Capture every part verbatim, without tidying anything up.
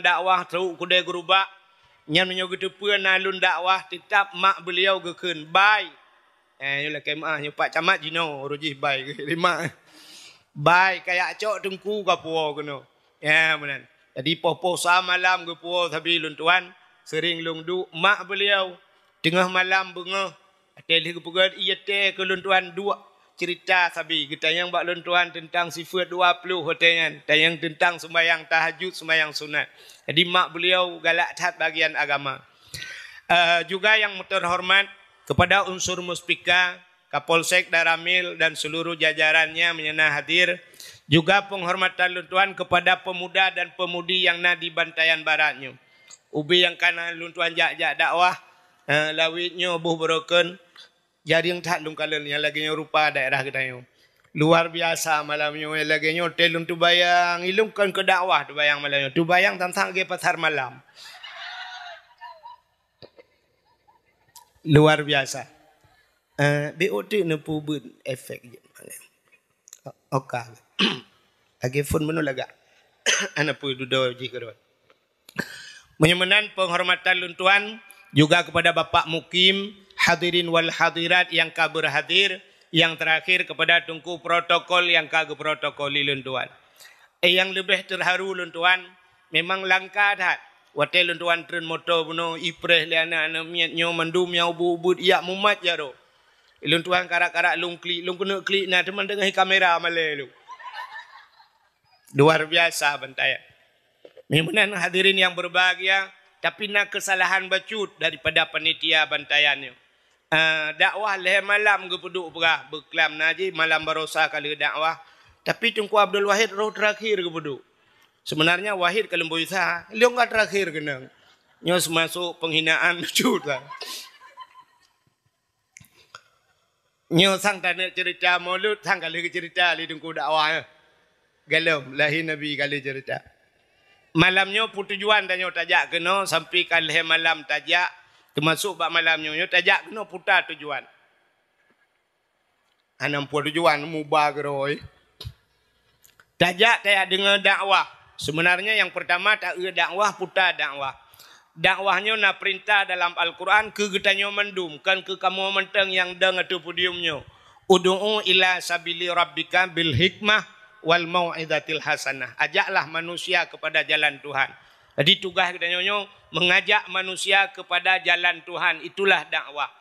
dakwah trok keudè geurubak. Nyan meunyoe geuteupeue na lôn dakwah, teutap mak beuliau geukheun, "Bai." Eh, nyoe lakèe meu'ah, nyoe Pak Camat jinoe, uroe jih bai geukheun, "Bai, kajak cok teungku kapuwoe keunoe." Ya, meunan. Jadi, poh-poh sa malam geupuwoe sabe lôn tuan, seuring lôn duek mak beuliau. Teungoh malam beungoh, watèe lheueh geupeugöt ie teh keu lôn tuan duek ceurita sabe, geutanyong bak lôn tuan teuntang sifeuet dua ploh watèe nyan, tanyong teuntang sumbayang tahajud, sumbayang sunat. Jadi, mak beuliau galak that bagian agama. Eh, juga yang terhormat kepada unsur Muspika, Kapolsek Danramil dan seluruh jajarannya meunyoe na hadir, juga penghormatan lôn tuan kepada pemuda dan pemudi nyang na di Bantayan Barat nyoe. Ubé nyang ka na lôn tuan jak-jak dakwah, eh, lawét nyoe boh beurokon, jareueng that lôn kalon nyang lagèe nyoe rupa daerah geutanyoe. Luar biasa malam nyoe, lagèe nyoe teuh lôn teubayang, ilôn kon keu dakwah teubayang malam nyoe. Teubayang sang-sang lagèe pasar malam. Luar biasa. Eh, B O T neupeubuet efek jeuet. Oka. Lagèe phon meunoe lagak. Ana peue dudoe jih keudroe. Meunyoe meunan penghormatan lôn tuan juga kepada Bapak Mukim, hadirin wal hadirat yang ka berhadir, yang terakhir kepada Teungku protokol yang ka geuprotokoli lôn tuan. Eh, nyang leubeh terharu lôn tuan, memang langka that. Watèe lôn tuan treun moto bunoe, ipreh lé aneuk-aneuk miet nyoe mandum nyang ubit-ubit jak mumat jaroe. Lôn tuan karak-karak lôn klik, lôn keuneuk klik na teuma teungoh kamera malèe lôn. Luar biasa Bantayan. Meunan hadirin yang berbahagia, tapi na kesalahan bacut daripada panitia Bantayan nyoe. Ah, dakwah lhèe malam geupeuduek peugah, beuklam na jih malam barosa ka lheueh dakwah. Tapi Teungku Abdul Wahid roh terakhir geupeuduek. Sebenarnya Wahid ka leumboi sa, lôn ka terakhir keunong. Nyoe seumasok penghinaan bacut lah. Nyoe sang taneuk ceurita Maulud, sang ka lheueh geuceurita lé teungku dakwah, eh. Galom, lahé Nabi ka lheueh ceurita. Malam nyoe peue tujuan tanyoe tajak keunoe, sampai ka lhèe malam tajak, teumasok bak malam nyoe, nyoe tajak keunoe peue tujuan. Hana peue tujuan, muba keudroe. Tajak tajak deungoe dakwah. Sebenarnya yang pertama taeu dakwah, peue dakwah. Dakwah nyoe na peurintah dalam Al-Quran keu geutanyoe mandum, kon keu kamoe mantong nyang dong ateueh podium nyoe. "Ud'u ila sabili rabbika bil hikmah wal mau'izatil hasanah." Ajaklah manusia kepada jalan Tuhan. Jadi tugaih geutanyoe nyoe mengajak manusia kepada jalan Tuhan, itulah dakwah.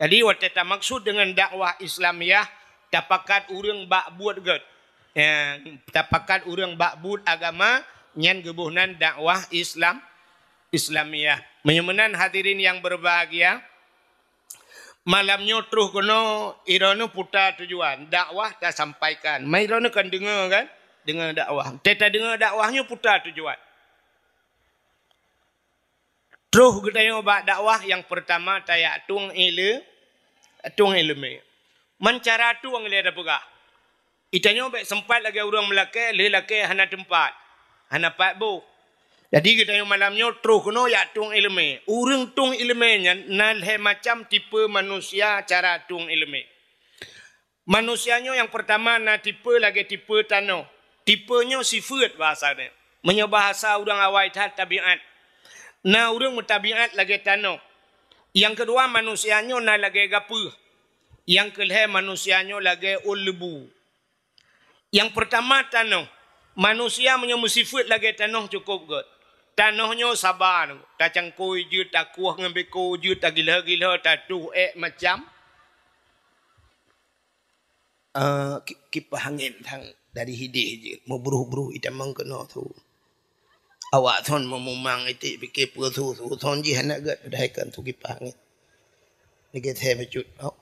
Jadi watèe tamaksud deungon dakwah Islamiah, tapakat ureueng bak buet gèt. Ya, tapakat ureueng bak buet agama, nyan geuboh nan dakwah Islam, Islamiah. Meunyoe meunan hadirin yang berbahagia, malam nyoe troh keunoe, droeneuh peue tujuan, dakwah tasampaikan. Mai droeneuh kan deungoe kan? Deungoe dakwah. Teuka deungoe dakwah nyoe peue tujuan. Troh geutanyoe bak dakwah nyang peurtama tajak tueng ile-, tueng ileumèe. Man cara tueng lé tapeugah. Geutanyoe bèk seumpat lagèe ureueng meulakèe, lheueh lakèe hana teumpat, hana pat boh. Jadi geutanyoe malam nyoe troh keunoe jak tueng ileumèe. Ureueng tueng ileumèe nyan na lhèe macam tipe manusia cara tueng ileumèe. Manusia nyoe nyang peurtama na tipe lagèe tipe tanoh. Tipe nyoe sifeuet bahasa nyoe. Meunyoe bahasa ureueng awai that tabiat. Na ureueng meutabiat lagèe tanoh. Nyang keudua manusia nyoe na lagèe gapeuh. Nyang keulhèe manusia nyoe lagèe ôn leubu. Nyang peurtama tanoh. Manusia meunyoe meusifeuet lagèe tanoh cukôp gèt. Tanoh nyoe saba, tacangkôi jeuet, takueh ngon beko jeuet, tagilhô-gilhô, tatuh èk macam. Eh, ki-, kipaih angén thang dari hideh jeuet, meubruh-bruh itamong keunoe su. Awak thon meumumang iték pike peue su-su, thon jih hana gèt, padahai kan su kipaih angén. Lagèe thèe bacut. Oh.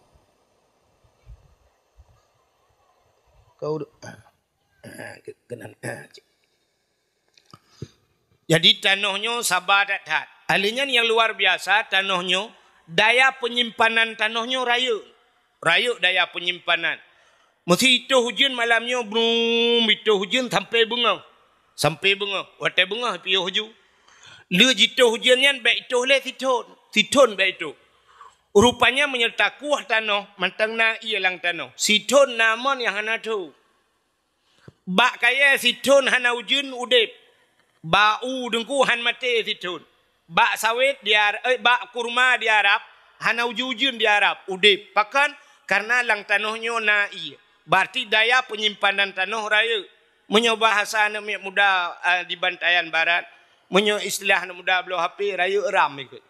Kau du-, ah. Ah, ke-, keunan, ah, cik. Jadi tanoh nyoe saba that-that. Ahli nyan nyang luar biasa tanoh nyoe, daya penyimpanan tanoh nyoe rayeuk. Rayeuk daya penyimpanan. Meusitoh ujeuen malam nyoe, brum, itoh ujeuen sampai beungoh. Sampai beungoh. Watèe beungoh piôh ju. Lheueh jitoh ujeuen nyan bèk itoh lé sithon. Sithon bèk itoh. Rupanya meunyoe takueh tanoh, mantong na ié lam tanoh. Sithon na mon nyang hana tho. Bak kayèe sithon hana ujeuen udép. Bak u Teungku han maté sithon. Bak sawét di Ar-, eh, bak kurma di Arab, hana ujeuen-ujeuen di Arab, udép. Pakon? Karena lam tanoh nyoe na ié. Berarti daya penyimpanan tanoh rayeuk. Meunyoe bahasa aneuk miet muda, eh, di Bantayan Barat, meunyoe istilah aneuk muda bloe H P, rayeuk RAM ikot.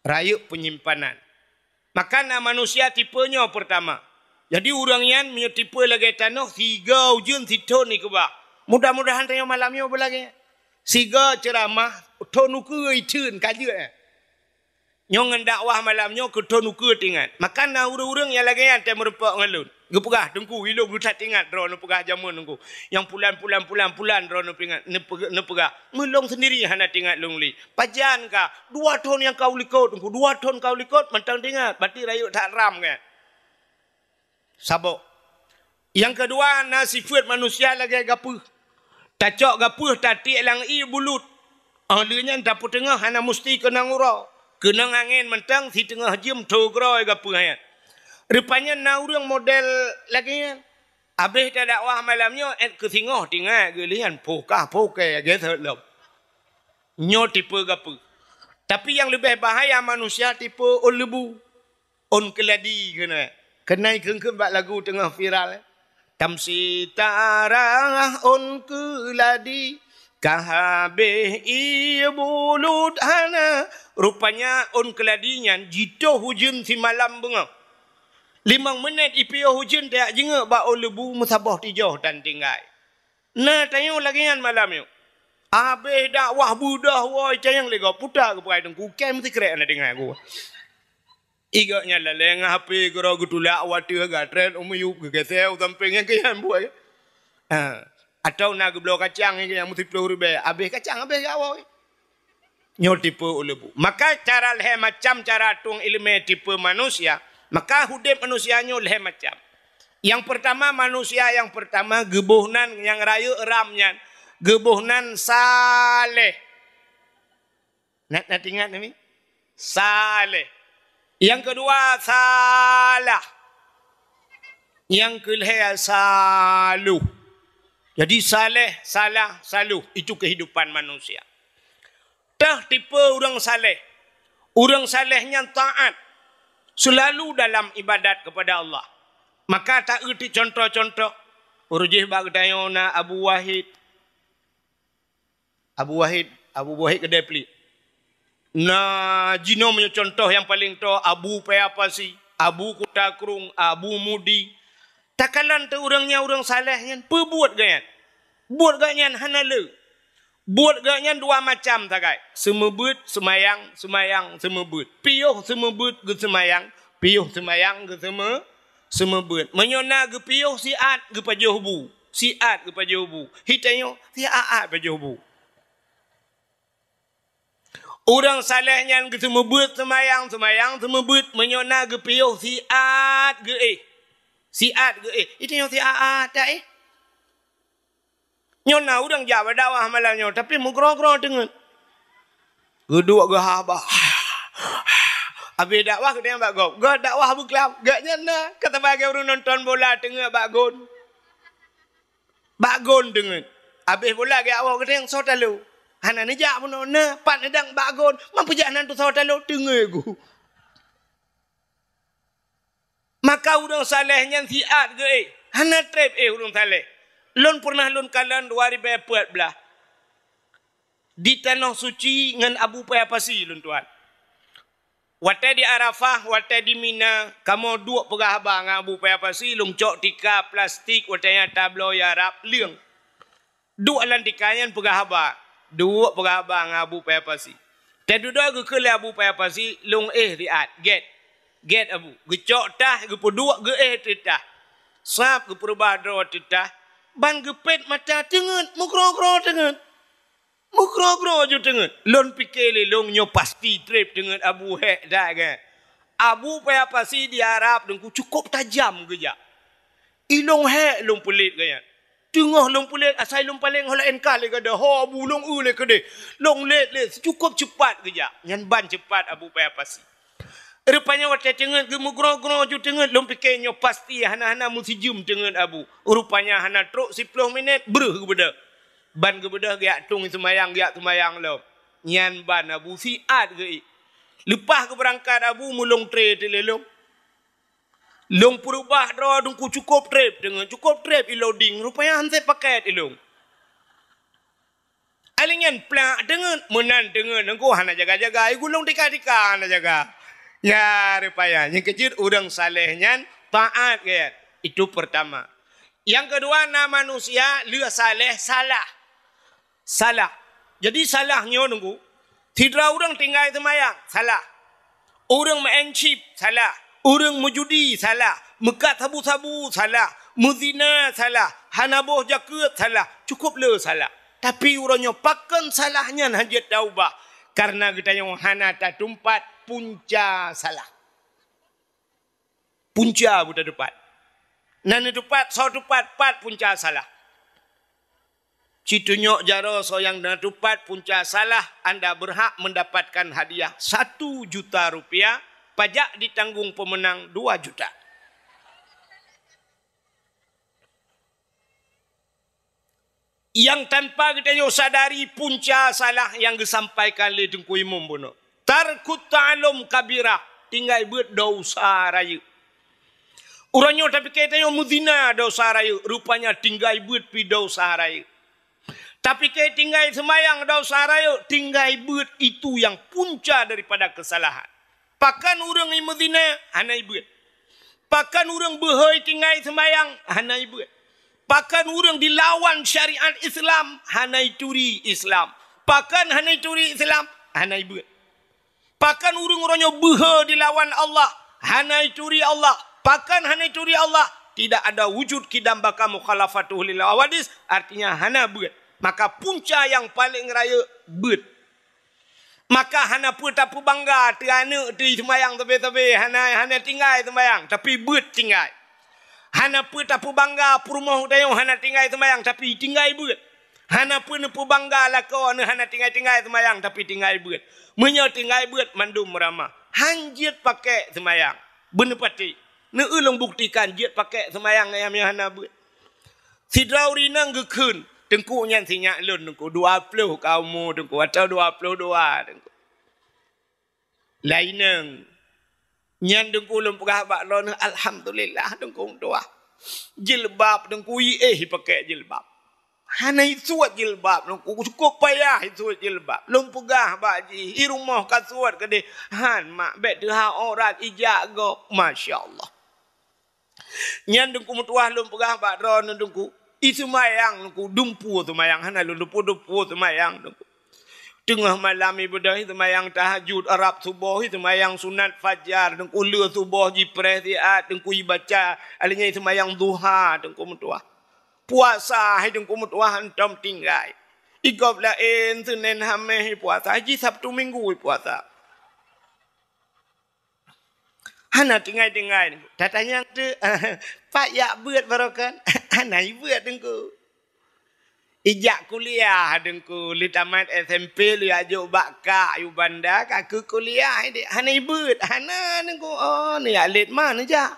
Rayeuk penyimpanan. Maka na manusia tipe nyoe pertama. Jadi ureuëng nyan meunyoe tipe lagée tanoh, siga ujeuen sithon ikeubah. Mudah-mudahan tanyoe malam nyoe beulagée. Siga ceuramah, thon ukeue itheun ka jeuet, eh. Nyoe ngon dakwah malam nyoe keu thon ukeue teuingat. Maka na ureuëng-ureuëng nyang lagée nyan teumeureumpok ngon lôn. Geupeugah, "Teungku, ilôn geutat ingat droeneuh peugah jameun Teungku. Nyang pulan, pulan, pulan, pulan droeneuh peuingat, neupeugah, neupeugah. Meulôn sendiri hana teuingat lôn lé. Pajan ka, dua thon nyang ka ulikot Teungku, dua thon ka ulikot mantong teuingat, berarti rayeuk that RAM kan." Saboh. Nyang keudua, na sifeuet manusia lagée gapeuh. Tacok gapeuh tatiek lam ié bulut. Óh lheueh nyan tapeuteungoh hana musti keunong uroe. Keunong angén mantong siteungoh jeuem tho groe gapeuh nyan. Rupanya na ureuëng model lagée nyan. Abéh tadakwah malam nyoe, ék keu singoh teuingat geulian pokah-pokah geuseuet lom. Nyoe tipe gapeuh. Tapi nyang leubeh bahaya manusia tipe ôn leubu. Ôn keuladi keunoe. Keunai kheun-kheun bak lagu teungoh viral, eh. Tamsi tarah ôn keuladi, ka habéh ié bulut hana. Rupanya ôn keuladi nyan jitoh ujeuen simalam beungoh. Limong minét ipiôh ujeuen tajak jingeuk bak ôn leubu meusaboh tijoh tan tinggai. Na tanyoe lagée nyan malam nyoe. Abéh dakwah beudoh woe cayang lé gob puta keupeue Teungku, kém sikrek na deungoe ku. Igok nyan laleng H P keudroe geutulak watée gatrén u miyueb geugeuseu sampéng nyang keuyan buet. Ha. Atawa na geubloe kacang nyang meusiploh ribée, abéh kacang abéh gawoe. Nyoe tipe ôn leubu. Maka cara lhée macam cara tueng iéleumé tipe manusia, maka udeb manusia nyoe lhée macam. Nyang pertama, manusia nyang pertama geuboh nan nyang rayeuk RAM nyan, geuboh nan saleh. Nat, nat ingat nami? Saleh. Nyang keudua salah. Nyang keulhée saluh. Jadi saleh, salah, saluh, itu kehidupan manusia. Tah tipe ureuëng saleh. Ureuëng saleh nyan taat, selalu dalam ibadat kepada Allah. Maka taeuti contoh-contoh. Ureuëng jih bak geutanyoe na Abu Wahid. Abu Wahid, Abu Wahid Keudai Plik. Na jinoe meunyoe contoh nyang paleng toe, Abu Paya Pasi, Abu Kuta Krueng, Abu Mudi. Takalon teu ureuëng nyan ureuëng saleh nyan, peubuet gobnyan. Buet gobnyan hana le. Buet gobnyan dua macam sagai. Seumeubeuet, seumayang, seumayang, seumeubeuet. Piôh seumeubeuet geuseumayang, piôh seumayang geuseume-, seumeubeuet. Meunyoe na geupiôh siat geupajoh bu. Siat geupajoh bu. Hitanyoe siat-at pajoh bu. Ureuëng saleh nyan geuseumeubeuet seumayang, seumayang seumeubeuet, meunyoe na geupiôh siat geuéh. Siat geuéh. Hitanyoe siat-at taéh. Nyoe na ureuëng jak bak dakwah malam nyoe, tapi meugroe-groe teungeut. Geuduek geuhaba. Abéh dakwah geutanyoe bak gob. Gob dakwah beuklam. Gobnyan na, ka sabagai ureuëng nonton bola teungeut bak gon. Bak gon teungeut. Abéh bola geuwoe geutanyoe soe talo. Hana neujak bunoe na, pat neudang bak gon. Man peujak nan teusoe talo teungeut gu. Maka ureuëng saleh nyan siat geuéh, hana treb éh ureuëng saleh. Lôn peureunah lôn kalon dua ribée peuet blaih. Di Tanoh Suci ngon Abu Paya Pasi lôn tuan. Watée di Arafah, watée di Mina, kamoe duek peugah haba ngon Abu Paya Pasi, lôn cok tika plastik watée nyan tabloe Arab leueng. Duek lam tika nyan peugah haba. Duek peugah haba ngon Abu Paya Pasi. Teududoe geukheun lé Abu Paya Pasi, lôn éh siat, gét. Gét Abu. Geucok tah, geupeuduek geuéh teuh tah. Sab geupeurubah droe teuh tah. Ban geupét mata teungeut, meugroe-groe teungeut. Meugroe-groe ju teungeut. Lôn pike lé lôn nyoe pasti treb teungeut Abu hék that gét. Abu Paya Pasi di Arab Teungku cukôp tajam geujak. I lôn hék lôn peulet gobnyan. Teungoh lôn peulet asai lôn paleng ho laén kah lé gada, ho Abu lôn eu lé keudeh. Lôn let lé cukôp ceupat geujak. Nyan ban ceupat Abu Paya Pasi. Rupanya watée teungeut geumeugroe-groe ju teungeut lôn pike nyoe pasti hana-hana meusijeuem teungeut Abu. Rupanya hana trok siploh minét breuh geubeudôh. Ban geubeudôh geujak tueng seumayang, geujak seumayang lom. Nyan ban Abu siat geuék. Leupah geubeurangkat Abu, meulong trép teulélong. Lôn peureubah droe Teungku, cukôp trép deungon, cukôp trép iloding, rupanya han sép pakét ilôn. Alèh nyan plak deungon, meunan deungon, Teungku hana jaga-jaga, igulong tika-tika hana jaga. Ya, rupanya, nyang keujeuet ureueng saleh nyan taat geuh. Itu pertama. Yang kedua, na manusia lheueh saleh salah. Salah. Jadi salah nyoe Teungku, sidroe ureueng tinggai seumayang, salah. Ureueng meu'en chip, salah. Ureueng meujudi, salah. Meukat sabu-sabu, salah. Meuzina, salah. Hana boh jakeuet, salah. Cukôp le salah. Tapi uroe nyoe pakon salah nyan han jeuet taubah? Kareuna geutanyoe hana tatumpat punca salah. Punca buta teupat. Na neuteupat, soe teupat, pat punca salah. Ci tunyok jaroe soe nyang na teupat punca salah, anda berhak mendapatkan hadiah satu juta rupiah, pajak ditanggung pemenang dua juta. Nyang tanpa geutanyoe sadari punca salah nyang geusampaikan lé Teungku Imum bunoe. Tarkut ta'allum kabirah, tinggai beuet desya rayeuk. Uroe nyoe tapike tanyoe meuzina desya rayeuk, rupanya tinggai beuet pi desya rayeuk. Tapike tinggai seumayang desya rayeuk, tinggai beuet itu nyang punca daripada keusalahan. Pakon ureueng meuzina hana ibeuet. Pakon ureueng beuhôi tinggai seumayang hana ibeuet. Pakon ureueng dilawan syariat Islam hana ituri Islam. Pakon hana ituri Islam hana ibeuet. Pakon ureueng uroe nyoe beuhe dilawan Allah hana ituri Allah. Pakon hana ituri Allah? Tidak ada wujud qidam baqa mukhalafatuhu lil hawadis, artinya hana beuet. Maka punca nyang paleng rayeuk beuet. Maka hana peue tapeubangga teu aneuk teu seumayang sabe-sabe, hana, hana tinggai seumayang, tapi beuet tinggai. Hana peue tapeubangga peurumoh tanyoe hana tinggai seumayang, tapi tinggai beuet. Hana peue neupeubangga lakoe neuh hana tinggai-tinggai seumayang, tapi tinggai beuet. Meunyoe tinggai beuet mandum meuramah, han jeuet pakek seumayang. Beuneupatéh, neueu lôn buktikan jeuet pakek seumayang nyang hana beuet. Sidroe ureueng inong geukheun, Teungku nyan sinyak lôn Teungku, dua ploh ka umu Teungku, atau dua ploh dua Teungku. Laineng. Nyan Teungku lôn peugah bak droeneuh, alhamdulillah Teungku meutuah. Jilbab Teungku iéh ipakek jilbab. Hana isuet jilbab Teungku, cukôp payah isuet jilbab. Lôn peugah bak jih, i rumoh ka suet keudeh, han mak, bèk teuhah aurat ijak gob. Masya Allah. Nyan Teungku meutuah lôn peugah bak droeneuh Teungku, i seumayang Teungku, dumpeue seumayang, hana lôn dumpeue, dumpeue seumayang Teungku. Teungoh malam ibadah, i seumayang tahajud, rab suboh, i seumayang sunat fajar Teungku, le suboh jipreh siat Teungku, ibaca, alèh nyan i seumayang duha Teungku meutuah. Puasa hai Teungku meutuah hantom tinggai. I gob laén Senin Hamèh ipuasa, jih Sabtu Minggu ipuasa. Hana tinggai-tinggai. Tatanyong teuk, pat jak beuet baroe kan? Hana ibeuet Teungku. Ijak kuliah Teungku, lheuh tamat S M P lheuh jak jok bak kak yue banda, ka keu kuliah idéh. Hana ibeuet, hana Teungku. Oh, neujak lét ma neujak.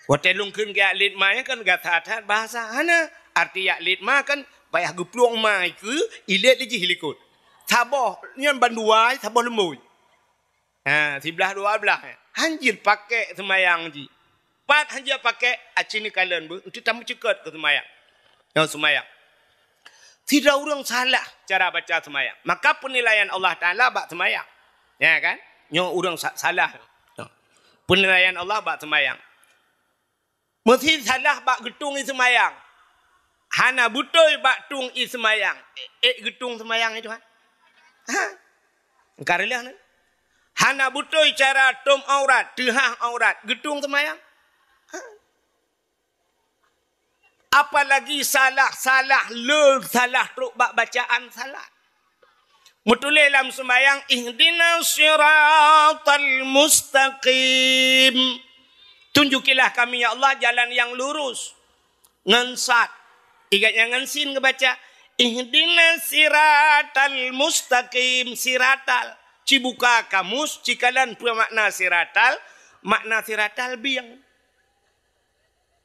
Watèe lôn kheun geujak lét ma nyan kan gata that bahasa. Hana, arti jak lét ma kan payah geuplueng ma ikeue, ilét lé jih likot. Saboh nyan bandua, saboh leumbôi. Ha, siblah dua blah. Han jeuet pakek seumayang jih. Pat han jeuet pakek, aci neukalon beuh, eunteuk tameuceukat keu seumayang. Nyoe seumayang. Sidroe ureueng salah cara baca seumayang, maka peunilaian Allah Taala bak seumayang. Ya kan? Nyoe ureueng sa-, salah. Peunilaian Allah bak seumayang. Meusi salah bak geutueng ie seumayang. Hana beutôi bak tueng ie seumayang. Ék, ék geutueng seumayang itu, ha? Ha? Engka reulah ni. Hana beutôi cara tom aurat, teuhah aurat, geutueng seumayang. Ha? Apalagi salah-salah le salah trok bak bacaan salah. Meutuléh lam seumayang, "Ihdinas siratal mustaqim." Tunjukilah kami, ya Allah, jalan yang lurus. Ngon sad. Igat nyang ngon sin geubaca, "Ihdinas siratal mustaqim." Siratal. Ci buka kamus, ci kalon peue makna siratal. Makna siratal bieng.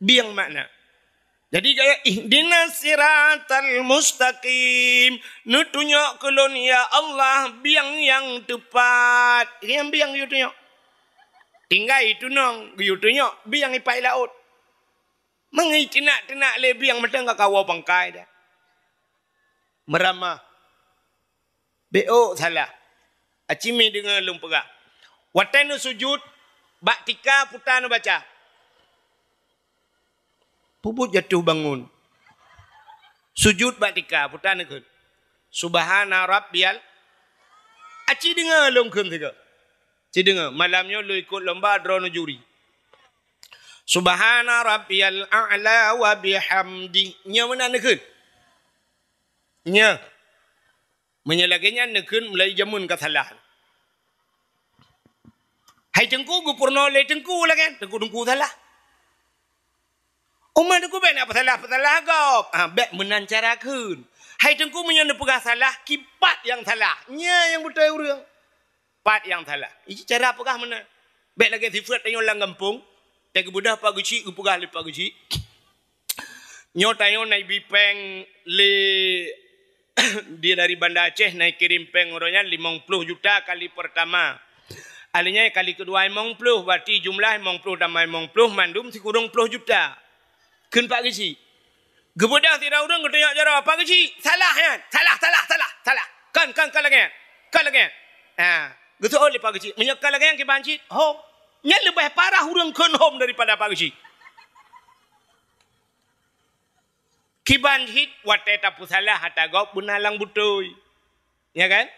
Bieng makna. Jadi gaya, "Ihdinas siratal mustaqim." Neutunyok keu lôn, ya Allah, biang nyang teupat. Nyang biang geuyue tunyok. Tinggai tunong, geuyue tunyok biang ipai laôt. Mangai teunak-teunak lé biang mantong ka kawoe pangkai dah. Meuramah. Bék salah. Aci mi deungoe lôn peugah. Watée neusujut, bak tika puta neubaca. Peubuet jatuh bangun. Sujut bak tika, puta neukheun. Subhana rabbiyal. Aci deungoe lôn kheun sigoe. Ci deungoe, malam nyoe lôn ikot lomba droeneuh juri. Subhana rabbiyal a'la wa bihamdi. Nyoe meunan neukheun. Nyoe. Meunyoe lagée nyan neukheun mulai jameun ka salah. Hai teungku, geupeurunoe lé teungku lagée nyan, teungku-teungku salah. Umat teungku bék na peusalah-peusalah gob. Ah, bék meunan cara kheun. Hai teungku, meunyoe neupeugah salah, kipat nyang salah. Nyoe nyang beutôi ureuëng. Pat nyang salah. Iji cara peugah meunan. Bék lagée sifeuet tanyoe lam gampông. Teugeubeudoh Pak Geuchik, geupeugah lé Pak Geuchik. Nyoe tanyoe na ibi péng lé dia dari Banda Aceh na ikirém péng uroe nyan limong ploh juta kali pertama. Alheuh nyan kali keudua limong ploh, berarti jumlah limong ploh tamah limong ploh mandum sikureueng ploh juta. Kheun Pak Geuchik. Geubeudôh sidroe ureuëng geutunyok jaroe, "Pak Geuchik, salah nyan. Salah, salah, salah, salah. Kon, kon, kon lagée nyan. Kon lagée nyan." Ha, geuseuôt lé Pak Geuchik. Meunyoe kon lagée nyan kiban cit, hom. Nyan leubeh parah ureuëng kheun hom daripada Pak Geuchik. Kiban cit watée tapeusalah ata gob beuna lam beutôi. Ya kan?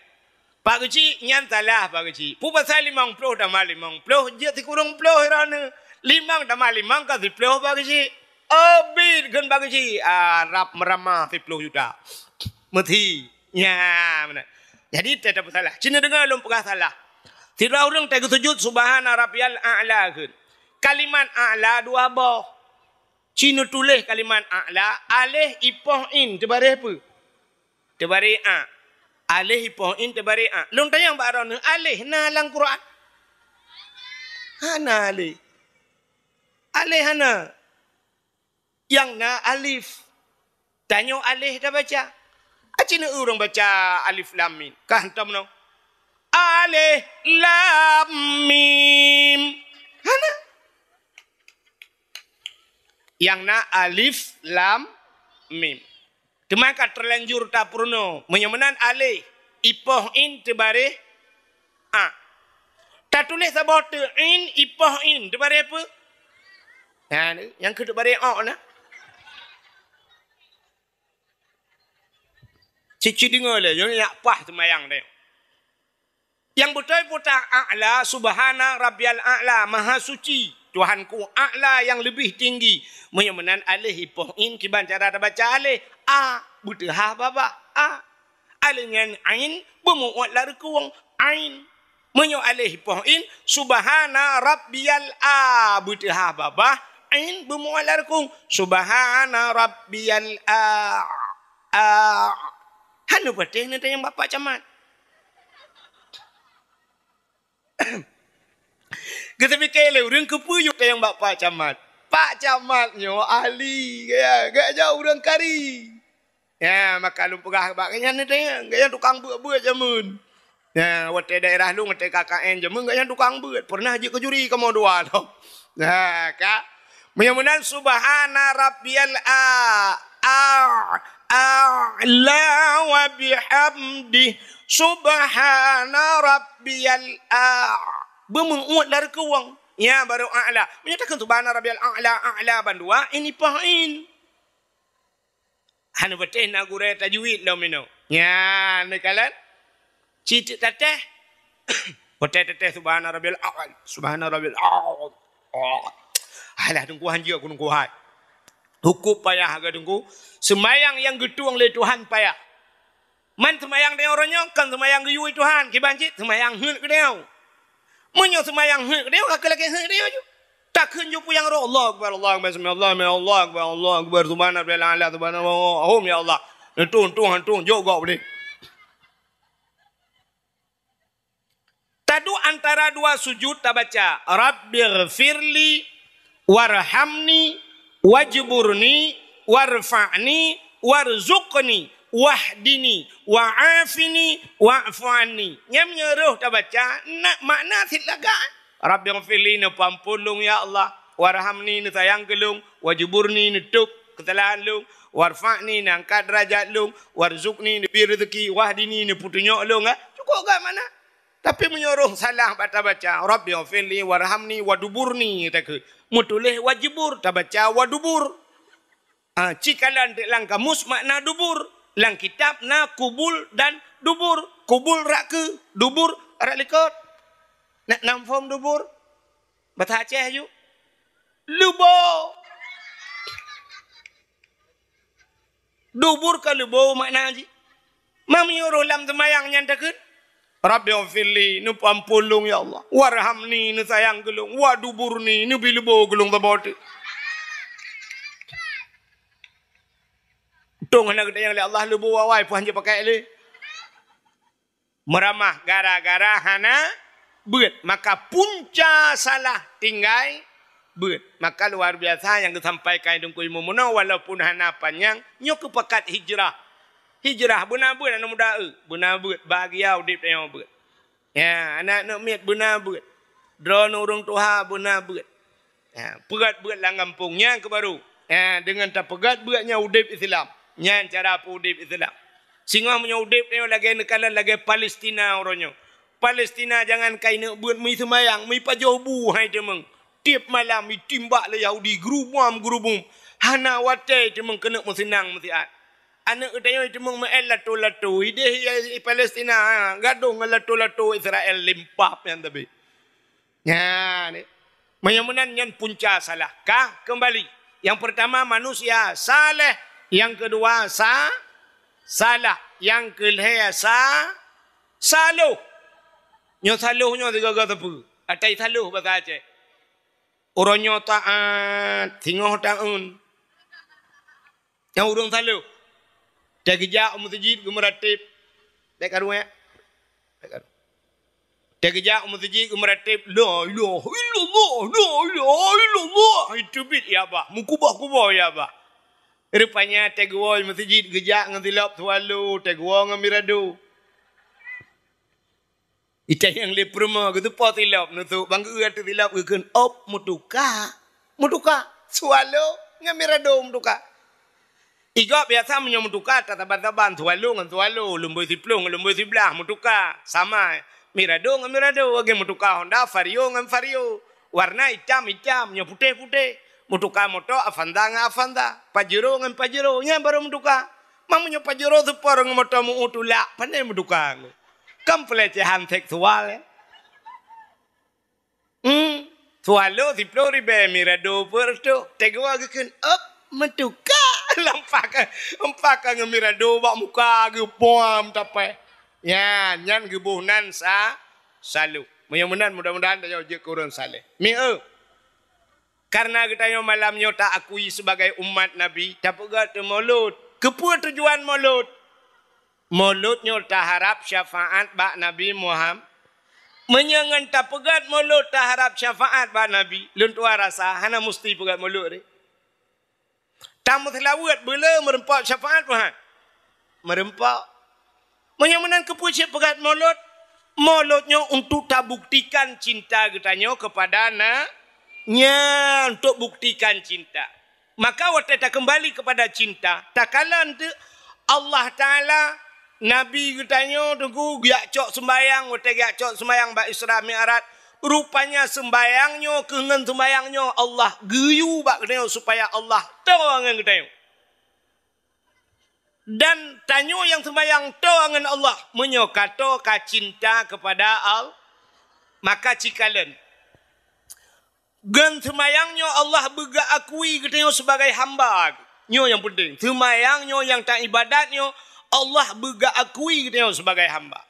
Pak Geuchik nyan salah Pak Geuchik. Peue pasai limong ploh tamah limong ploh jeuet sikureueng ploh droeneuh. Limong tamah limong ka siploh Pak Geuchik. Abit kheun Pak Geuchik. Ah, rab meuramah siploh juta. Meuthi. Nya, meunan. Jadi, teuh tapeusalah. Ci neudeungoe lôn peugah salah. Sidroe ureuëng teuh geusujut subhana rabbiyal a'la kheun. Kalimat a'la dua boh. Ci neutuléh kalimat a'la, alif ipoh in teubaréh peue? Teubaréh a. Alif ipoh in teubaréh a. Lôn tanyong bak droeneuh, alif na lam Quran? Hana alif. Alif hana. Nyang na alif. Tanyoe alif tabaca. Aci neueu ureuëng baca alif lam mim. Ka hantom nyoe. Alif lam mim. Hana. Nyang na alif lam mim. Teuma ka teulanjur tapeurunoe. Meunyoe meunan alif, ipoh in teubaréh a. Tatuléh saboh teuk in, ipoh in teubaréh peue? Ha, nyang keu teubaréh o na. Cit-cit deungoe lé, nyoe nyak paih seumayang deh. Nyang beutôi peue ta A'la, subhana rabbiyal a'la, maha suci Tuhanku, a'la nyang leubeh tinggi. Meunyoe meunan alif ipoh in kiban cara tabaca alif, a, beuteuhah babah, a. Alif nyan ain, beumu'ot lam reukong, ain. Meunyoe alif ipoh in, subhana rabbiyal a, beuteuhah babah, ain beumu'ot lam reukong, subhana rabbiyal a, a. Hana patéh neutanyong bak Pak Camat. Geuteupiké lé ureuëng keupeue yue tanyong bak Pak Camat. Pak Camat nyoe ahli, ya, geuh jak ureuëng kari. Ya, maka lôn peugah bak geuhnyan neutanyong, geuhnyan tukang beuet-beuet jameun. Ya, watée daerah lôn, watée K K N jameun, geuhnyan tukang beuet. Pernah jeuet keu juri kamoe dua lom. Nah, ka. Meunyoe meunan, subhana rabbiyal a, a, a'la wa bihamdih. Subhana rabbiyal a. Beumeu'ot lam reukong. Ya, baru a'la. Meunyoe takheun subhana rabbiyal a'la, a'la bandua, ini pahin. Hana patéh na gurée tajwid lom inoe. Nyan, neukalon. Cit tatéh. Watée tatéh subhana rabbiyal a'la, subhana rabbiyal a'la. Oh. Alah, teungku han jeuet, teungku hai. Hukôm payah agak teungku. Seumayang nyang geutueng lé Tuhan payah. Man seumayang tanyoe uroe nyoe kon seumayang geuyue Tuhan, kiban cit seumayang heuet keu tanyoe. Meunyoe seumayang heuet keu tanyoe, ka keu lagée heuet keu tanyoe ju. Takheun ju peue nyang rot, Allahu Akbar, Allahu Akbar, sami Allah, Allahu Akbar, Allahu Akbar, subhana rabbiyal a'la, subhana, hom ya Allah. Neutueng, tueng, tueng, jok gok beudeh. Taduek antara dua sujud tabaca, "Rabbighfirli warhamni wajburni warfa'ni, warzuqni, wahdini, wa'afini, wa'fu anni. Nyan meunyoe roh tabaca, na, makna cit lagak. Rabbighfirli, neupeuampôn lôn ya Allah, warhamni, neusayang keu lôn, wajburni, neutôb keusalahan lôn, warfa'ni, neuangkat deurajat lôn, warzuqni, neubri reuzeuki, wahdini, neupeutunyok lôn, eh. Cukôp gét makna. Tapi meunyoe roh salah bak tabaca, Rabbighfirli, warhamni, waduburni, takheun. Meutuléh wajbur, tabaca wadubur. Ah, ci kalon teuk lam kamus makna dubur. Lam kitab na kubul dan dubur. Kubul rot keu, dubur rot likot. Nak na muphom dubur? Basa Aceh aju. Leubo. Dubur ka leubo makna jih. Ma meunyoe roh lam seumayang nyan takheun, "Rabbighfirli, neupeuampôn lôn ya Allah. Warhamni, neusayang keu lôn. Waduburni, neubri leubo keu lôn saboh teuk." Untông hana geutanyong lé Allah leubo awai, peue han jipakai lé. Meuramah gara-gara hana beuet. Maka punca salah tinggai beuet. Maka luar biasa nyang geusampaikan Teungku Imum meunoe, walaupun hana panyang, nyoe keupakat hijrah. Hijrah beuna beuet aneuk muda, eh, beuna beuet, bahagia udeb tanyoe beuet. Ya, aneuk-aneuk miet beuna beuet. Droeneuh ureueng tuha beuna beuet. Ha, peugét beuet lam gampông nyan keuh baru. Ha, deungon tapeugét beuet nyan udeb Islam. Nyan cara peuudeb Islam. Singoh meunyoe udeb nyoe lagée neukalon lagée Palestina uroe nyoe. Palestina jangankan ineuk beuet, meuseumayang, meupajoh bu hai teumeung. Tieb malam itimbak lé Yahudi, geurubom-geurubom. Hana watée teumeung keuneuk meuseunang meusiat. Aneuk geutanyoe teumeung meu'en lato-lato. Ideh i Palestina, ha, gadôh ngon lato-lato Israel limpah nyan tapi. Nyan, eh. Meunyoe meunan nyan punca salah. Ka keumbali. Nyang peurtama manusia saleh, nyang keudua sa-, salah, nyang keulhée sa-, saloh. Nyoe saloh nyoe sigoe-goe sapeue? Atai saloh basa Aceh. Uroe nyoe taát, singoh taeun. Nyang ureueng saloh. Teugeujak u meuseujid geumeurateb. Bék karu, eh. Bék karu. Teugeujak u meuseujid geumeurateb, "La ilaha illallah, la ilaha illallah." Iteubiet ya bah, meukuboh-kuboh ya bah. Rupanya teuguwoe meuseujid geujak ngon silop swallow, teuguwoe ngon mirado. Itanyong lé peurumoh geutupo silop, neusok bang geu ateueh silop geukheun, "Op, meutuka." Meutuka. Swallow ngon mirado meutuka. Igob biasa meunyoe meutuka, tasaban-saban, swallow ngon swallow, lumboi siploh ngon lumboi siblaih meutuka. Sama, mirado ngon mirado, lagée meutuka Honda, Vario ngon Vario. Warna itam-itam, nyoe putéh-putéh. Meutuka moto Avanza ngon Avanza, Pajero ngon Pajero, nyan barô meutuka. Ma meunyoe Pajero seupor ngon moto meu-u tulak, pane meutuka. Kan pelecehan seksual, ya. Hmm. Swallow siploh ribée, mirado peuet reutôh. Teuguwoe geukheun, "Op, meutuka." Lampah ka, lampah ka ngon mirado bak muka geupuam tapée. Nyan, nyan geuboh nan sa-, saloh. Meunyoe meunan, mudah-mudahan tanyoe jeuet keu ureueng saleh. Mi eu. Karena geutanyoe malam nyoe taakui sibagai umat Nabi, tapeugét teumulot. Keupeue tujuan mulot? Mulot nyoe taharab syafaat bak Nabi Muham-, meunyoe ngon tapeugét mulot taharab syafaat bak Nabi, lôn tuan rasa hana musti peugét mulot deh. Tameuseulaweuet beu le meureumpok syafaat, Tuhan? Meureumpok. Meunyoe meunan keupeue cit peugét mulot? Mulot nyoe untuk tabuktikan cinta geutanyoe keupada na-, nyan untuk buktikan cinta. Maka watée takeumbali keupada cinta, takalon teuk Allah Taala, Nabi geutanyoe teungku geujak cok seumbayang, watée geujak cok seumbayang bak Isra Mi'raj, rupanya seumbayang nyoe keu ngon seumbayang nyoe Allah geuyue bak geutanyoe supaya Allah toe ngon geutanyoe. Dan tanyoe nyang seumayang toe ngon Allah, meunyoe ka toe ka cinta keupada Al-, maka cikalon. Ngon seumayang nyoe Allah beugeuakui geutanyoe sibagai hamba. Nyoe nyang peunteng. Seumayang nyoe nyang taibadat nyoe Allah beugeuakui geutanyoe sibagai hamba.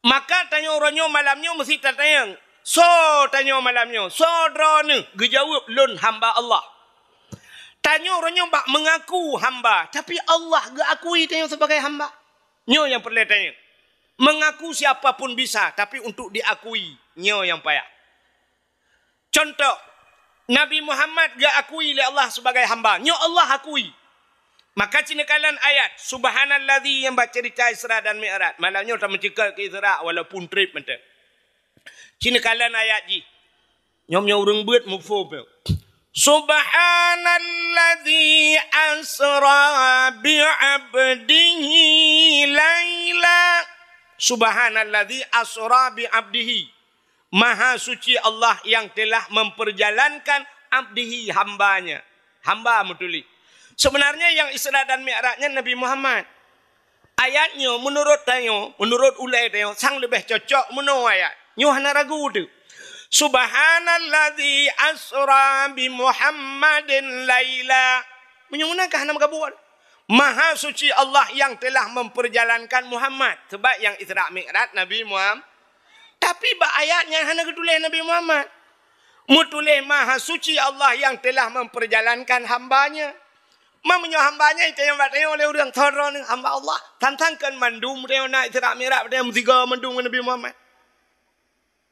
Maka tanyoe uroe nyoe malam nyoe meusti tatanyong, soe tanyoe malam nyoe? Soe droeneuh? Geujaweueb, "Lôn hamba Allah." Tanyoe uroe nyoe bak meungaku hamba, tapi Allah geuakui tanyoe sibagai hamba. Nyoe nyang peureulée tanyoe. Meungaku siapa pun bisa, tapi untuk diakui, nyoe nyang payah. Contoh, Nabi Muhammad geuakui lé Allah sebagai hamba. Nyoe Allah akui. Maka ci neukalon ayat, "Subhanalladzi," nyang bak cerita Isra dan Mi'raj. Malam nyoe tameuceukeut keu Isra walaupun treb mantong. Ci neukalon ayat jih. Nyoe meunyoe ureuëng beuet muphom. "Subhanalladzi asra bi 'abdihi laila." "Subhanalladzi asra bi 'abdihi." Maha suci Allah yang telah memperjalankan abdihi, hambanya. Hamba meutuléh. Sebenarnya yang Isra dan Mi'raj nyan Nabi Muhammad. Ayat nyoe meunurot tanyoe, meunurot ulée tanyoe, sang leubeh cocok meunoe ayat. Nyoe hana ragu teuh. "Subhanalladzi asra bi Muhammadin laila." Meunyoe meunan ka hana meugabuet. Maha suci Allah yang telah memperjalankan Muhammad. Sebab yang Isra Mi'raj Nabi Muhammad. Tapi bak ayat nyan hana geutuléh Nabi Muhammad. Meutuléh Maha Suci Allah yang telah memperjalankan hambanya. Ma meunyoe hambanya, itanyong bak tanyoe lé ureuëng, "Soe droeneuh hamba Allah?" Tantang kon mandum tanyoe na Isra Mi'raj, tanyoe meusigoe mandum ngon Nabi Muhammad.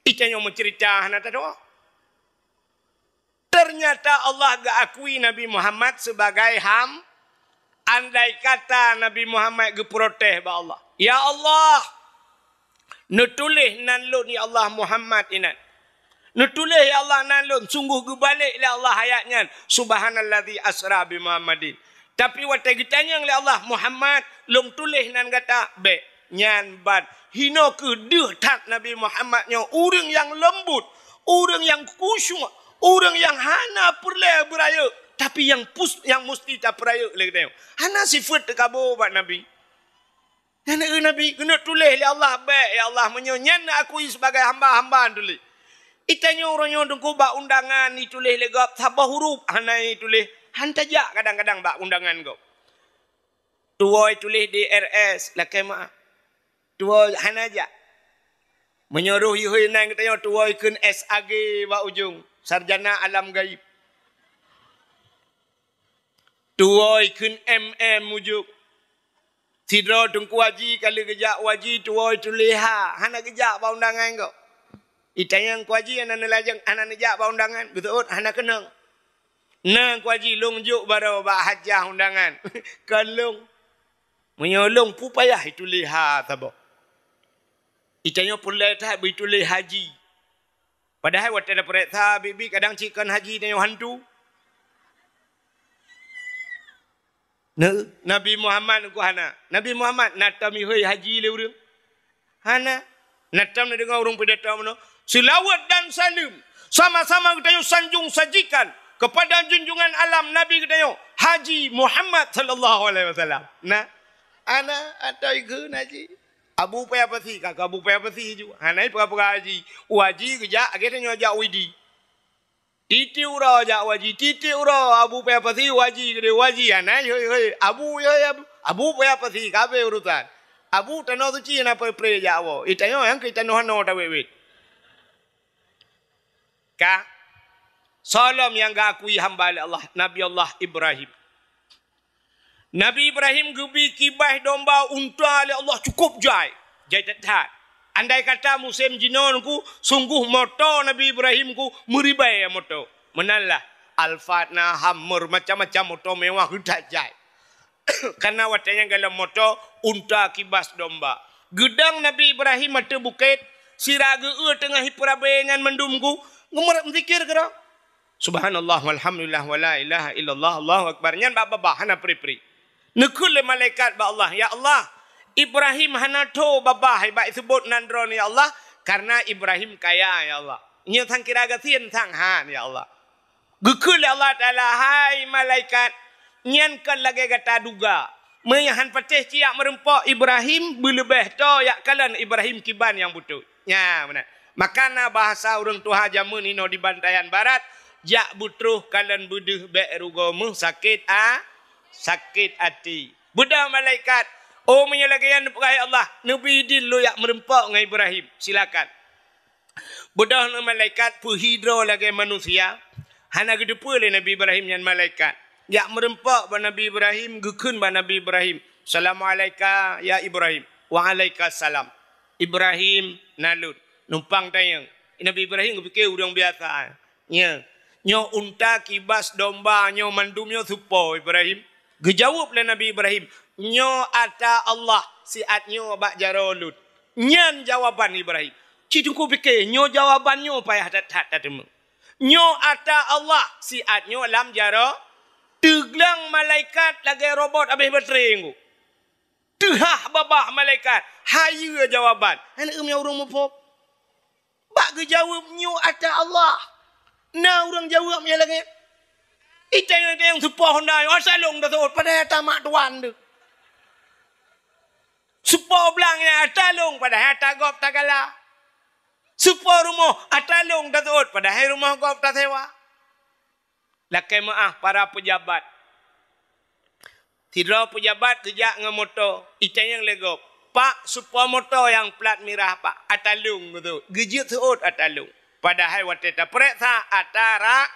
Itanyong meucerita hana tadoe. Ternyata Allah geuakui Nabi Muhammad sebagai ham-, andai kata Nabi Muhammad geuprotes bak Allah, "Ya Allah, neutuléh nan lôn, ya Allah, Muhammad inan. Neutuléh, ya Allah, nan lôn." Sungguh geubalek lé Allah ayat nyan, "Subhanalladzi asra bi Muhammadin." Tapi watée geutanyong lé Allah, "Muhammad, lôn tuléh nan gata?" "Bék." Nyan ban. Hino kheueh deuh that Nabi Muhammad nyoe, ureuëng nyang leumbut, ureuëng nyang khusyuk, ureuëng nyang hana peureulée beurayeuk, tapi nyang pus-, nyang musti tapeurayeuk lé geutanyoe. Hana sifeuet teukabô bak Nabi. Nyan, "Eh, Nabi, keuneuk tuléh lé Allah, bék, ya Allah, meunyoe nyan neuakui sebagai hamba, hamba tuléh." Itanyoe uroe nyoe teungku bak undangan ituléh lé gob saboh huruf hana ituléh, han tajak kadang-kadang bak undangan gob. Tuwoe tuléh D R S, lakée meu'ah. Tuwoe hana jak. Meunyoe roh ihôi nan geutanyoe tuwoe kheun S A G bak ujong, sarjana alam gaib. Tuwoe kheun M M ujong. Sidroe teungku haji ka lheueh geujak u haji tuwoe tuléh ha, hana geujak bak undangan gob. Itanyong ku haji hana neulajeng, hana neujak bak undangan, geuseuôt hana keunong. Na ku haji lôn jok baroe bak hajah undangan. Kon lôn. Meunyoe lôn peue payah ituléh ha saboh. Itanyoe peureulée that beuituléh haji. Padahai watée tapeuriksa biet-biet kadang cit kon haji tanyoe hantu. Nah, Nabi Muhammad ku hana. Nabi Muhammad na tom ihôi haji lé ureuëng? Hana. Na tom neudeungoe ureuëng pidato meunoe, "Seulaweuet dan saleuem sama-sama geutanyoe sanjong sajikan kepada junjungan alam Nabi geutanyoe, Haji Muhammad sallallahu alaihi wasallam." Nah, hana, atau ikheun haji. Abu Paya Pasi, ka, ka Abu Paya Pasi ju. Hana peugah-peugah haji. U haji geujak, akhé tanyoe jak u Idi. Tieb-tieb uroe jak u haji, tieb-tieb uroe Abu Paya Pasi u haji, keudeh u haji, hana, hoi, hoi, Abu, hoi, Abu, Abu Paya Pasi, ka abéh urusan. Abu tanoh suci hana pre-pre jak woe. Itanyoe nyang keu tanoh hano tawét-wét. Ka, soe lom nyang geuakui hamba lé Allah, Nabi Allah Ibrahim. Nabi Ibrahim geubi kibaih domba unta lé Allah cukôp jai, jai that-that. Andai kata musém jinoe ku, sungguh moto Nabi Ibrahim ku meuribèe moto. Meunan lah, Alphard na, Hummer, macam-macam moto mewah geuh that jai. Karena watèe nyan golom moto, unta kibas domba. Geudong Nabi Ibrahim ateueh bukét, sira geu-eu teungoh ipeurabèe nyan mandum ku, geumeurat meuzikir keudroe. Subhanallah, walhamdulillah, wala ilaha illallah, Allahu akbar. Nyan bak babah hana pri-pri. Neukheun lé malaikat bak Allah, "Ya Allah, Ibrahim hana tho babah bak iseubot nan droeneuh, ya Allah, karena Ibrahim kaya, ya Allah. Nyoe sang kira gasien sang han, ya Allah." Geukheun lé Allah Taala, "Hai malaikat, nyan kon lagèe gata duga. Meunyo han patéh cit jak meureumpok Ibrahim, beuleubèh tho jak kalon Ibrahim kiban nyang beutôi." Nya meunan. Maka na bahasa ureueng tuha jameun inoe di Bantayan Barat, "Jak beutroh kalon beudeuh bèk rugoe meuh sakét a-, sakét até." Beudôh malaikat, "Oh, meunyoe lagèe nyan neupeugah, ya Allah, neubi idin lôn jak meureumpok ngon Ibrahim, silakan." Beudôh ngon malaikat peuhi droe lagèe manusia, hana geuteupeue lé Nabi Ibrahim nyan malaikat. Jak meureumpok bak Nabi Ibrahim, geukheun bak Nabi Ibrahim, "Assalamualaika ya Ibrahim." "Waalaikumsalam." "Ibrahim, na lôn." Numpang tanyong. Nabi Ibrahim geupike ureueng biasa. Nya. Nyoe unta, kibas, domba, nyoe mandum nyoe soe po, Ibrahim? Geujaweueb lé Nabi Ibrahim, "Nyoe ata Allah siat nyoe bak jaroe lôn." Nyan jawaban Ibrahim. Cit teungku pike, nyoe jawaban nyoe payah that-that tateumé. Nyoe ata Allah siat nyoe lam jaroe, teugleng malaikat lagée robot abéh baterai nyoe. Teuhah babah malaikat, hayeue jawaban. Hana ureuëng muphom. Bak geujaweueb nyoe ata Allah. Na ureuëng jaweueb nyang lagée nyan. Itayang-tayang soe po honda nyoe, ata lôn taseuôt, padahai ata mak tuan teuh. Soe po blang nyan, ata lôn, padahai ata gob tagala. Soe po rumoh, ata lôn taseuôt, padahai rumoh gob tasewa. Lakée meuáh para peujabat. Sidroe peujabat geujak ngon moto, itanyong lé gob, "Pak, soe po moto nyang plat mirah, Pak?" "Ata lôn," geuteuôt. Geujeuet seuôt ata lôn. Padahai watée tapeuriksa, ata ra-,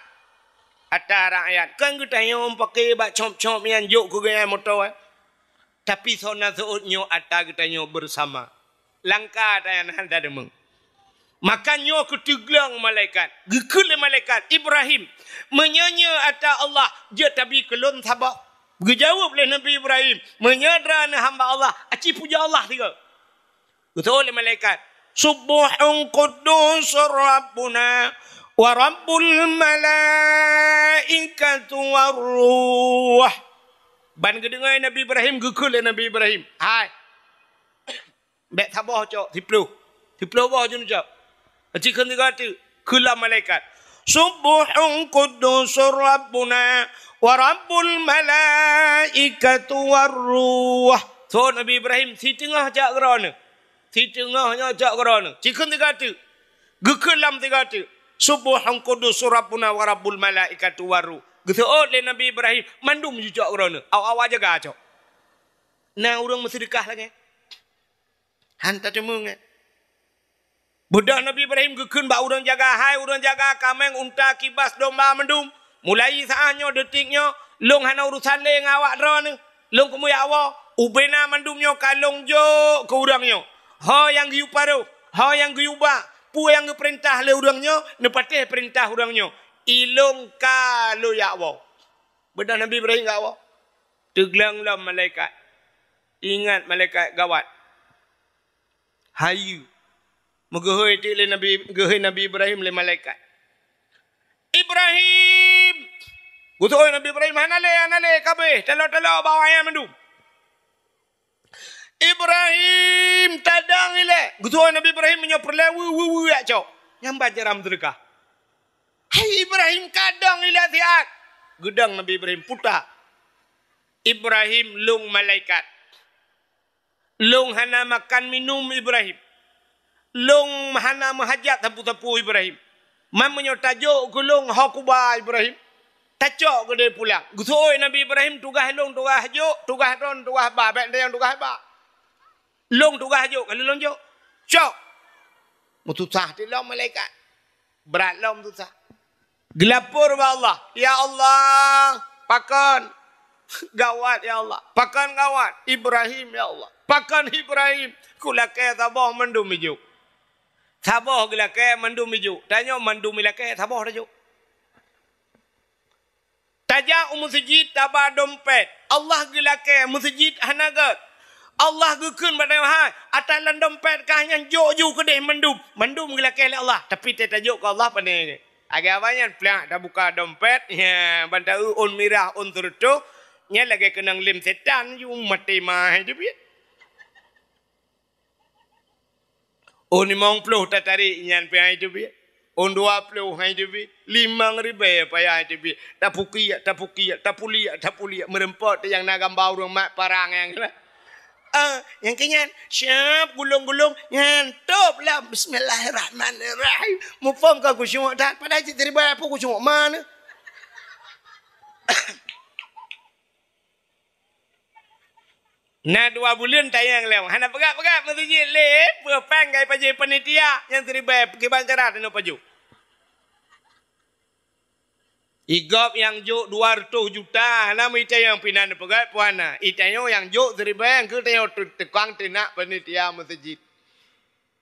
ata rakyat. Kon geutanyoe pake bak cop-cop nyan jok keu geuhnyan moto, eh. Tapi soe na seuôt nyoe ata geutanyoe beusama. Langka tanyan hana deungoe. Maka nyoe keu teugleng malaikat. Geukheun lé malaikat, "Ibrahim, meunyoe nyoe ata Allah, jeuet tabi keu lôn saboh." Geujaweueb lé Nabi Ibrahim, "Meunyoe droeneuh hamba Allah, aci pujoe Allah sigoe." Geuseuôt lé malaikat, "Subbuhun quddus Rabbuna wa Rabbul malaikatu war ruh." Ban geudeungoe Nabi Ibrahim, geukheun lé Nabi Ibrahim, "Hai, bék saboh cok, siploh. Siploh boh jeuet neucok." Aci kheun sigoe teuk, kheun lom malaikat, "Subbuhun quddus Rabbuna wa Rabbul malaikatu war ruh." Seuôt Nabi Ibrahim, siteungoh cok keu droeneuh. Siteungoh nyoe cok keu droeneuh. Ci kheun sigoe teuk. Geukheun lom sigoe teuk, "Subbuhun quddus Rabbuna wa Rabbul malaikatu war ruh." Geuseuôt lé Nabi Ibrahim, mandum jicok keu droeneuh. Awak-awak jaga cok. Na ureuëng meuseudeukah lagée? Hana tateumé nyan. Beudôh Nabi Ibrahim geukheun bak ureuëng jaga, "Hai ureuëng jaga kaméng, unta, kibas, domba mandum, mulai saát nyoe, detik nyoe, lôn hana urosan lé ngon awak droeneuh. Lôn keumeung jak woe, ubena mandum nyoe ka lôn jok keu ureuëng nyoe. Ho nyang geuyue paroh, ho nyang geuyue ba, peue nyang geupeurintah lé ureuëng nyoe, neupatéh peurintah ureuëng nyoe. Ilôn ka lôn jak woe." Beudôh Nabi Ibrahim jak woe, teugleng lom malaikat. Ingat malaikat gawat. Hayeue. Meugeuhôi teuk lé Nabi, geuhôi Nabi Ibrahim lé malaikat. "Ibrahim!" Geuseuôt Nabi Ibrahim, "Hana lé, hana lé, ka abéh, talo-talo bak awak nyan mandum." "Ibrahim, tadong ilée!" Geuseuôt Nabi Ibrahim, "Meunyoe peureulée, weu, weu, weu, jak cok." Nyan ban cara meuseudeukah. "Hai Ibrahim, ka dong ilée siat!" Geudong Nabi Ibrahim, puta. "Ibrahim, lôn malaikat. Lôn hana makan minum, Ibrahim. Lôn hana meuhajat sapeue-sapeue, Ibrahim. Man meunyoe tajok keu lôn ho kuba, Ibrahim, tacok keudeh pulang." Geuseuôt Nabi Ibrahim, "Tugaih lôn tugaih jok, tugaih droeneuh tugaih ba, bék teunyang tugaih ba. Lôn tugaih jok, ka lheueh lôn jok." Cok. Meususah teuk lom malaikat. Brat lom susah. Geulapor bak Allah, "Ya Allah, pakon gawat, ya Allah. Pakon gawat Ibrahim, ya Allah. Pakon Ibrahim, kulakée saboh mandum ijok. Saboh geulakée mandum ijok. Tanyoe mandum ilakée saboh tajok. Tajak u meuseujid taba dompet. Allah geulakée meuseujid hana gét. Allah geukheun bak tanyoe, hai, ata lam dompet kah nyan jok ju keudeh mandum." Mandum geulakée lé Allah, tapi teuh tajok keu Allah pane. Lagée awaknyan plak tabuka dompet, ya, ban taeu ôn mirah, ôn seureutôh, nyan lagée keunong lem setan ju maté ma hai teubiet. Ôn limong ploh tatarek nyan pih hai teubiet. Ôn dua ploh hai teubiet. Limong ribée payah hai teubiet. Tapukiek, tapukiek, tapuliek, tapuliek. Meureumpok teuh nyang na gamba ureuëng mat parang nyan. Ah, nyang keu nyan, siap gulong-gulong, nyan top lah. Bismillahirrahmanirrahim. Muphom ka khusyuk that, padahai cit ribée pun khusyuk mana. Na dua buleuen tayang lom. Hana peugah-peugah meuseujid lé, peue pan gai pajoh panitia nyang siribée kiban cara teunoe pajoh. Igop nyang jok dua reutôh juta, hana meuitanyong pinan peugah peue hana. Itanyong nyang jok siribée, engkeu tanyoe tu-, tukang teunak panitia meuseujid.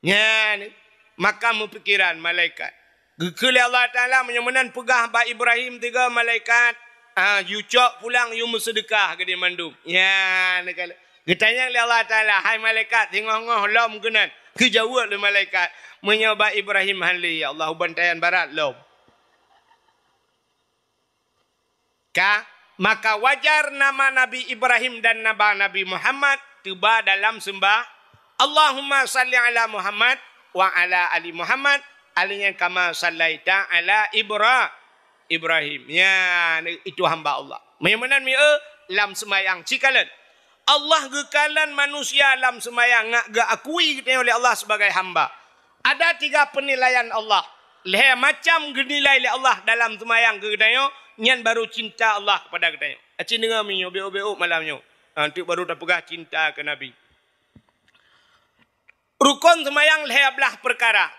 Nyan, maka meupikiran malaikat. Geukheun lé Allah Taala, meunyoe meunan peugah bak Ibrahim tiga malaikat, ah, yue cok pulang, yue meuseudeukah keu di mandum. Ya, neukalon. Geutanyong lé Allah Taala, "Hai malaikat, singoh-ngoh lom keunan?" Geujaweueb lé malaikat, "Meunyoe bak Ibrahim hán lé, ya Allah, u bantayan barat lom." Ka, maka wajar nama Nabi Ibrahim dan nama Nabi Muhammad teuba dalam seumbah, "Allahumma salli ala Muhammad wa ala ali Muhammad, alaihi kama sallaita ala Ibra-, Ibrahim." Ya, itu hamba Allah. Meunyoe meunan mieu lam seumayang, cikalon. Allah geukalon manusia lam seumayang, ngat geuakui geutanyoe lé Allah sebagai hamba. Ada tiga penilaian Allah. Lhée macam geunilai lé Allah dalam seumayang keu geutanyoe, nyan baru cinta Allah kepada geutanyoe. Aci deungoe meunyoe, bék-bék malam nyoe. Ha, teuk baru tapeugah cinta keu Nabi. Rukon seumayang lhée blaih peukara.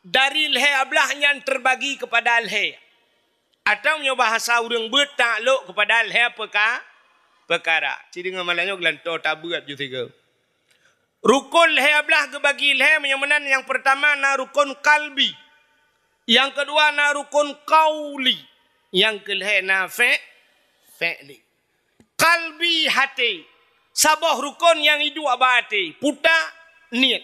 Dari lhée blaih nyan terbagi kepada lhée. Atawa meunyoe bahasa ureuëng beuet, taklok kepada lhée peuka-, peukara. Ci deungoe malam nyoe geulantoe tabeuet ju sigoe. Rukon lhée blaih geubagi lhée, meunyoe meunan nyang peurtama na rukon kalbi. Nyang keudua na rukon kauli. Nyang keulhée na fe-, fe'li. Kalbi, até. Saboh rukon nyang iduek bak até. Peue ta? Niet.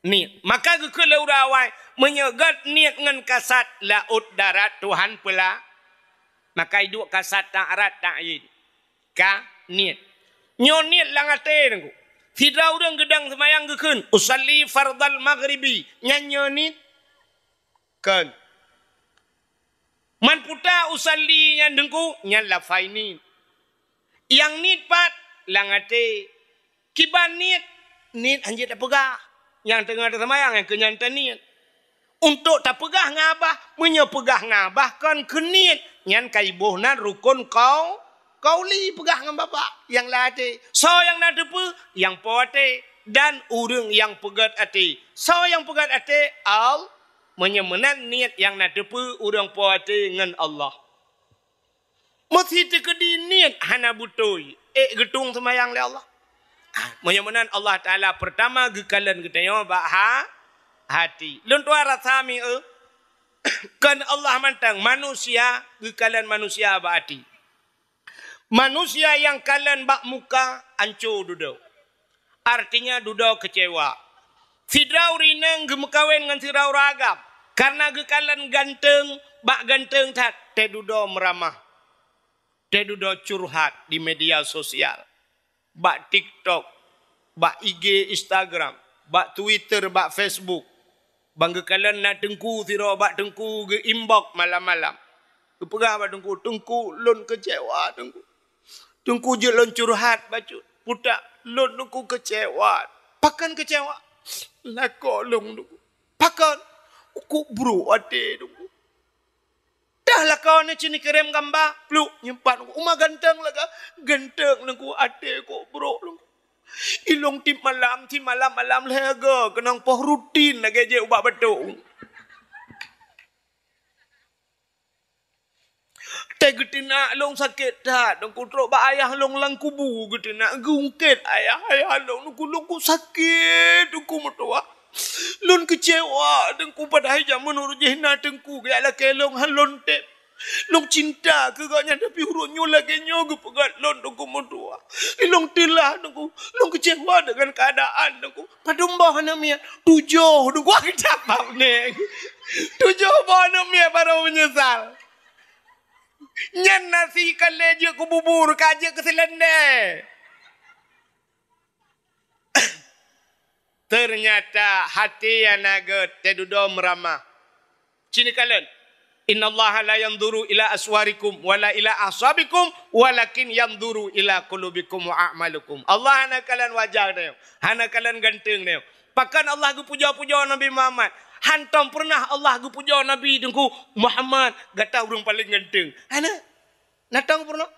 Niet. Maka geukheun lé ureuëng awai, meunyoe gét niet ngon kasat, laôt darat Tuhan peula-, maka iduek kasat, darat, ta'yin. Ka niet. Nyoe niet lam até, Teungku. Sidroe ureuëng geudong seumayang geukheun, "Usalli fardal maghribi." Nyan nyoe niet? Kon. Man peue ta usalli nyan, Teungku? Nyan lafai niet. Nyang niet pat? Lam até. Kiban niet? Niet hanjeuet tapeugah. Nyang teungoh taseumayang, nyang keu nyan taniet. Untuk tapeugah ngon babah, meunyoe peugah ngon babah kon keu niet, nyan ka iboh nan rukon kau-, kauli, peugah ngon babah nyang lam até. Soe nyang na teupeue? Nyang po até dan ureuëng nyang peugét até. Soe nyang peugét até? Al-, meunyoe meunan niet nyang na teupeue ureuëng po até ngon Allah. Meusi teukeudi niet hana beutôi, ék geutueng seumayang lé Allah. Ah, meunyoe meunan Allah Taala peurtama geukalon geutanyoe bak ha-, hati. Lôn tuan rasa mieu, kon Allah mantong, manusia geukalon manusia bak hati. Manusia nyang kalon bak muka anco dudoe. Artinya dudoe keucewa. Sidroe ureuëng inong geumeukawen ngon sidroe ureuëng agam, kareuna geukalon ganteueng, bak ganteueng that, teududoe meuramah, teududoe curhat di media sosial, bak TikTok, bak I G, Instagram, bak Twitter, bak Facebook. Ban geukalon na teungku sidroe bak teungku geu-inbox malam-malam. Geupeugah bak teungku, "Teungku, lôn keucewa, Teungku. Teungku, jeuet lôn curhat bacut. Peue ta, lôn, Teungku, keucewa." "Pakon keucewa?" "Lakoe lôn, Teungku." "Pakon?" "Kok brok até, Teungku." Dah lakoe nyoe ci neukirém gamba, pluk, nyimpan u ma ganteng lagée, ganteng Teungku, até kok brok Teungku. Ilong tiep malam, tiep malam-malam lhée go, keunong poh rutin lagée jeuet ubak batok. Teuh geuteunak long sakét that, Teungku, trok bak ayah long lam kubu geuteunak, geungkét ayah, ayah long, Teungku, long kok sakét, Teungku, meutuwah. Lôn keucewa, Teungku, padahai jameun uroe jih na Teungku geujak lakée long, han lôn teb. Lôn cinta keu gobnyan, tapi uroe nyoe lagée nyoe geupeugét lôn, Teungku, meutuwah. Ilong teulah, Teungku. Lôn keucewa deungon keuadaan, Teungku. Padum boh aneuk miet? Tujoh, Teungku. Wah, geucabab neng. Tujoh boh aneuk miet barô meunyeusal. Nyan nasi ka lhée jeuet keu bubur, ka jeuet keu seulendé. Teunyata hati nyang na gét teududoe meuramah. Ci neukalon, "Innallaha la yanzuru ila aswarikum wala ila ahsabikum, walakin yanzuru ila qulubikum wa a'malikum." Allah hana kalon wajah tanyoe, hana kalon ganteng tanyoe. Pakon Allah geupujoe-pujoe Nabi Muhammad? Hantom peureunah Allah geupujoe Nabi, Teungku, "Muhammad, gata ureuëng paleng ganteng." Hana. Na tom peureunah?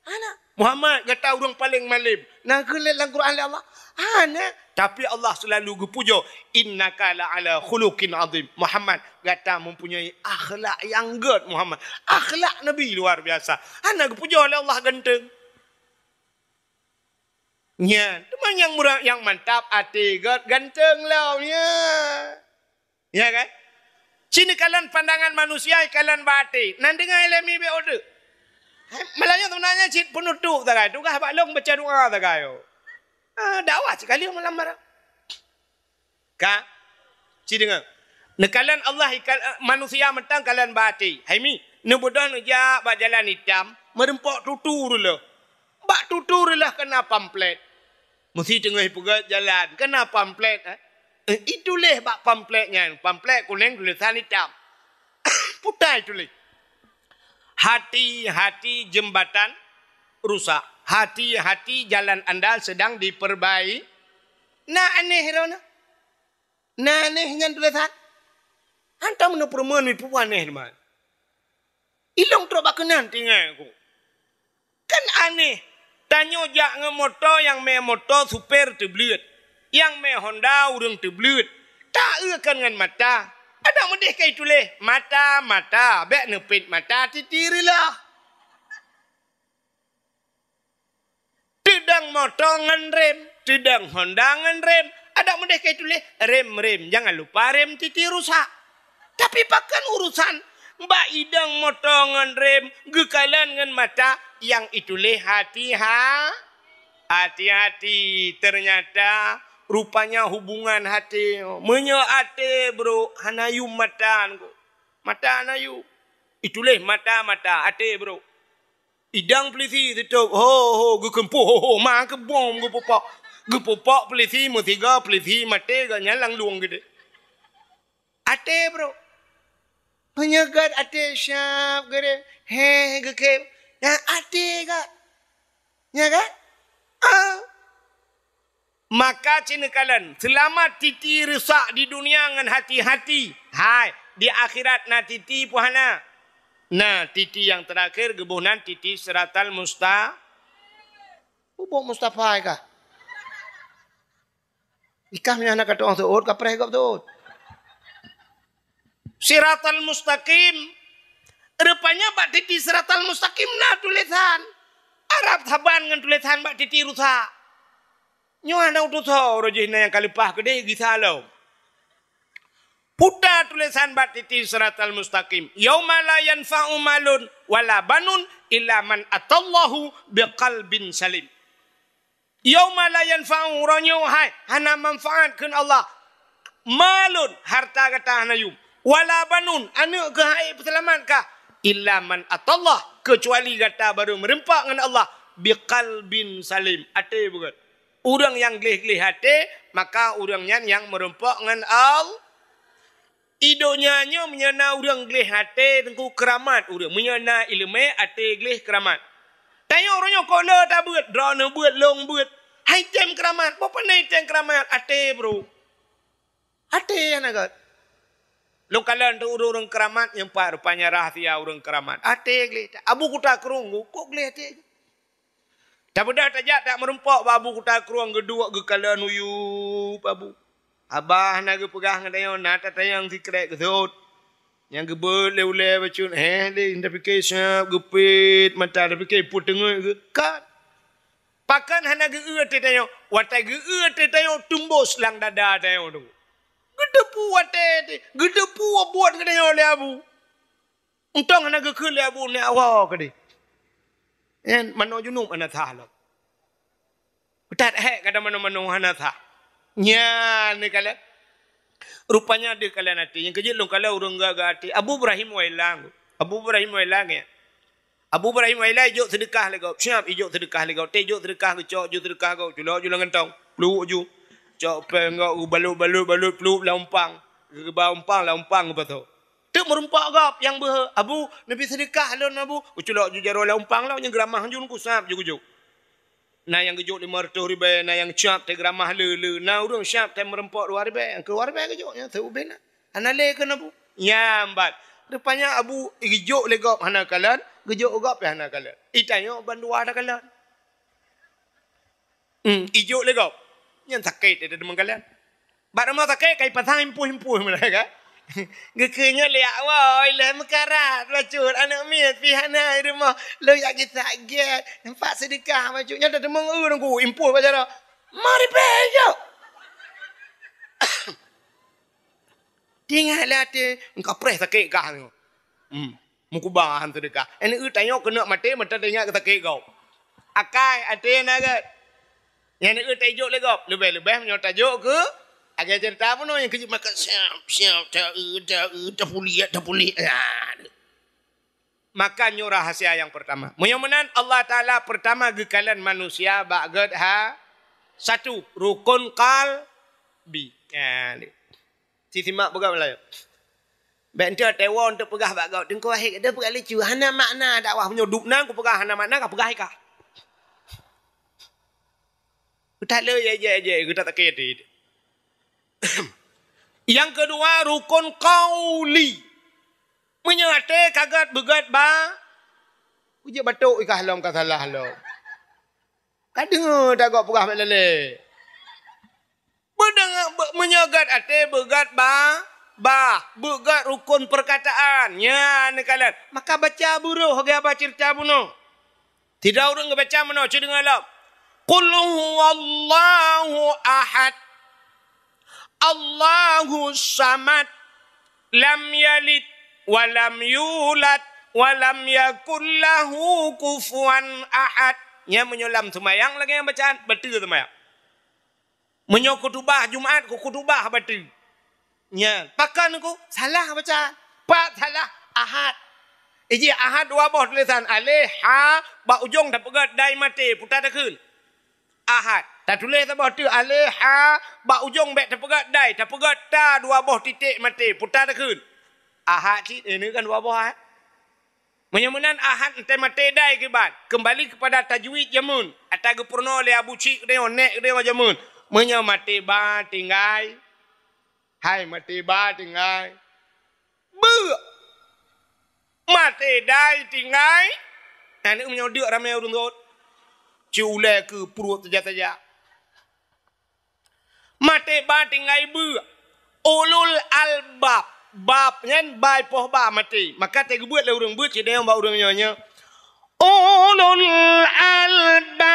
Hana. "Muhammad, gata ureuëng paleng malem." Na geukheun lam Quran lé Allah? Hana. Tapi Allah seulalu geupujoe, "Innaka la ala khuluqin azim." "Muhammad, gata mempunyai akhlak nyang gét, Muhammad." Akhlak Nabi luar biasa. Hana geupujoe lé Allah ganteng. Nyan, teuma nyang murah, nyang mantap até gét ganteng lom, ya. Ya kan? Ci neukalon pandangan manusia, kalon bak até. Nan deungoe lé mi bèk udeuek. Hai, malah nyoe sebenarnya cit penutup sagai. Tugaih bak lôn baca doa sagai. Ah, dakwah sekali malam barang. Ka? Ci deungoe. Neukalon Allah ikal-, eh, manusia mantong kalon bak até. Hai mi, neubeudôh neujak bak jalan itam, meureumpok tutu reuloh. Bak tutu reuloh keuna pamflet. Meusi teungoh peugöt jalan, keuna pamflet, eh? Eh, ituléh bak pamflet nyan, pamflet kunéng tulisan itam. Putai tuléh. Hati-hati jembatan rusak. Hati-hati jalan anda sedang diperbai-, na aneh droeneuh. Na aneh nyan tulisan. Hantom neupeureumeun mipeue aneh teuma. Ilôn trok bak keunan tinggai ku. Kan aneh. Tanyoe jak ngon moto, nyang mé moto supir teubleuet. Nyang mé Honda ureueng teubleuet. Taeu kan ngon mata. Adak meudeh ka ituléh, mata, mata. Bèk neupet mata titi reuloh. Teudong moto ngon rem, teudong Honda ngon rem. Adak meudeh ka ituléh rem, rem. Jangan lupa rem titi rusak. Tapi pakon urusan bak idong moto ngon rem geukalon ngon mata nyang ituléh hati-ha-, hati-hati. Ternyata rupanya hubungan até. Meunyoe até, bro, hana yum mata nyan. Mata hana yum. Ituléh mata, mata, até, bro. Idong peulisi teutôp, ho, ho, geukeumpôh, ho, ho, ma keubom geupupok. Geupupok peulisi meusigoe, peulisi maté, gobnyan lam lueng geude. Até, bro. Meunyoe gèt até siap geude, he, geukhem. Nyan até gèt. Nya kan? Ah. Maka ci neukalon, seulamat titi rusak di dunia ngon hati-hati. Hai, di akhirat na titi peue hana? Na titi nyang teurakhir geuboh nan titi siratal musta-, ubok Mustafa kah? Ikah meunyoe hana ka tu'oh seuôt, ka preh gob seuôt. Siratal mustaqim. Rupanya bak titi siratal mustaqim na tulisan Arab saban ngon tulisan bak titi rusak. Nyoe hana utusoe, uroe jih na nyang ka leupah keudeh gisa lom. Puta tulisan bak titi siratal mustaqim. Yauma la yanfa'u malun wala banun illa man atallahu biqalbin salim. Yauma la yanfa'u, uroe nyoe hai, hana manfaat kheun Allah. Malun, harta gata hana yum. Wala banun, aneuk keuh hai peuseulamat kah. Illa man atallah, keucuali gata barô meureumpok ngon Allah. Biqalbin salim, até beugét. Ureuëng nyang gleh-gleh até, maka ureuëng nyan nyang meureumpok ngon Allah. I donya nyoe meunyoe na ureuëng gleh até teungku keuramat ureuëng. Meunyoe na iéleumé até gleh keuramat. Tanyoe uroe nyoe kok le tabeuet, droeneuh beuet, lôn beuet. Hai tem keuramat, boh pane tem keuramat, até bro. Até hana gét. Lôn kalon teu ureuëng-ureuëng keuramat nyang pat rupanya rahsia ureuëng keuramat. Até gleh. Abu Kuta Krueng kok gleh até. Tabeudôh tajak tak meureumpok bak Abu Kuta Krueng geuduek geukalon uyueb Abu. Abah na geupeugah ngon tanyoe na tatanyong sikrék geusot. Nyang geubeuet lé ulée bacut, heh, lé tapike siab geupet mata tapike peue teungeut geukat. Pakon hana geu-eu até tanyoe? Watée geu-eu até tanyoe tumbos lam dada tanyoe tu. Geuteupeue watée, geuteupeue buet geutanyoe lé Abu. Untông hana geukheun lé Abu nyak woe keudeh. Nyan manoe junub hana sah lom. That hék kata manoe-manoe hana sah. Nyan neukalon. Rupanya deuh kalon até. Nyang keujeuet lôn kalon ureuëng gagah até. Abu Ibrahim Wailang. Abu Ibrahim Wailang ya. Abu Ibrahim Wailang ijok seudeukah lé gob. Siap ijok seudeukah lé gob. Té ijok seudeukah geucok ju seudeukah gob. Culok ju lam gantong. Pluek ju. Cok péng gob geubalot-balot-balot pluek lam umpang. Geuba umpang lam umpang geupasoe. Teuk meureumpok gob nyang beuhe, "Abu, neubi seudeukah lôn, Abu." Geuculok ju jaroe lam umpang lom, nyang geuramah ju kusab ju geujok. Na nyang geujok limong reutôh ribée, na nyang siab teugeramah le-le, na ureuëng siab teumeureumpok dua ribée, nyang keudua ribée geujok, nyang seuubé na. Hana lé keu Abu. Nyang bat. Rupanya Abu geujok lé gob hana kalon, geujok gob pih hana kalon. Itanyoe bandua takalon. Hmm, ijok lé gob. Nyan sakét ida deungon kalon. Bak rumoh sakét kai pasang impuh-impuh meunan kan. Geukheun nyoe lé awai lé meukarat bacut aneuk miet pih hana i rumoh. Lôn jak geusak gét. Nampak seudeukah bacut nyoe dah deungon eu nunggu impuh bak jaroe. Mari peh ijok. Teuingat lé até, engka preh sakét kah nyoe. Hmm. Meukuba han seudeukah. Aneuk eu tanyoe keuneuk maté, meuta teuingat keu sakét gob. Akai até na gét. Nyang aneuk eu tajok lé gob. Leubeh-leubeh meunyoe tajok keu, agai ceurita bunoe nyang keujeuet maka siap, siap, ta eu, ta eu, tapuliek, tapuliek. Ah. Maka nyoe rahsia nyang pertama. Meunyoe meunan Allah Taala pertama geukalon manusia bak gét ha satu, rukun qalbi. Ha, ni. Sisimak peugah meulayeue. Bèk enteuk teuwoe enteuk peugah bak gob. Teungku Wahid, deuh peugah lucu. Hana makna dakwah meunyoe dubna kupeugah hana makna, kapeugah ikah. Geutaleuh jai-jai-jai, geutasakét até. Nyang keudua, rukun qauli. Meunyoe até ka gét beugét ba, peujeuet batok ikah lom ka salah lom. Ka deungoe tagob peugah bak lalé. Beudeungoe, be-, meunyoe gét até beugét ba, bah, beugét rukun perkataan. Nyan neukalon. Maka baca buroh lagèe haba ceurita bunoe. Sidroe ureueng geubaca meunoe, cuba deungoe lom. Qul huwallahu ahad. Allahus samad. Lam yalid wa lam yulad wa lam yakul lahu kufuwan ahad. Nyan meunyoe lam seumayang lagèe nyang bacaan, bateue seumayang. Meunyoe khutubah Jumat, khutubah bateue. Nyan, pakon ku salah baca. Pat salah, ahad. Iji ahad dua boh tulisan, alif, ha, bak ujong tapeugét dai maté, puta takheun. Ahad. Tatuléh saboh teuk, alif, ha, bak ujong bèk tapeugét dai, tapeugét ta dua boh titék maté, puta takheun. Ahad cit, eh, ini kan dua boh ahad. Meunyoe meunan ahad enteuk maté dai kiban, keumbali keupada tajwid jameun, ata geupeurunoe lé Abu Chik geutanyoe, nèk geutanyoe jameun. Meunyoe maté ba tinggai, hai maté ba tinggai, beuk. Maté dai tinggai, aneuk meunyoe deuk ramé ureueng rot. Ci ulèe keu pruet saja-saja. Maté ba tinggai beuk. Ulul albab. Bab nyan bai poh ba maté. Maka teugeubeuet lé ureueng beuet, ci dayong bak ureueng nyoe nyoe. Ulul albab.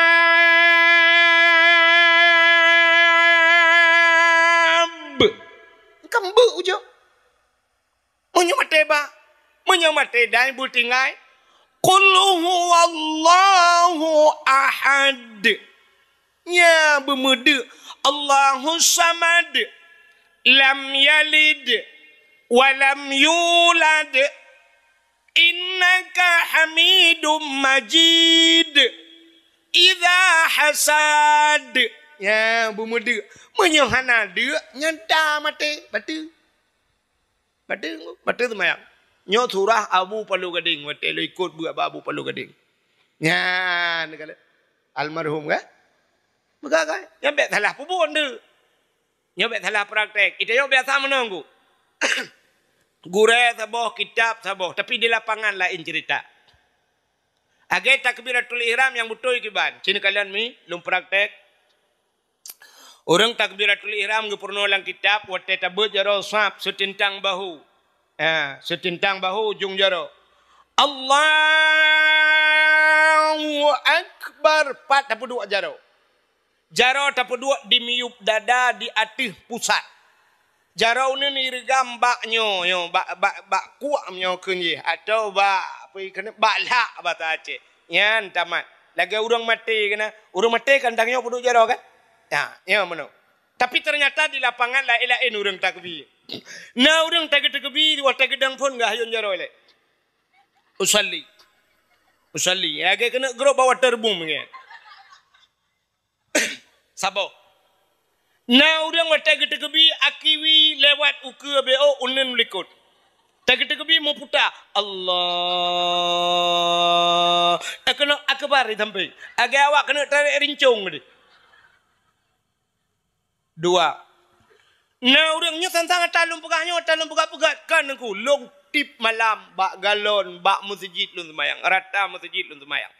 Kan beuk ujong. Meunyoe maté ba, meunyoe maté dai beutinggai, qul huwallahu ahad. Nya beumeudeuk, Allahus samad, lam yalid wa lam yulad, innaka hamidum majid. Idza hasad. Nya beumeudeuk. Meunyoe hana deuk, nyan ta maté, bateue. Bateue, bateue seumayang. Nyoe surah Abu Palu Gadeng, watèe lôn ikot beuet bak Abu Palu Gadeng. Nyan, kala almarhum kan? Peugah kan? Nyan bèk salah peubuet tu. Nyoe bèk salah praktek. Ita nyoe biasa meunoe, Gurèe saboh, kitab saboh, tapi di lapangan laén cerita. Lagèe takbiratul ihram nyang beutôi kiban. Ci neukalon mi, lôn praktek. Ureueng takbiratul ihram geupeurunoe lam kitab, watèe tabeuet jaroe saf, seuteuntang bahu. Ha, seuteuntang bahu ujong jaroe. Allahu Akbar, pat tapeuduek jaroe. Jaroe tapeuduek di miyueb dada di ateueh pusat. Jaroe uneuen ireugam bak nyoe, nyoe, bak, bak, bak kuak nyoe kheun jih, atawa bak, apa kheun, bak lhak basa Aceh. Nyan tamat. Lagèe ureueng maté keunan. Ureueng maté kan tanyoe peuduek jaroe kan? Ya, ya meunoe. Tapi ternyata di lapangan laén-laén ureueng takbir. Na ureueng tageutakbir, watèe geudang phôn geuhayôn jaroe lé. Usalli. Usalli. Lagèe keuneuk grob bak waterboom nyan. Saboh. Na ureueng watèe geutakbir akiwi lewat ukeue B O uneun likot. Tageutakbir meuputa. Allah. Eh, keuneuk akbar di sampéng. Lagèe awak keuneuk tarek rincong tadi. Dua. Na ureueng nyoe sang-sang ata lôn peugah nyoe, ata lôn peugah-peugah kan Teungku, lôn tiep malam bak galon, bak meuseujid lôn seumayang, rata meuseujid lôn seumayang.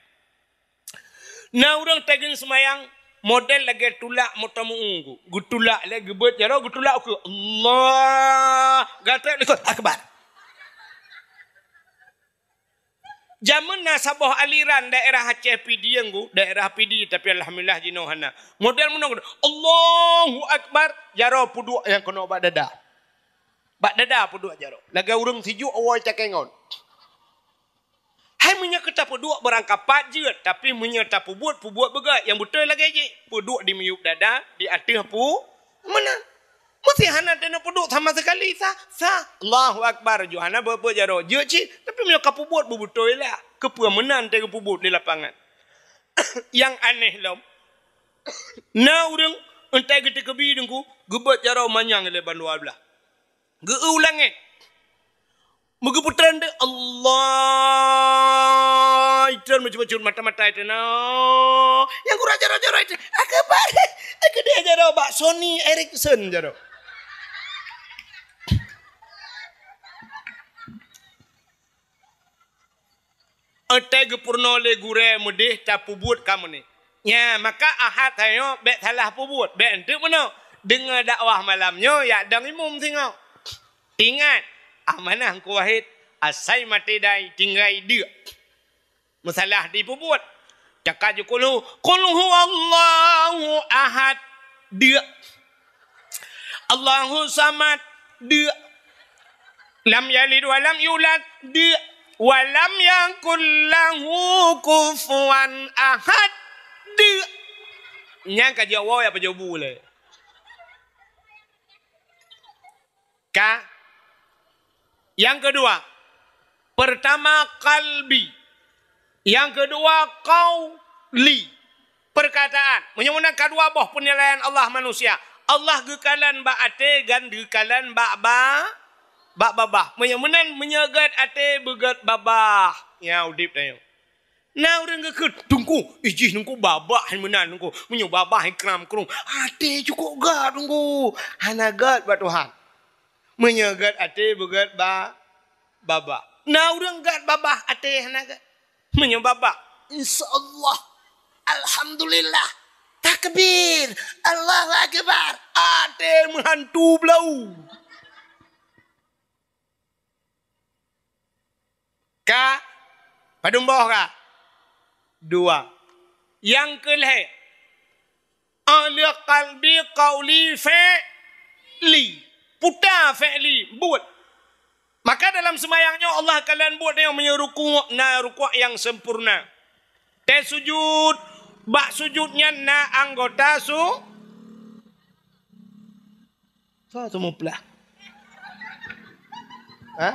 Na ureueng teungoh seumayang, model lagèe tulak moto meu-ueng, geutulak lé, geubeuet jaroe, geutulak ukeue. Allah, gata likot, akbar. Jameun na saboh aliran daerah Aceh Pidie, daerah Pidie, tapi alhamdulillah jinoe hana. Model meunoe, Allahu Akbar, jaroe peuduek nyang keunoe bak dada. Bak dada peuduek jaroe. Lagèe ureueng sijuek woe cakée ngon. Hai meunyoe keu tapeuduek beurangkapat jeuet, tapi meunyoe tapeubuet, peubuet beugèt nyang beutôi lagèe jih. Peuduek di miyueb dada, di ateueh pu-, meunan. Meusé hana teuneuk peuduek sama sekali, sah, sah. Allahu Akbar, ju hana beuet-beuet jaroe. Jeuet cit, tapi meunyoe ka peubuet beubeutôi lah. Keupeue meunan teuh geupeubuet di lapangan. Nyang aneh lom. Na ureueng, entai geuteukeubi deungku, geubeuet jaroe manyang lé bandua blah. Geu-eu u langét. Meugeupeutrön deuh, Allah, itreun meucut-meucut mata-mata itreun. Nyang gura jaroe-jaroe itreun. Aku bari, aku dia jaroe bak Sony Ericsson jaroe. Entai geupeurunoe lé gurée meudeh tapeubuet kamoe nyoe. Nya, maka Ahad tanyoe bék salah peubuet, bék enteuk meunoe. Deungoe dakwah malam nyoe, yak dong imum singoh. Ingat, amanah Teungku Wahid, asai maté dai tinggai deuk. Meusalah dipeubuet. Cakap ju qul hu, "Qul huwallahu ahad." Deuk. "Allahu samad." Deuk. "Lam yalid wa lam yulad." Deuk. "Wa lam yakul lahu kufuwan ahad." Deuk. Nyang ka jaweueb ya pajobu lé. Ka? Nyang keudua, pertama qalbi. Nyang keudua qauli. Perkataan. Meunyoe meunan ka dua boh peunilaian Allah manusia. Allah geukalon bak até dan geukalon bak ba-, bak babah. Meunyoe meunan, meunyoe gét até beugét babah. Nya udép tanyoe. Na ureueng geukheun, "Teungku, ijih Teungku babah hai meunan Teungku. Meunyoe babah hai kram krueng, até cukôp gét Teungku. Hana gét bak Tuhan." Meunyoe gét até beugét ba-, babah. Na ureueng gét babah até hana gét. Meunyoe babah, insya Allah, alhamdulillah, takbir, Allahu akbar, até meuhantu blau. Ka? Padum boh ka? Dua. Nyang keulhèe, ahli qalbi qauli fi'li. Puta fi'li, buet. Maka dalam seumayang nyoe Allah kalon buet nyoe meunyoe rukuk na rukuk nyang sempurna. Teuh sujud, bak sujud nyan na anggota su-, Soe seumeuplah? Ha?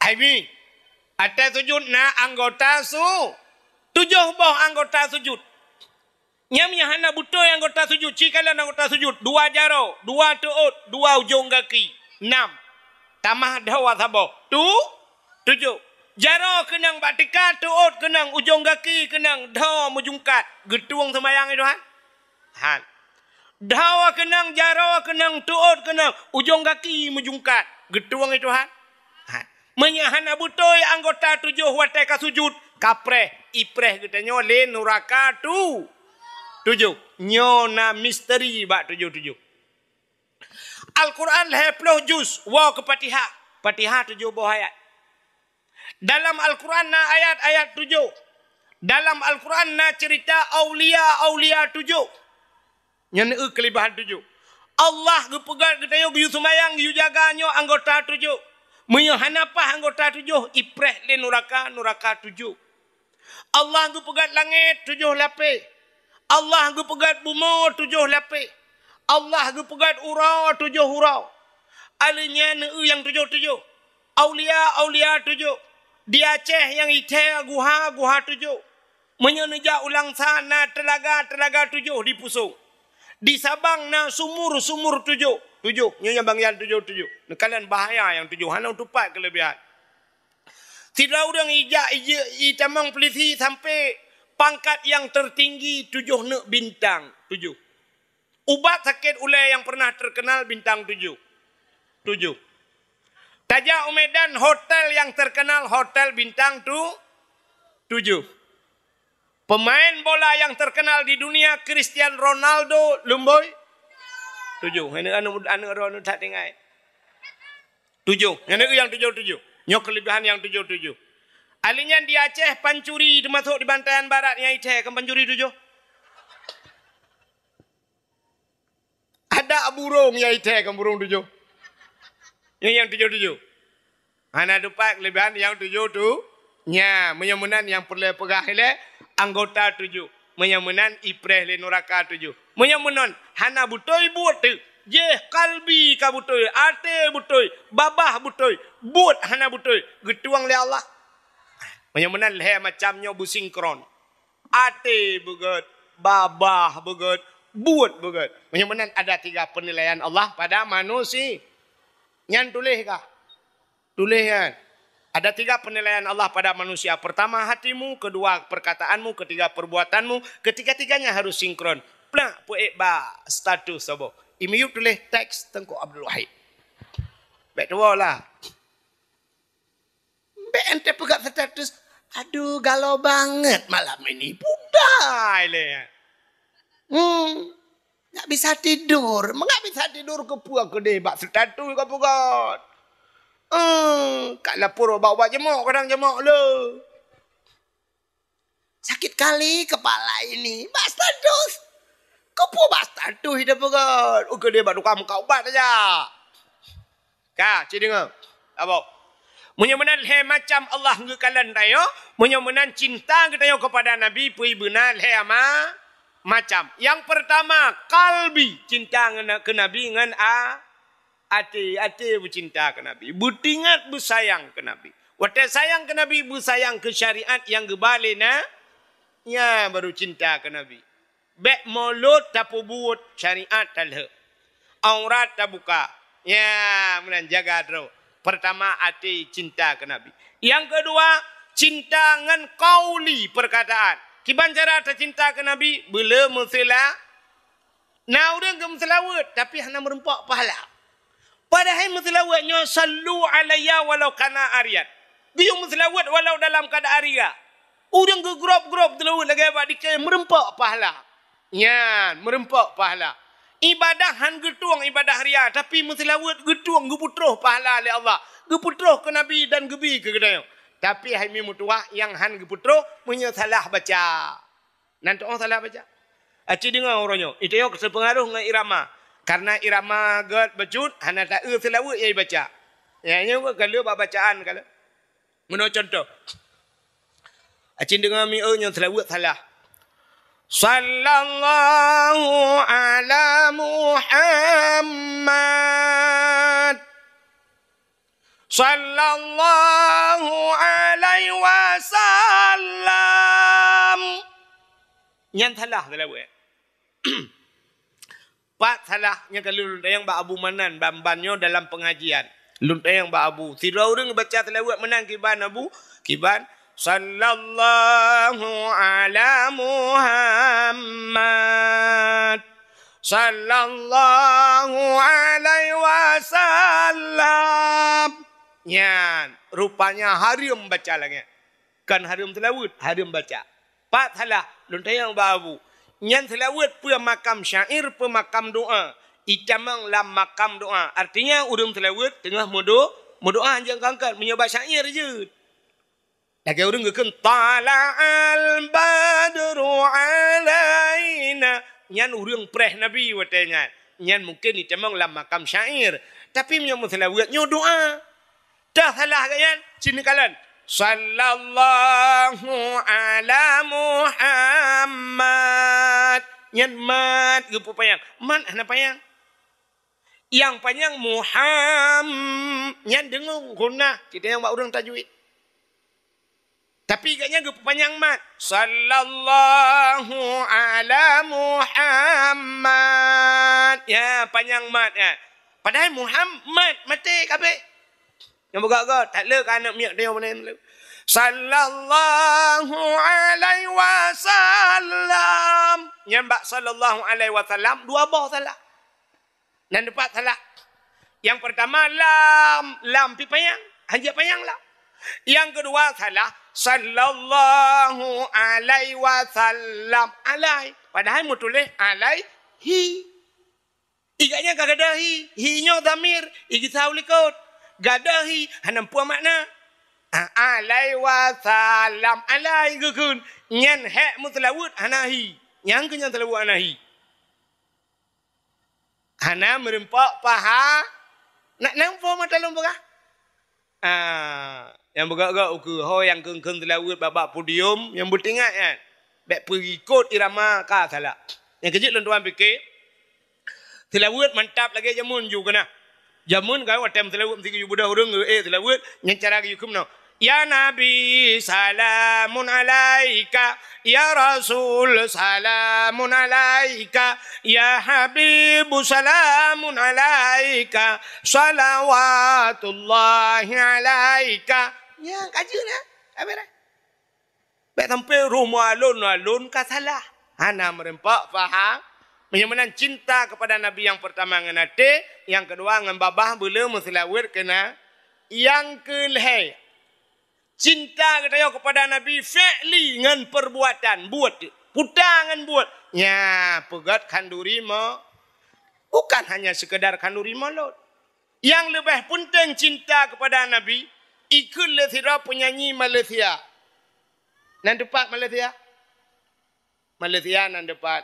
Aibi, ateueh sujud na anggota su-, tujoh boh anggota sujud. Nyan nyang hana beutôi anggota sujud, ci kalon anggota sujud, dua jaroe, dua teuôt, dua ujong gaki, nam. Tamah dhoe saboh, tu-, tujoh. Jaroe keunong bak teuka, teuôt keunong, ujong gaki keunong, dhoe meujungkat. Geutueng seumayang i Tuhan? Han. Dhoe keunong, jaroe keunong, teuôt keunong, ujong gaki meujungkat. Geutueng i Tuhan? Han. Meunyoe hana beutôi anggota tujoh watèe ka sujud, ka preh, ipreh geutanyoe lé nuraka tu-, tujoh. Nyoe na misteri bak tujoh-tujoh. Al-Quran lhèe ploh juz, woe keu Fatihah. Fatihah tujoh boh ayat. Dalam Al-Quran na ayat-ayat tujoh. Dalam Al-Quran na ceurita aulia-aulia tujoh. Nyan eu keulebihan tujoh. Allah geupeugah geutanyoe geuyue seumayang, geuyue jaga nyoe anggota tujoh. Meunyoe hana paih anggota tujoh, ipreh lé nuraka, nuraka tujoh. Allah geupeugah langét tujoh lapéh. Allah geupeugah bumoe tujoh lapéh. Allah geupeugah uroe tujoh uroe. Alheuh nyan eu nyang tujoh-tujoh. Aulia-aulia tujoh. Di Aceh nyang ithèe guha-guha tujoh. Meunyoe neujak u Langsa na teulaga-teulaga tujoh di Pusong. Di Sabang na sumur-sumur tujoh. Tujoh. Nyoe nyang bangian tujoh-tujoh. Neukalon bahaya nyang tujoh. Hana tupat keulebihan. Sidroe ureueng ijak ije-, itamong pulisi sampoe pangkat nyang tertinggi tujoh neuk bintang. Tujoh. Ubat sakét ulèe nyang pernah terkenal bintang tujoh. Tujoh. Tajak u Medan, hotel nyang terkenal hotel bintang tu-, tujoh. Pemain bola nyang terkenal di dunia, Cristiano Ronaldo, lumboi? Tujoh. Aneuk, aneuk, aneuk droeneuh that tinggai. Tujoh. Nyan nyang tujoh-tujoh. Nyoe keulebihan nyang tujoh-tujoh. Alheuh nyan di Aceh pancuri teumasok di Bantayan Barat nyang ithèe kan pancuri tujoh. Burông nyang ithèe kon burông tujoh. Nyang, nyang tujoh-tujoh. Hana teumpat keuleubehan nyang tujoh tu. Nya, meunyoe meunan nyang peureulèe peugah ilèe, anggota tujoh. Meunyoe meunan ipreh lé nuraka tujoh. Meunyoe meunan hana beutôi buet teuh. Jéh kalbi ka beutôi, até beutôi, babah beutôi, buet hana beutôi, geutueng lé Allah. Meunyoe meunan lhèe macam nyoe beusinkron. Até beugèt, babah beugèt, buet beugèt. Meunyoe meunan ada tiga penilaian Allah pada manusia. Nyan tuléh kah? Tuléh nyan. Ada tiga penilaian Allah pada manusia. Pertama hatimu, kedua perkataanmu, ketiga perbuatanmu, ketiga-tiganya harus sinkron. Plak peuék bak status saboh. I miyueb tuléh teks Teungku Abdul Wahid. Bèk tuwoe lah. Bèk ente peugah status, "Aduh, galau banget malam ini." Pudai lé. Hmm. Nggak bisa tidur. Nggak bisa tidur keupeue keudeh bak status ka peugah. Hmm. Ka lapor bak ubat jemok, kadang jemok le. "Sakit kali kepala ini." Bak status. Keupeue bak status ida peugah? Ukeudeh bak tukang meukat ubat saja. Ka, ci deungoe. Saboh. Meunyoe meunan lhèe macam Allah geukalon tanyoe, meunyoe meunan cinta geutanyoe keupada Nabi pih beuna lhèe ma-, macam. Nyang peurtama, kalbi, cinta ngon, keu Nabi ngon a-, até, até beucinta keu Nabi, beutingat beusayang keu Nabi. Watèe sayang keu Nabi, beusayang keu syariat nyang geuba lé na-, nya baru cinta keu Nabi. Bèk mulôt tapeubuet, syariat talheueh. Aurat tabuka. Ya, meunan jaga droe. Peurtama até cinta keu Nabi. Nyang keudua, cinta ngon qauli, peurkataan. Kiban cara tacinta keu Nabi, beuleu meusila-, na ureueng geumeuseulaweuet, tapi hana meurumpok pahala. Padahai meuseulaweuet nyoe, "Sallu alayya walau kana ariyan." Geuyue meuseulaweuet walau dalam keuadaan ria. Ureueng geugrôb-grôb seulaweuet lagèe bak dikée, meurumpok pahala. Nyan, meurumpok pahala. Ibadah han geutueng ibadah ria, tapi meuseulaweuet geutueng, geupeutroh pahala lé Allah. Geupeutroh keu Nabi dan geubi keu geutanyoe. Tapi hai mi meutuwah nyang han geupeutroh meunyoe salah baca. Nan tu'oh salah baca. Aci deungoe uroe nyoe, ita nyoe seupeungaroh ngon irama. Karena irama gèt bacut, hana taeu seulaweuet nyang ibaca. Nyang nyoe ka lheueh bak bacaan ka lheueh. Meunoe contoh. Aci deungoe mi eu nyoe seulaweuet salah. Sallallahu ala Muhammad. Sallallahu alaihi wasallam. Nyan salah seulaweuet. Pat salah nyang ka lôn tanyong bak Abu Manan ban-ban nyoe dalam pengajian. Lôn tanyong bak Abu, sidroe ureueng baca seulaweuet meunan kiban Abu, kiban, "Sallallahu ala Muhammad. Sallallahu alaihi wasallam." Nyan, rupanya hareuem baca lagèe nyan. Kon hareuem seulaweuet, hareuem baca. Pat salah, lôn tanyong bak Abu. Nyan seulaweuet peue makam syair, peue makam doa? Itamong lam makam doa. Artinya, ureueng seulaweuet teungoh meudo-, meudoa, hanjeuet angkat-angkat. Meunyoe bak syair jeuet. Lagèe ureueng geukheun, "Tala'al badru alaina." Nyan ureueng preh Nabi watèe nyan. Nyan mungken itamong lam makam syair. Tapi meunyoe meuseulaweuet nyoe doa. Teuh salah gobnyan, sinoe kalon. Sallallahu ala Muhammad. Nyan mat geupeupanyang. Mat hana panyang. Nyang panyang Muham-, nyan deungon ghunah. Kita nyang bak ureueng tajwid. Tapi gobnyan geupeupanyang mat. Sallallahu ala Muhammad. Ya, panyang mat, ya. Padahai Muhammad maté kabeh. Nyang beugöt-göt, that le keu aneuk miet tanyoe meunan le. Sallallahu alaihi wasallam. Nyan bak sallallahu alaihi wasallam, dua boh salah. Nan teumpat salah. Nyang peurtama lam, lam pi panyang, hanjeuet panyang lam. Nyang keudua salah, sallallahu alaihi wasallam, alai. Padahai meutuléh alaihi. Iga nyan ka gadôh hi, hi nyoe dhamir, igisa u likot. Gadôh hi, hana meupeue makna. A-, alaihi wasallam, alai geukheun. Nyan hék meuseulaweuet hana hi. Nyang keu nyan seulaweuet hana hi. Hana meureumpok paha. Nak nampak mata lôn peugah? Ah, nyang beugöt-göt ukeue ho nyang kheun-kheun seulaweuet bak-bak podium nyang beutingat nyan. Bèk peuikot irama ka salah. Nyang keujeuet lôn tuan pike, seulaweuet mantap lagèe jameun ju keunah. Jameun ka watèe seulaweuet meusigeue ju beudôh ureueng, eh, seulaweuet nyang cara geuyue keunoe. Ya Nabi, salamun alaika. Ya Rasul, salamun alaika. Ya Habibu, salamun alaika. Salawatullahi alaika. Nyan ka jeuet na. Habis dah. Bèk sampai rumoh alon-alon ka salah. Hana meureumpok paham. Meunyoe meunan cinta kepada Nabi nyang peurtama ngon até, nyang keudua ngon babah beuleu meuseulaweuet keu na-, nyang keu lhèe. Cinta geutanyoe kepada Nabi fi'li ngon perbuatan, buet, puta ngon buet. Nya, peugöt khanduri mo-, bukan hanya sekedar khanduri mulod. Nyang leubeh peunteng cinta kepada Nabi, ikheun lé sidroe peunyanyi Malaysia. Nan teupat Malaysia? Malaysia nan teupat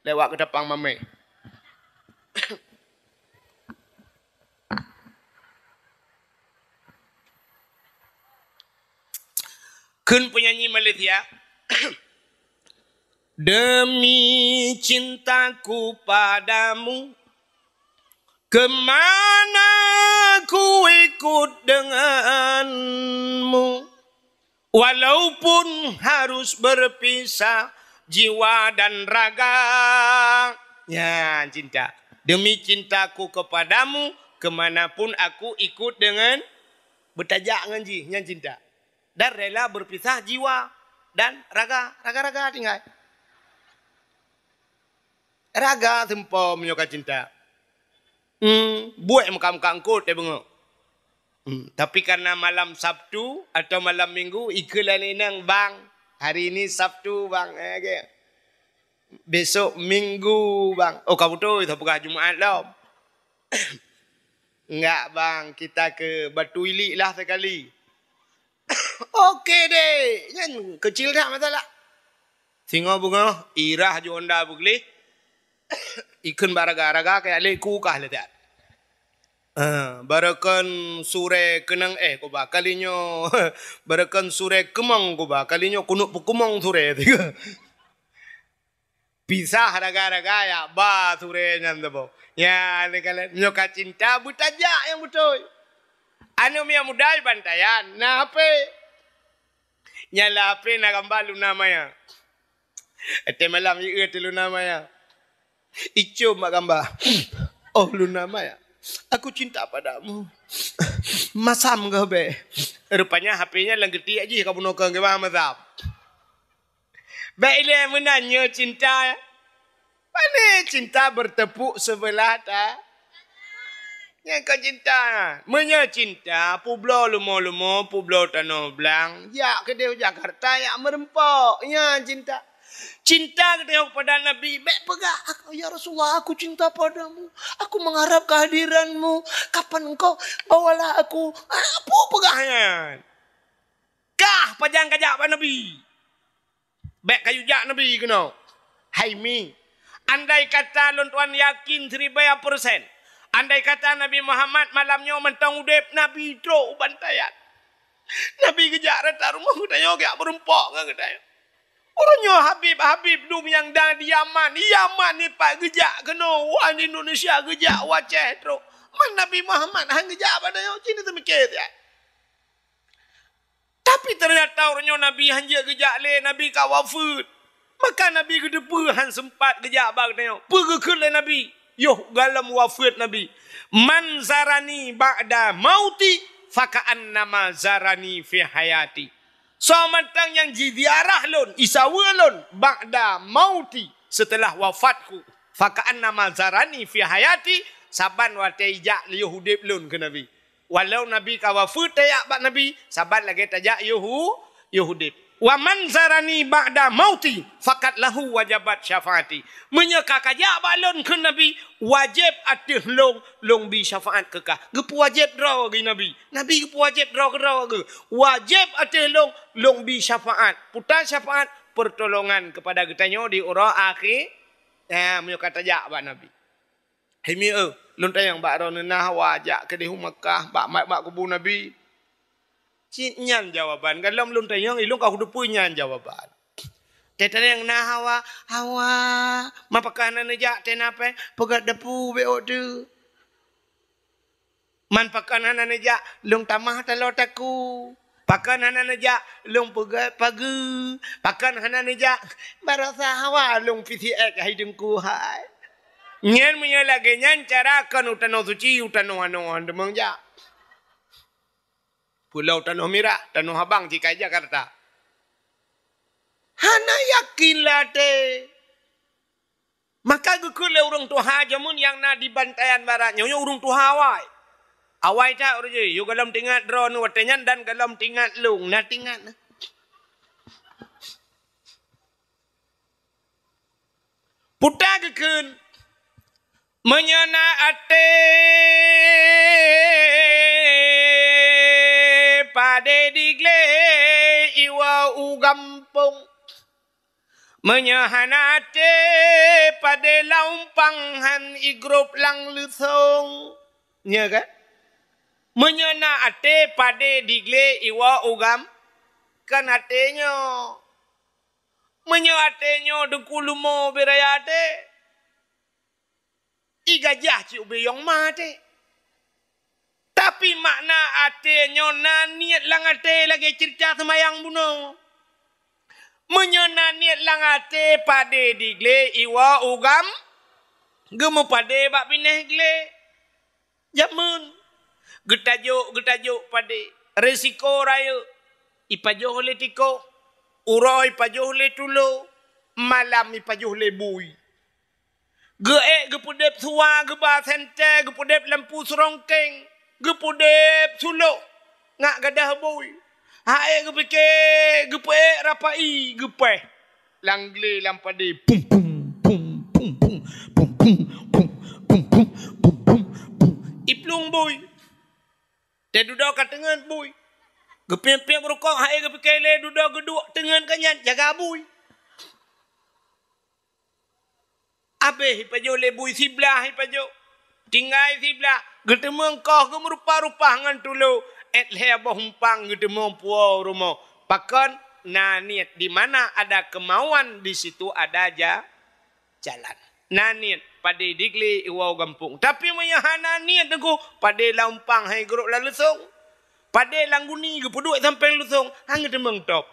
lewat Ketapang Mamé. Kheun peunyanyi Malaysia, demi cintaku padamu, kemana ku ikut denganmu, walaupun harus berpisah jiwa dan raga. Nyan cinta. Demi cintaku kepadamu, kemanapun aku ikut dengan, beutajak ngon jih, nyan cinta. Dan rela berpisah jiwa dan raga, raga-raga tinggai. Raga seumpom nyoe ka cinta. Hmm, buet meuka-meuka eungkot teuh beungoh. Hmm, tapi karena malam Sabtu atau malam Minggu, ikheun lé inong, "Bang, hari ini Sabtu, Bang." Eh, oke. "Besok Minggu, Bang." "Oh, ka beutôi, tapeugah Jumat lom." "Enggak, Bang, kita ke Batu Ilik lah sekali." "Oke deh, nyan kecil dah masalah." Singoh beungoh, irah ju honda beugleh, ikheun bak raga-raga kajak lé ku kah lé that. Ah, barokon surée keunong éh kuba kali nyoe. Barokon surée keumong kuba kali nyoe, keuneuk peukeumong surée. Pisah raga-raga ya ba surée nyan saboh. Ya, ni kalian. Nyoe ka cinta beutajak nyang beutôi. Aneuk miet muda bantaian, na H P. Nyang lam H P na gamba Luna Maya. Watèe malam ié teuh Luna Maya. Icôm bak gamba. "Oh Luna Maya, aku cinta padamu." Masam keuh bèe. Rupanya H P nyan lam geutiek jih ka bunoe keu geuba masam. Bèk ilèe meunan nyoe cinta. Pane cinta bertepuk sebelah ta-, nyan kon cinta. Meunyoe cinta, peubloe leumo-leumo, peubloe tanoh blang, jak keudeh u Jakarta, jak meureumpok. Nyan cinta. Cinta geutanyoe kepada Nabi, bèk peugah, "Aku, ya Rasulullah, aku cinta padamu. Aku mengharap kehadiranmu. Kapan engkau bawalah aku." Ah, peue peugah nyan? Kah pajan kajak bak Nabi? Bèk kayue jak Nabi keunoe. Hai mi, andai kata lôn tuan yakin siribèe persen, andai kata Nabi Muhammad malam nyoe mantong udép, Nabi trok u bantaian. Nabi geujak rata rumoh geutanyoe geujak meureumpok ngon geutanyoe. Uroe nyoe Habib-Habib dum nyang na di Yaman, Yaman nyoe pat geujak keunoe, wah, di Indonesia geujak, u Aceh trok. Man Nabi Muhammad han geujak bak tanyoe, cit neuteumiké siat. Tapi ternyata uroe nyoe Nabi hanjeuet geujak lé, Nabi ka wafeuet. Maka Nabi geuteupeue han seumpat geujak bak geutanyoe. Peue geukheun lé Nabi? Yoh gohlom wafeuet Nabi, "Man zarani ba'da mauti, faka'annama zarani fi hayati." Soe mantong nyang jiziarah lôn, isaweue lôn, ba'da mauti, seuteulah wafatku, faka'annama zarani fi hayati, saban watèe ijak yoh udép lôn keu Nabi. Walau Nabi ka wafeuet tajak bak Nabi, saban lagèe tajak yoh u-, yoh udép. "Wa man zarani ba'da mauti, faqad lahu wajabat syafaati." Meunyoe ka kajak bak lôn kheun Nabi, wajéb ateueh lôn, lôn bi syafaat keu kah. Geupeuwajéb droe geuh Nabi. Nabi geupeuwajéb droe keudroe geuh. Wajéb ateueh lôn, lôn bi syafaat. Peue syafaat? Pertolongan kepada geutanyoe di uroe akhé. Nah, meunyoe ka tajak bak Nabi. Hai mieu, lôn tanyong bak droeneuh na hawa jak keudeh u Makkah, bak mat bak kubu Nabi? Cit nyan jawaban. Galom lôn tanyong, ilôn ka kuteupeue nyan jawaban. Teuh tanyong na hawa, hawa. Man pakon hana neujak teuh na pèng, peugöt depu bèk ôk teuh. Man pakon hana neujak, lôn tamah taloe takue. Pakon hana neujak, lôn peugöt pageue. Pakon hana neujak, barosa hawa lôn pisiek hai Teungku hai. Nyan meunyoe lagèe nyan cara kon u tanoh suci, u tanoh anoe han teumong jak. Pulo Tanoh Mirah, Tanoh Abang, cit ka i Jakarta. Hana yakin lé até. Maka geukheun lé ureueng tuha jameun nyang na di Bantayan Barat nyoe, nyoe ureueng tuha awai. Awai that ureueng jih, yôh galom teuingat droeneuh watèe nyan dan galom teuingat lôn, na teuingat na. Peue ta geukheun, meunyoe na até padé di glé iwoe u gampông. Meunyoe hana até padé lam umpang han igrôp lam leusông. Nyo kan? Meunyoe na até padé di glé iwoe u gam-, kan até nyoe. Meunyoe até nyoe Teungku leumo beu raya até, i gajah cit ubé yong ma até. Tapi makna até nyoe na niet lam até lagèe ceurita seumayang bunoe. Meunyoe na niet lam até padé di glé iwoe u gam-, geumeupadé bak binéh glé. Jameun geutajok, geutajok padé, risiko rayeuk, ipajoh lé tikoh, uroe ipajoh lé tulo, malam ipajoh lé bui. Geuék geupeudeb suwa, geuba sentée, geupeudeb lampu seurongkeng, geupeudeb sulok, ngat gadoh bui. Hai geupike, geupeuék rapai, geupéh. Lam glé lam padé, pum, pum, pum. Iplueng bui. Teududoe ka teungeut bui. Geupiep-piep rukok, hai geupike lé dudoe geuduek teungeut ka nyan, jaga bui. Abéh ipajoh lé bui siblah ipajoh. Tinggai siblah, geuteumeung koh geumeurupa-rupa ngon tulo, ék lhée boh umpang geuteumeung puwoe u rumoh. Pakon? Na niet, di mana ada kemauan, di situ ada ja-, jalan. Na niet, padé di glé iwoe u gampông. Tapi meunyoe hana niet Teungku, padé lam umpang han igrôp lam leusông. Padé lam guni geupeuduek sampéng leusông, han geuteumeung top.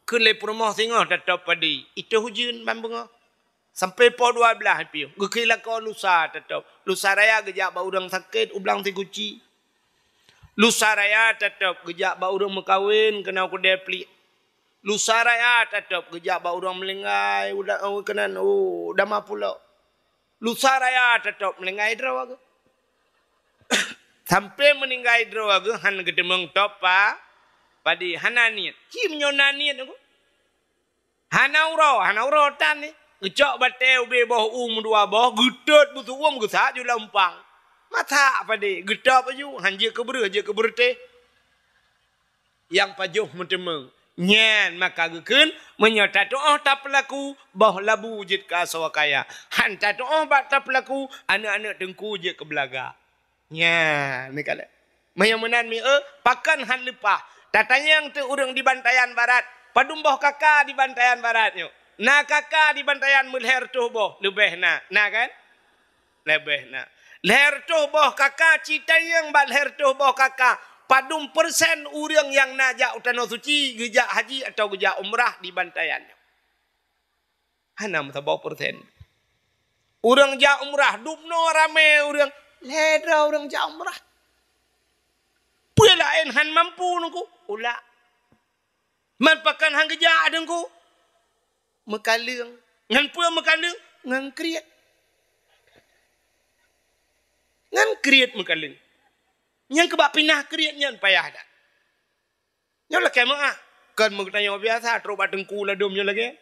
Kheun lé peurumoh singoh tatop padé, itôh ujeuen ban beungoh. Sampoe poh dua blaih piôh, geukheun lakoe lusa tatop. Lusa raya geujak bak ureueng sakét u Blang Siguci. Lusa raya tatop geujak bak ureueng meukawen keunoe keudée pliek. Lusa raya tatop geujak bak ureueng meuninggai u da-, u keunan, u Dama Pulo. Lusa raya tatop meuninggai droe geuh. Sampoe meuninggai droe geuh han geuteumeung top pa-, padé, hana niet. Ci meunyoe na niet Teungku. Hana uroe, hana uroe tan ni. Geucok batée ubé boh u meudua boh, geutot beusuwom geusak ju lam umpang. Masak padé, geutop laju, han jeuet keu breueh, jeuet keu beureuteh. Nyang pajoh meuteumeung. Nyan maka geukheun, meunyoe tatu'oh tapeulaku, boh labu jeuet keu asoe kaya. Han tatu'oh bak tapeulaku, aneuëk-aneuëk Teungku jeuet keu beulaga. Nyan, ni kalon. Meunyoe meunan mi, eh, pakon han leupah. Tatanyong teuh ureuëng di Bantayan Barat. Padum boh kaka di Bantayan Barat nyoe? Na kaka di Bantayan meulhée reutôh boh, leubeh na. Na kan? Leubeh na. Lhée reutôh boh kaka, ci tanyong bak lhée reutôh boh kaka. Padum persen ureuëng nyang na jak u Tanoh Suci, geujak haji atawa geujak umrah di Bantayan nyoe? Hana meusaboh persen. Ureuëng jak umrah, dubnoe ramé ureuëng, lhée droe ureuëng jak umrah. Peue laén han mampu Teungku, ulak. Man pakon han geujak Teungku? Meukaleueng. Ngon peue meukaleueng? Ngon kriet. Ngon kriet meukaleueng. Nyang keubak pinah kriet nyan payah that. Nyoe lakée meuáh. Kon meugeutanyoe biasa, trok bak teungku ladôm nyoe lagée.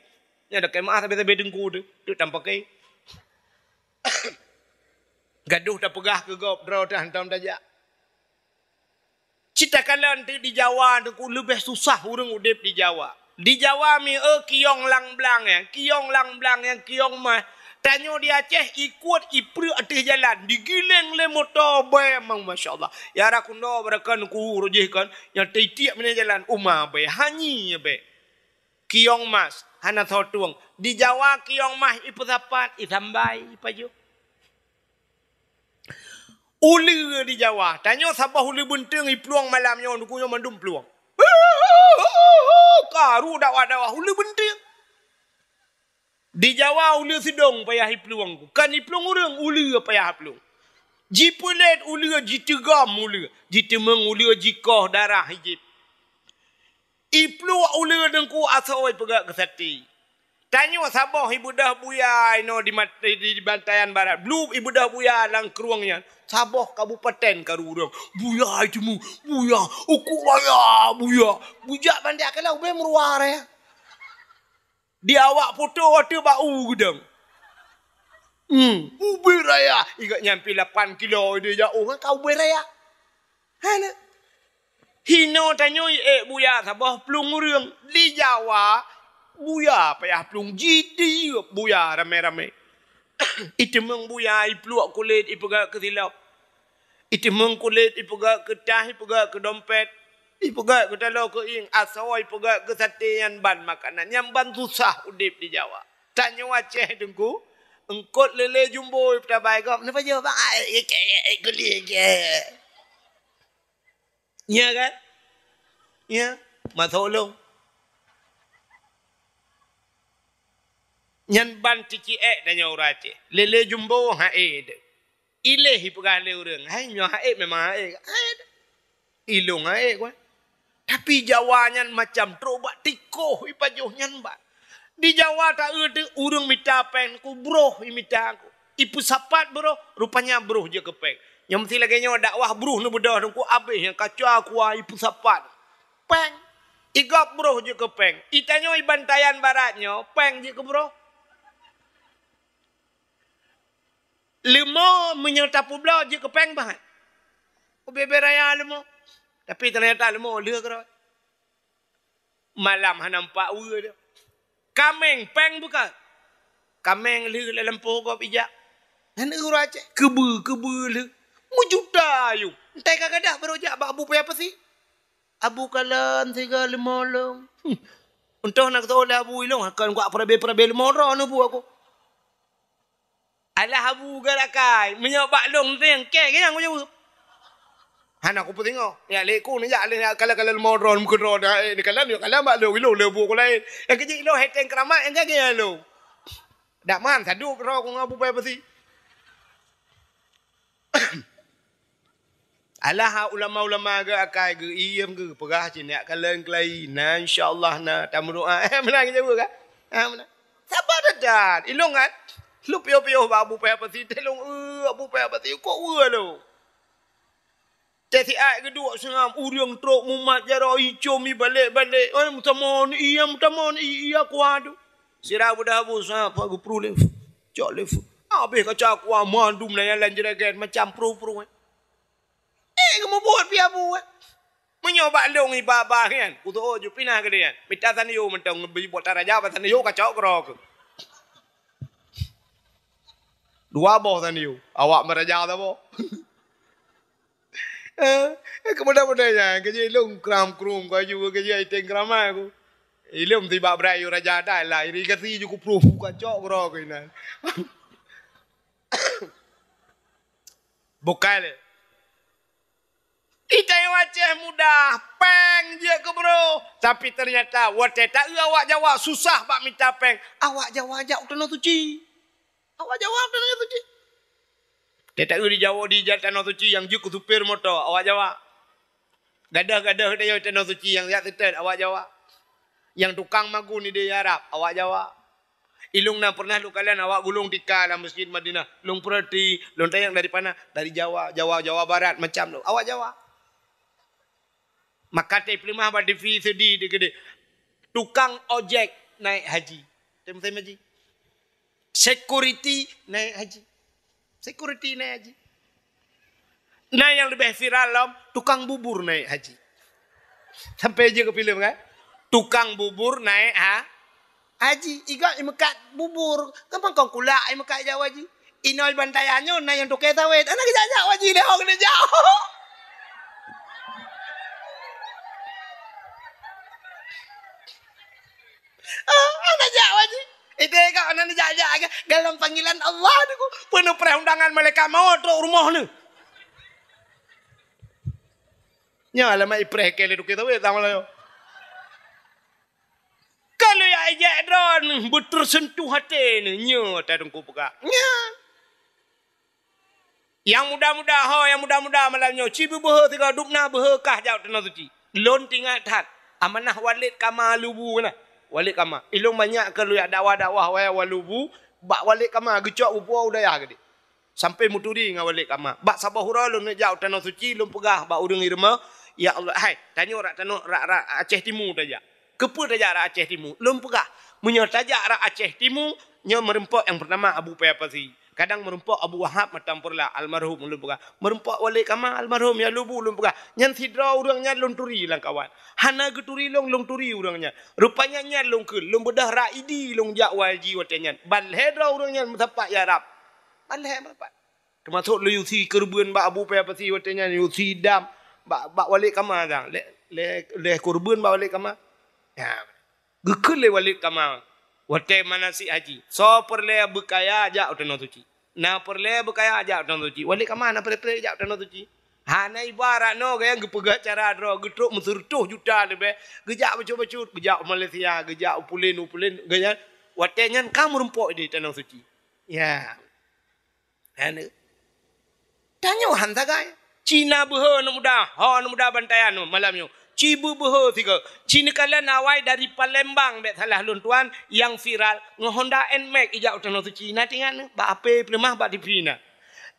Nyoe lakée meuáh sabe-sabe teungku teuh, teuk tampakée. Gadoh tapeugah keu gob, droe teuh hantom tajak. Cit takalon teuk di Jawa teungku leubeh susah ureuëng udeb di Jawa. Di Jawa mi, eh, kiyong lam blang nyan, kiyong lam blang nyan, kiyong mah. Tanyoe di Aceh, ikot ipreuk ateueh jalan, digiléng lé moto bèe memang masya Allah. Ya rakundo barakan ku rojih kan, nyang teitiek meunan jalan uma bèe, hanyi bèe. Kiong mas, hana soe tueng. Di Jawa kiong mas ipeusapat, isambai, ipajoh. Uleue di Jawa, tanyoe saboh uleue beunteueng iplueng malam nyoe, nuku nyoe mandum plueng. Karu dakwah-dakwah uleue beunteueng. Di Jawa uleue seudong payah iplueng, kon iplueng ureueng, uleue payah iplueng. Jipeulét uleue, jiteugom uleue, jiteumeung uleue, jikoh darah ijép. Ipluek uleue teungku asoe ipeugèt keu saté. Tanyoe saboh ibeudôh buya inoe di mat-, di, di Bantayan Barat. Blueb ibeudôh buya lam krueng nyan. Saboh kabupaten karu ureueng. Buya iteumèe, buya, uku raya, buya. Bujak bandak keulah ubé meuruwa raya. Di awak poto watèe bak u geudong. Hmm, ubé raya. Igak nyampe lapan kilo dia jauh kan ka ubé raya. Hana. Hino tanyoe ék buya saboh plueng ureueng. Di Jawa, buya payah plueng jitiep buya ramé-ramé. Iteumeung buya ipluek kulét ipeugèt keu silop. Iteumeung kulét ipeugèt keu tah, ipeugèt keu dompet, ipeugèt keu taloe keu ieng, asoe ipeugèt keu saté nyan ban makanan. Nyan ban susah udép di Jawa. Tanyoe Aceh teungku, eungkot lélé jumbo ipeusabai gob. Napa jaweueb bang? Ai, ai, ai, ai, guli, ai. Nya kan? Nya, masuk lôn. Nyan ban ciciek tanyoe ureueng Aceh. Lélé jumbo hana ék. Iléh ipeugah lé ureueng, hai nyoe hana ék memang hana ék. Hai ilong hana ék kan. Tapi Jawa nyan macam trok bak tikoh ipajoh nyan ban. Di Jawa taeu teuh ureueng mita péng ku broh imita ku. Ipeusapat broh, rupanya broh jeuet keu péng. Nyang meusti lagèe nyoe dakwah broh neubeudôh teungku abéh nyang kaca kuah ipeusapat. Péng. Igob broh jeuet keu péng. Itanyoe i Bantayan Barat nyoe péng jeuet keu broh. Leumo meunyoe tapeubloe jeuet keu péng bah. Ubé-bé raya leumo. Tapi teunyata leumo lheueh keudroe. Malam hana nampak weue dia. Kaméng péng bukan? Kaméng lheueh lam lampôh gob ijak. Nyan ureueng Aceh keubeue-keubeue lheueh. Meujuta ayong. Entai ka gadôh barô jak bak Abu Paya Pasi. Abu kalon siga leumo lôn. Hmm. Untôh na geutôh lé Abu ilong, akan kuak peurabé-peurabé leumo droe neubu aku. Alah Abu geurakai, meunyoe bak lôn teuh nyang kèe, nyang kujaweueb. Hana kupeusingoh. Ya lé ku neujak lé kalon-kalon leumo droe meukeudroe dah, eh, neukalon, neukalon bak lôn, ilong lé bu ku laén. Nyang keujeuet ilong heteng keuramat, nyang kèe lôn. Dak man sadub droe ku ngon Abu Paya Pasi. Alah ulama-ulama geu akai geu iem geu peugah cit nyak kalon keulayi. Nah, insya Allah na tameudoa. Eh, meunan geujaweueb kan? Ha, meunan. Sabar that-that. Ilong kan? Lôn piôh-piôh bak Abu Paya Pasi. Teuh lôn, eh, Abu Paya Pasi. Kok weue lôn? Teuh siat geuduek seungab ureueng trok mumat jaroe icom ibalek-balek. Eh, meutamon iya, meutamon iya kuah tu. Sira beudah Abu Sa'ad, pak geupru lé. Cok lé. Abéh kaca kuah mandum na nyang lam jeureugét macam pruh-pruh, eh. Eh, geumubuet pih Abu, eh. Meunyoe bak lôn iba-ba nyan, kutoh ju pinah keudeh nyan. Mita sandiô mantong ngeubri buet taraja bak sandiô kacok keudroe keuh. Dua boh sandiô, awak meuraja saboh. Eh, eh, keumudian-mudian nyan, keujeuet ilong kram-krum, kaju keujeuet iteng kramai ku. Ilong tibak brat yue raja dah lah, irigasi ju kupruh, kacok keudroe keuh inan. Bukai lé. Itanyoe Aceh mudah, péng jeuet keu broh. Tapi teunyata watèe taeu awak Jawa susah bak mita péng, awak Jawa jak u Tanoh Suci. Awak Jawa u Tanoh Suci. Watèe taeu di Jawa di jak Tanoh Suci nyang jeuet keu supir moto, awak Jawa. Gadôh-gadôh di Tanoh Suci nyang jak seutôt, awak Jawa. Nyang tukang magun di Arab, awak Jawa. Ilong na pernah lôn kalon awak gulong tika lam Masjid Madinah. Lôn peurati, lôn tanyong dari pana? Dari Jawa, Jawa, Jawa Barat macam tu. Awak Jawa. Maka teupeuleumoh bak T V seudi di keudeh. Tukang ojek naik haji. Teuh musim haji. Security naik haji. Security naik haji. Nah, nyang leubeh viral lom, tukang bubur naik haji. Sampai jeuet keu filem kan? Tukang bubur naik ha-, Haji, igob imeukat bubur, gampang kon kulak imeukat jak haji. Inoe bantayan nyoe na nyang toke sawét, hana geujak-jak haji lé ho keuneuk jak. Ah, hana jak haji. Itu igob hana jak-jak, dalam panggilan Allah tu, peue neupreh undangan malaikat maut trok rumoh ni. Nyoe alamat ipreh keu lé toke sawét sama lalu. Ka lheueh jak ijak droeneuh beuteurseuntuh até neuh, nyoe ata Teungku peugah. Nyan. Nyang muda-muda ho, nyang muda-muda malam nyoe, ci beubeuhe sigoe dubna beuhe kah jak u Tanoh Suci. Lôn teuingat that, amanah Walid Kama Lubu na. Walid Kama. Ilôn banyak ka lheueh jak dakwah-dakwah wayah Walubu, bak Walid Kama geucok bupo u dayah geude. Sampai meuturi ngon Walid Kama. Bak saboh uroe lôn neuk jak u Tanoh Suci, lôn peugah bak ureuëng i rumoh, "Ya Allah, hai, tanyoe rak tanoh rak, rak Aceh Timu tajak." "Keupeue tajak rak Aceh Timu?" Lôn peugah, "Meunyoe tajak rak Aceh Timu, nyoe meurumpok nyang peurtama Abu Paya Pasi. Kadang meurumpok Abu Wahab Matampurla, almarhum," lôn peugah. "Meurumpok Walid Kama, almarhum, ya Lubu," lôn peugah. "Nyan sidroe ureuëng nyan lôn turi lam kawan. Hana geuturi lôn, lôn turi ureuëng nyan. Rupanya nyan lôn kheun, lôn beudôh rak Idi lôn jak haji watée nyan. Ban lhée droe ureuëng nyan meusapat ya Rab." Ban lhée meusapat. Teumasok lé Yusi keureubeuen bak Abu Paya Pasi watée nyan, Yusi dam bak, bak Walid Kama dang. Lé, lé, lé keureubeuen bak Walid Kama. Ya. Geukheun lé Walid Kama watée manasik haji, "Soe peureulée beukaya jak u Tanoh Suci. Na peureulée beukaya jak u Tanoh Suci." Walid Kama na peureulée jak u Tanoh Suci. Hana ibarat nyoe gaya geupeugah cara droe, geutrok meuseureutoh juta leubeh, geujak bacut-bacut, geujak u Malaysia, geujak u pulen, u pulen, gaya watée nyan ka meurumpok di Tanoh Suci. Ya. Hana. Tanyoe han sagai. Ci na beuhe aneuk muda, ho aneuk muda bantayan nyoe malam nyoe. Ci beubeuhe sigoe. Ci neukalon awai dari Palembang bék salah lôn tuan nyang viral ngon Honda Nmax ijak u Tanoh Suci. Na teuingat nyoe, bak H P peuleumah bak T V na.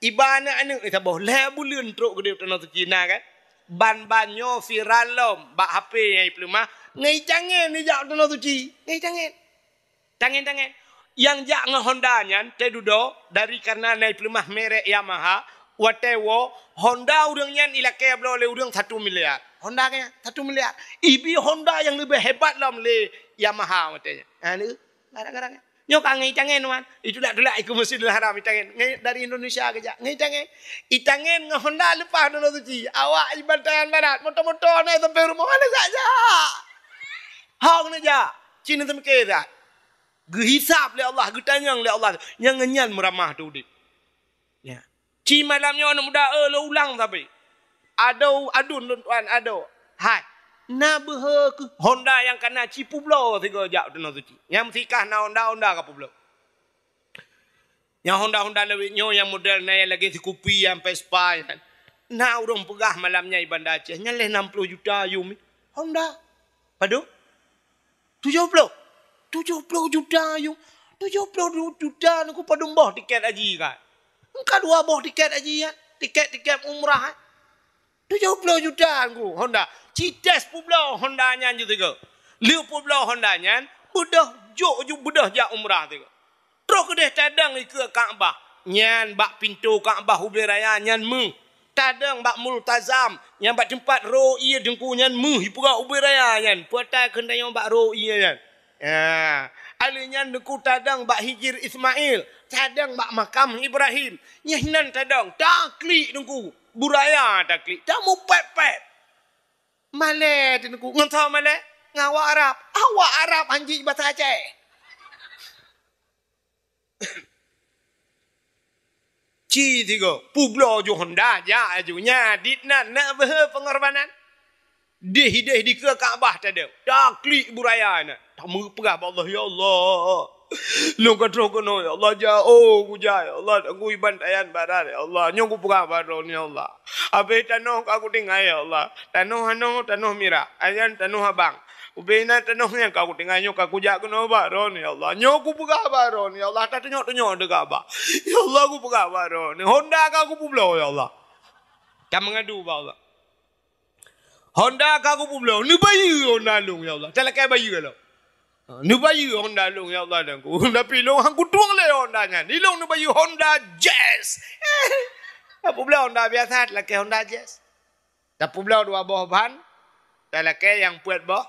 Iba aneuk-aneuk saboh lhée buleuen trok keudeh u Tanoh Suci na kan. Ban-ban nyoe viral lom bak H P nyang ipeuleumah ngon itangen ijak u Tanoh Suci. Ngon itangen. Tangen-tangen. Nyang jak ngon Honda nyan teududoe dari karena na ipeuleumah merek Yamaha, watée woe Honda ureuëng nyan ilakée bloe lé ureuëng satu miliar. Honda nyan satu miliar. Ibi Honda nyang leubeh hebat lom lé Yamaha watée nyan. Ha, ni, garang-garang nyan. Nyoe ka ngon itangen, wan. Itulak-tulak ikeu Masjidil Haram itangen. Ngon dari Indonesia geujak. Ngon itangen. Itangen ngon Honda leupah Tanoh Suci. Awak ibantayan barat. Moto-moto na sampai rumoh. Hana jak-jak. Hong neujak. Ci neuseumiké that. Geuhisab lé Allah, geutanyong lé Allah, nyang ngon nyan meuramah teu udeb. Ya. Ci malam nyoe aneuk muda, eh, lôn ulang sabe. Adoe, aduen lôn tuan, adoe. Hai. Na beuhe keuh Honda nyang kana ci peubloe sigoe jak u Tanoh Suci. Nyang meusikah na Honda, Honda ka peubloe. Nyang Honda-Honda lawét nyoe nyang model na nyang lagée sikupi nyang Vespa nyan. Na ureuëng peugah malam nyan i Banda Aceh, nyan lhée nam ploh juta yum. Honda. Padub? Tujoh ploh. Tujoh ploh juta yum. Tujoh ploh juta nyoe padub boh tiket haji kan. Engka dua boh tiket haji kan. Tiket-tiket umrah kan. Tujoh ploh juta ngku Honda. Ci tes peubloe Honda nyan ju tiga. Lheueh peubloe Honda nyan, beudôh jok ju beudôh jak umrah tiga. Troh keudeh tadong ikeue Ka'bah. Nyan bak pintoe Ka'bah ubé raya nyan meuh. Tadong bak Multazam, nyan bak teumpat ro ié teungku nyan meuh ipeugah ubé raya nyan. Peue ata kheun tanyoe bak ro ié nyan. Ya. Alheuh nyan teungku tadong bak Hijir Ismail, tadong bak makam Ibrahim. Nyeh nan tadong, taklik teungku. Buraya taklik, tamupet-pet. Malée teungku, ngon soe malée? Ngon awak Arab. Awak Arab hanjeuet basa Aceh. Ci tiga, peubloe ju Honda, jak aju. Nya, dit nan, nak beuhe pengorbanan. Dih-dih dikeue Ka'bah tadong. Taklik buraya na. Tameupeugah bak Allah, "Ya Allah. Lôn ka troh keunoe, ya Allah, jak, oh, kujak, ya Allah, dan ku iban tayan barat, ya Allah. Nyoe kupeugah bak droeneuh, ya Allah. Abéh tanoh ka kutinggai, ya Allah. Tanoh anoe, tanoh mirah. Ayan tanoh abang. Ubé na tanoh nyang ka kutinggai nyoe ka kujak keunoe bak droeneuh, ya Allah. Nyoe kupeugah bak droeneuh, ya Allah. Tatunyok-tunyok teuka bak. Ya Allah, kupeugah bak droeneuh. Honda ka kupeubloe, ya Allah." Tameungadu bak Allah. Honda ka kupeubloe, neubayeue Honda lôn, ya Allah. Talakée bayeue lom. Ha, neubayeue Honda lôn, ya Allah, dan ku. Tapi lôn han kutueng lé Honda nyan. Ilôn neubayeue Honda Jazz. Tapeubloe Honda biasa, talakée Honda Jazz. Tapeubloe dua boh ban, talakée nyang peuet boh.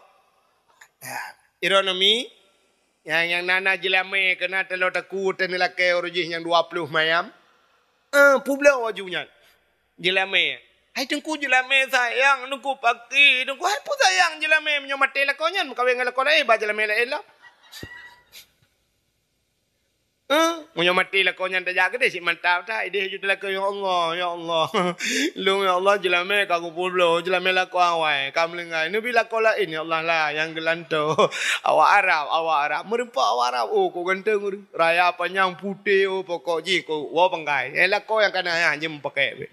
Ha, ironomi, Nyang, nyang na-na jeulamé keunan taloe takue teuh neulakée uroe jih nyang dua ploh mayam. Eh, peubloe aju nyan. Jeulamé. Hai Teungku, jeulamé sayang Teungku, paki Teungku. Hai peue sayang jeulamé, meunyoe maté lakoe nyan meukawen ngon lakoe laén, ba jeulamé laén lom. Eh, meunyoe maté lakoe nyan tajak keudeh cit mantap that, ideh ju teulakée, "Ya Allah, ya Allah. Lôn ya Allah jeulamé ka kupeubloe, jeulamé lakoe awai, ka meulinggai. Neubi lakoe laén ya Allah lah nyang geulantoe." Awak Arab, awak Arab. Meureumpok awak Arab, oh, kok ganteng ureueng. Raya panyang putéh, oh, pokok jih kok woe panggai. Eh, lakoe nyang kana nyan jeuem pakèk bèk.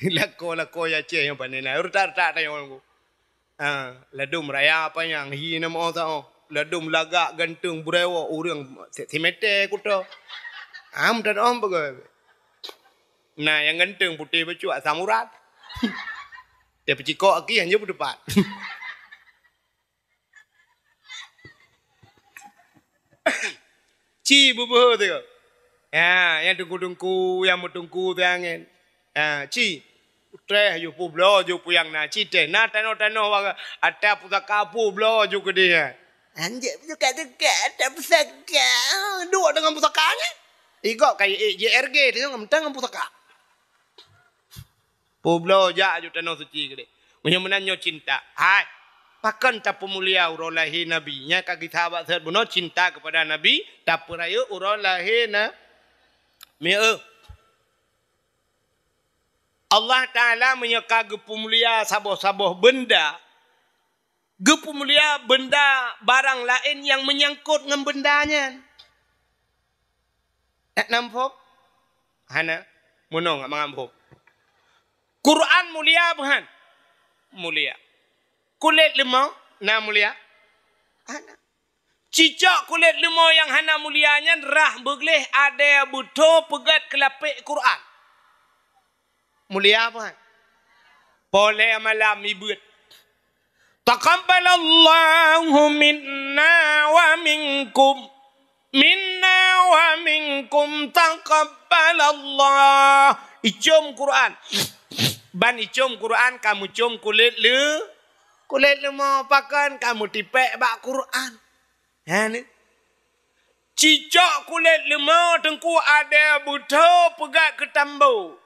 Lakoe-lakoe Aceh nyang pané na. Retak-retak tanyoe ngon. Ha, ladôm raya panyang hi na meu sa. Ladôm lagak ganteng beureuwoe ureueng si-, simeté kuto. Am tan om beugöt. Na nyang ganteng putéh bacut asam urat. Dia peucikok aki hanjeuet beuteupat. Ci beubeuhe teuh. Ya, nyang teungku-teungku, nyang meuteungku teuh angén. Ya, ci. Treh ju peubloe ju puyang na ci teh. Na tanoh-tanoh wa-, ata pusaka peubloe ju keudeh. Anjek ju kat dekat ata pusaka. Duek deungon pusaka nyan. Igok kai J R G teuh ngon pusaka. Peubloe jak aju tanoh suci keudeh. Meunyoe meunan nyoe cinta. Hai, pakon tapeumulia uroe lahé Nabi? Nyan ka gisa bak seuhat bunoe cinta keupada Nabi, tapeurayeuk uroe lahé na-, mieu. Allah Taala meunyoe ka geupeumulia saboh-saboh beunda, geupeumulia beunda barang laén nyang meunyangkot ngon beunda nyan. Nak na muphom? Hana. Meunong mangat muphom. Quran mulia buhan? Mulia. Kulét leumo na mulia? Hana. Cicok kulét leumo nyang hana mulia nyan rhah beugleh adèe beutho peugét keulapék Quran. Mulia apa? Poh lhèe malam ibeuet. Taqabbalallahu minna wa minkum. Minna wa minkum taqabbalallah. Icôm Quran. Ban icôm Quran ka meucôm kulét leu-, kulét leumo pakon ka meutipék bak Quran. Ha ni. Cicok kulét leumo teungku adèe beutho peugét keu tambo.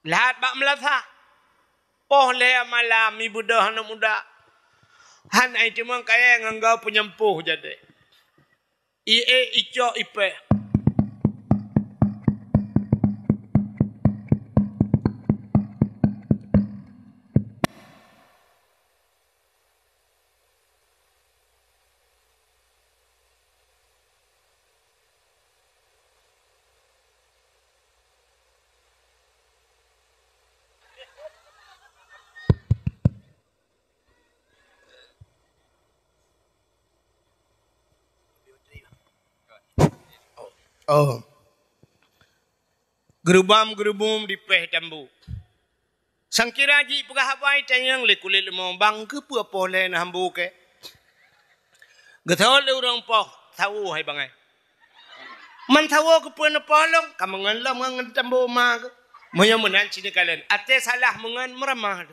Lhat bak meulasah. Poh lhèe malam ibeudôh aneuk muda. Han ai timang kayèe ngon gau peunyampôh jadèe. Ié icok ipèh. Oh. Geurubam-geurubum dipèh tambo. Sangkira jipeugah haba itanyong lé kulét leumo, "Bang, keupeue poh lhèe na hambo kèe?" Geutanyong lé ureueng poh, "Sawo hai bangai." "Man sawo keupeue neupoh lôn?" "Ka meungon lom ngon tambo ma keuh." Meunyoe meunan ci neukalon, até salah meungon meuramah.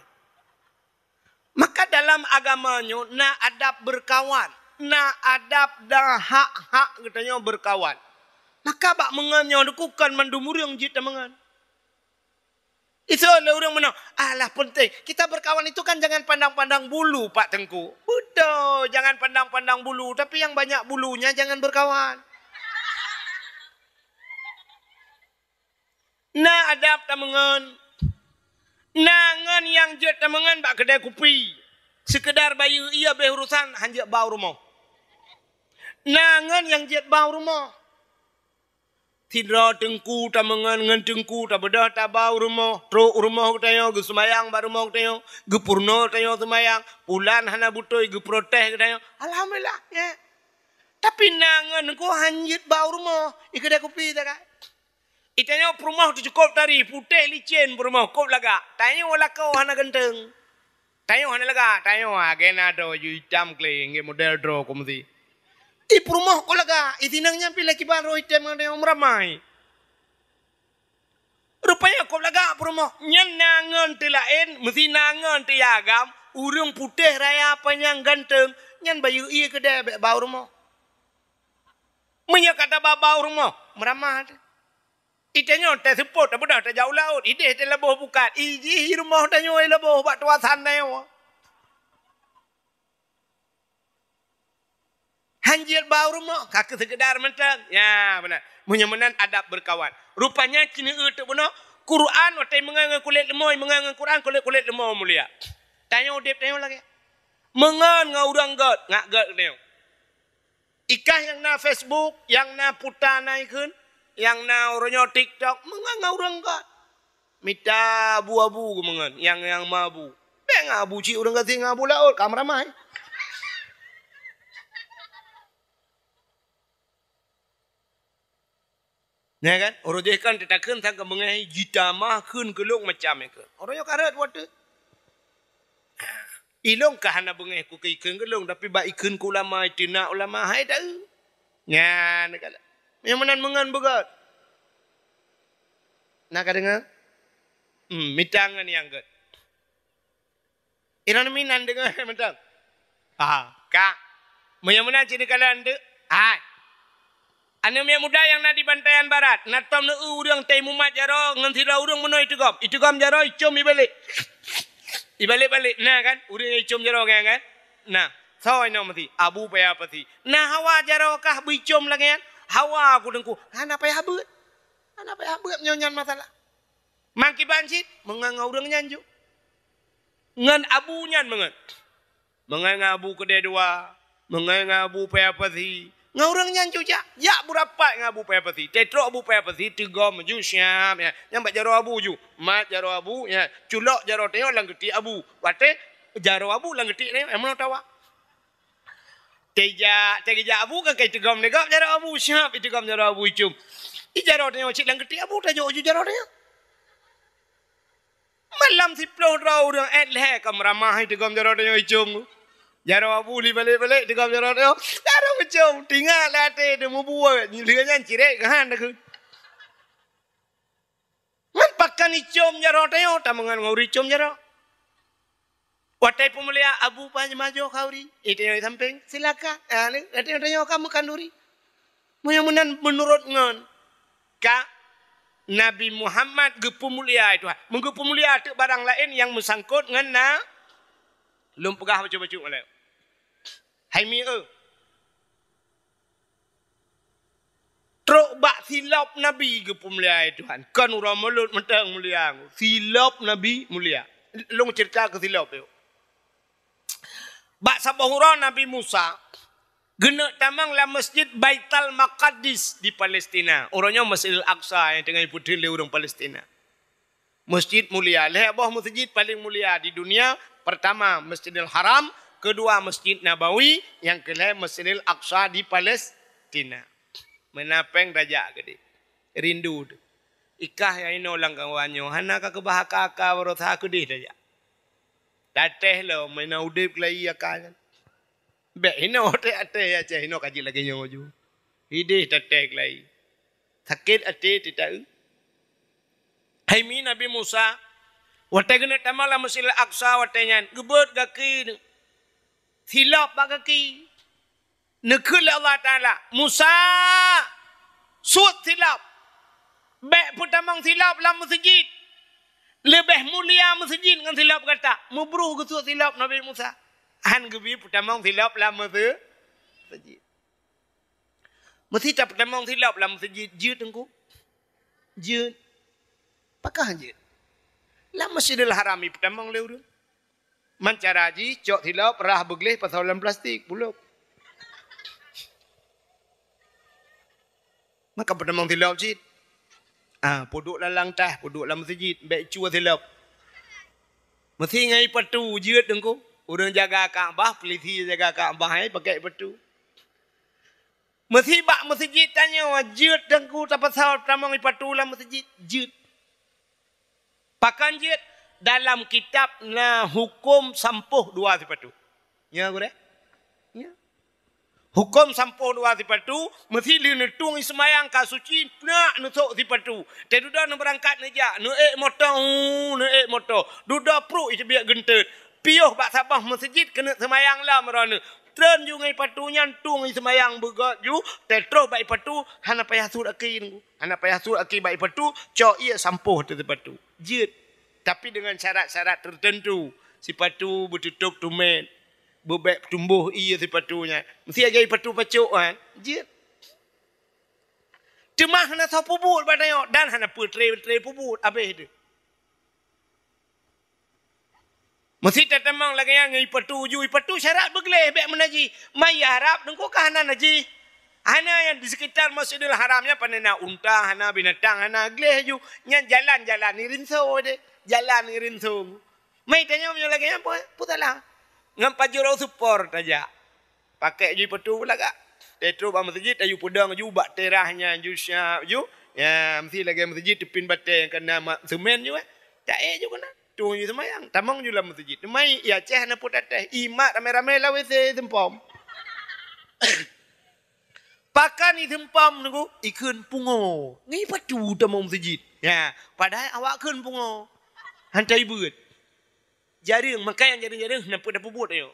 Maka dalam agama nyoe na adab beurkawan, na adab dan hak-hak geutanyoe beurkawan. Maka bak meungon nyoe dikukon mandum ureueng jeuet tameungon. Isoe lé ureueng meunoe, "Alah, peunteng. Kita berkawan itu kan jangan pandang-pandang bulu, Pak Teungku." Beutôi, jangan pandang-pandang bulu, tapi yang banyak bulunya jangan berkawan. Na adab tameungon. Na ngon nyang jeuet tameungon bak keudè kupi. Seukeudar bayeue ié beh urosan, hanjeuet ba u rumoh. Na ngon nyang jeuet ba u rumoh. Sidroe teungku tameungon ngon teungku tabeudôh taba u rumoh, trok u rumoh geutanyoe, geuseumayang bak rumoh geutanyoe, geupeurunoe tanyoe seumayang, pulan hana beutôi geuprotes geutanyoe. Alhamdulillah, ya. Tapi na ngon teungku hanjeuet ba u rumoh, i keudè kupi takai. Itanyoe peurumoh teuh cukôp tari, putéh licén peurumoh, kôp lagak. Tanyoe lakoe hana ganteng. Tanyoe hana lagak, tanyoe agena droe ju itam kléng, ngon model droe komsi. I peurumoh kôp lagak, i sinong nyan pih lakiban roh item ngon tanyoe meuramai. Rupanya kôp lagak peurumoh, nyan na ngon teuh laén, meusi na ngon teuh agam, ureueng putéh raya panyang ganteng, Nyan bayeue ié keudè bèk ba u rumoh. Meunyoe ka taba ba u rumoh, meuramah teuh. Itanyoe teuseupôt, tabeudôh tajak u laôt, idéh teulaboh bukat, ijih i rumoh tanyoe ilaboh bak tuasan tanyoe. Han jeuet ba u rumoh, ka keu seukeudar mantong. Ya, beuna. Meunyoe meunan adab beurkawan. Rupanya, ci neueu teuk bunoe, Quran watèe meungon ngon kulét leumo, meungon ngon Quran, kulét-kulét leumo mulia. Tanyoe udép tanyoe lagèe. Meungon ngon ureueng gèt, ngak gèt tanyoe. Ikah nyang na Facebook, nyang na puta na ikheun, nyang na uroe nyoe TikTok, meungon ngon ureueng gèt. Mita abu-abu geumeungon, nyang, nyang meuabu. Bèk ngon abu cit ureueng gasien ngon abu laôt, ka meuramai. Nyan kan? Uroe jih kan teutakheun sang keu beungèh jitamah kheun keu lôn macam nyan kheun. Uroe nyoe ka rhot watèe. Ilôn ka hana beungèh keu keu ikheun keu lôn, tapi bak ikheun keu ulama, iteunak ulama, hai taeu. Nyan ka. Nyang meunan meungon beugèt. Na ka deungö? Hmm, mita ngon nyang gèt. Inan minan deungö mantong. Ha, ka. Meunyoe meunan cit neukalon teuk. Hai. Aneuk miet muda nyang na di Bantayan Barat, na tom neueu ureueng teuh mumat jaroe ngon sidroe ureueng meunoe iteugom. Iteugom jaroe icom ibalek. Ibalek-balek. Na kan? Ureueng nyang icom jaroe nyan kan? Na. Soe inoe meusi? Abu payah pasi. Na hawa jaroe kah beuicom lagèe nyan? Hawa ku teungku. Hana payah beuet. Hana payah beuet meunyoe nyan masalah. Mangkiban cit, meungon ngon ureueng nyan ju. Ngon abu nyan meungon. Meungon ngon abu keudè dua, meungon ngon abu payah pasi. Ngon ureueng nyan ju jak. Jak beurapat ngon abu payah pasi. Teutrok abu payah pasi, teugom ju siap, ya. Nyan bak jaroe abu ju. Mat jaroe abu, ya. Culok jaroe tanyoe lam geutiek abu. Watèe jaroe abu lam geutiek tanyoe, eh, meunoe tawa. Teuja-, teujak abu kan kai teugom lé gob jaroe abu, siap iteugom jaroe abu icom. I jaroe tanyoe cit lam geutiek abu tajok ju jaroe tanyoe. Malam siploh droe ureueng èt lhèe ka meuramah iteugom jaroe tanyoe icom. Jaroe abu li balek-balek iteugom jaroe tanyoe. Jaroe icom, tinggai lam até teuh meubuet, lheueh nyan cirek keuhan takheun. Ngon pakon icom jaroe tanyoe, tameungon ngon ureueng icom jaroe. Watèe peumulia abu paih majoh kha ureueng, eh, tanyoe sampéng, silakan. Ah, ni, tanyoe, tanyoe ka meukan ureueng. Meunyoe meunan meunurot ngon ka Nabi Muhammad geupeumulia, eh, Tuhan. Meugeupumulia teuk barang laén nyang meusangkot ngon na, lôn peugah bacut-bacut malèe. Hai mi, eh. Trok bak silop Nabi geupeumulia, eh, Tuhan. Kon uroe mulod mantong mulia. Silop Nabi mulia. Lôn ceurita keu silop nyoe. Bak saboh uroe Nabi Musa geuneuk tamong lam Masjid Baitul Maqdis di Palestina. Uroe nyoe Masjidil Aqsa nyang teungoh ipeutheun lé ureueng Palestina. Masjid mulia. Lhèe boh masjid paleng mulia di dunia. Pertama, Masjidil Haram. Kedua, Masjid Nabawi. Nyang keulhèe, Masjidil Aqsa di Palestina. Meunan péng tajak keudéh. Rindu teuh. Ikah nyang inoe lam kawan nyoe. Hana ka keubah aka-aka baroesa keudéh tajak. Tatéh lom, meunan udép keulayi aka nyan. Bèk hinoe até-até Aceh hinoe ka jeuet lagèe nyoe ju. Idéh tatéh keulayi. Sakét até teuta-eu. Hai mi Nabi Musa, watèe geuneuk tamong lam Masjidil Aqsa watèe nyan, geubeuet gaki, silop bak gaki. Neukheun lé Allah Taala, "Musa, suet silop. Bèk peutamong silop lam meuseujid. Leubeh mulia meuseujid ngon silop gata." Meubroh geusuet silop Nabi Musa. Han geubi peutamong silop lam meuse-, meuseujid. Meusi tapeutamong silop lam meuseujid, jeuet teungku. Jeuet. Pakon jeuet? Lam Masjidil Haram ipeutamong lé ureueng. Man cara jih, cok silop, rhah beugleh, pasoe lam plastik, pulop. Maka peutamong silop cit. Ah, peuduek lam langkah, peuduek lam meuseujid, bèk cue silop. Meusi ngon ipatu jeuet teungku. Ureueng jaga Ka'bah, polisi jaga Ka'bah, eh, pakai ipatu. Meusi bak meuseujid tanyoe jeuet teungku tapasoe tamong ipatu lam meuseujid, jeuet. Pakon jeuet? Dalam kitab na huköm sampôh dua sipatu. Nyo gurèe? Nyo. Huköm sampôh dua sipatu, meusi lheueh neutueng seumayang ka suci, nak neusok sipatu. Teududoe neubeurangkat neujak, neuék moto, hu, neuék moto. Dudoe pruet iteubiet geunteut. Piôh bak saboh meuseujid keuneuk seumayang lom droeneuh. Treun ju ngon ie patu nyan, tueng ie seumayang beugöt ju, teutroh bak ie patu, hana payah sut aki nunggu. Hana payah sut aki bak ie patu, cok ie sampoh ateueh ie patu. Jeuet. Tapi dengan syarat-syarat tertentu. Sipatu beututôp tumét, beubèk tumboh ie sipatu nyan. Meusti lagèe ie patu pacok kan? Jeuet. Teuma hana soe peubuet bak tanyoe dan hana peutre-tre peubuet, abéh teuh. Meusti tatamong lagèe nyan ngon ie patu ju, ie patu syarat beugleh bèk meunajih. Ma ie Arab teungku ka hana najih. Hana nyang di sekitar Masjidil Haram nyan pane na unta, hana binatang, hana gleh ju. Nyan jalan-jalan ie rinso deh. Jalan ie rinso. Ma ie tanyoe meunyoe lagèe nyan peue, peue salah? Ngon pajôh rot supor tajak. Pakèk ju ie patu lagak. Teutroh bak meuseujid, tayue peudong ju bak teras nyan ju siap ju. Ya, meusti lagèe meuseujid teupin batèe nyang ka na ma-, seumén ju, eh. Taék ju keunan. Tueng ju seumayang, tamong ju lam meuseujid. Teuma ie Aceh hana peue tatéh. Ie mat ramé-ramé lam WC seumpom. Pakon ie seumpom nunggu, ie kheun pungo. Ngon ie patu tamong meuseujid. Ya, padahai awak kheun pungo. Hantom beuet. Jareueng, makajih jareueng-jareueng hana peue tapeubuet ayo.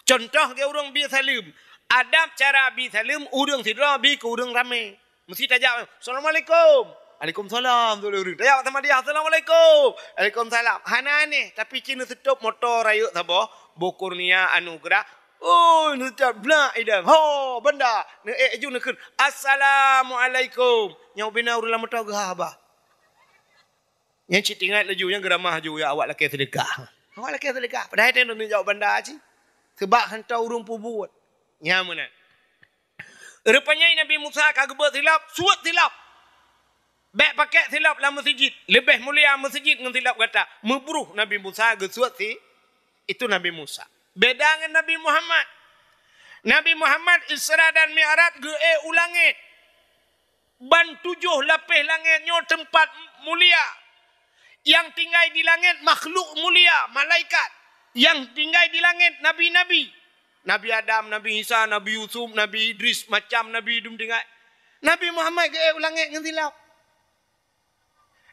Contoh lagèe ureueng bi saleuem. Adab cara bi saleuem ureueng sidroe bi keu ureueng ramé. Meusti tajak, "Assalamualaikum." "Waalaikumsalam," tu ureueng. Tajak bak samadiyah, "Assalamualaikum." "Waalaikumsalam." Hana aneh, tapi cit neuseutôt moto rayeuk saboh, boh Kurnia Anugerah. Oh, neuseutôt blak idang. Ho, banda. Neuék ju neukheun, "Assalamualaikum." Nyang ubena ureueng lam moto geuhah bah. Nyan cit ingat laju, nyan geuramah ju, ya awak lakèe seudeukah. Awak lakèe seudeukah. Padahai tanyoe neujaweueb banda cit. Seubab hantom ureueng peubuet. Nyan meunan. Rupanya Nabi Musa ka geubeuet silop, suet silop. Bèk pakèk silop lam meuseujid. Leubeh mulia meuseujid ngon silop gata. Meubruh Nabi Musa geusuet si-, itu Nabi Musa. Beda ngon Nabi Muhammad. Nabi Muhammad Isra dan Mi'raj geuék u langèt. Ban tujoh lapéh langèt nyoe teumpat mulia. Nyang tinggai di langèt makhluk mulia, malaikat. Nyang tinggai di langèt nabi-nabi. Nabi Adam, Nabi Isa, Nabi Yusuf, Nabi Idris, macam nabi dum tinggai. Nabi Muhammad geuék u langèt ngon silop.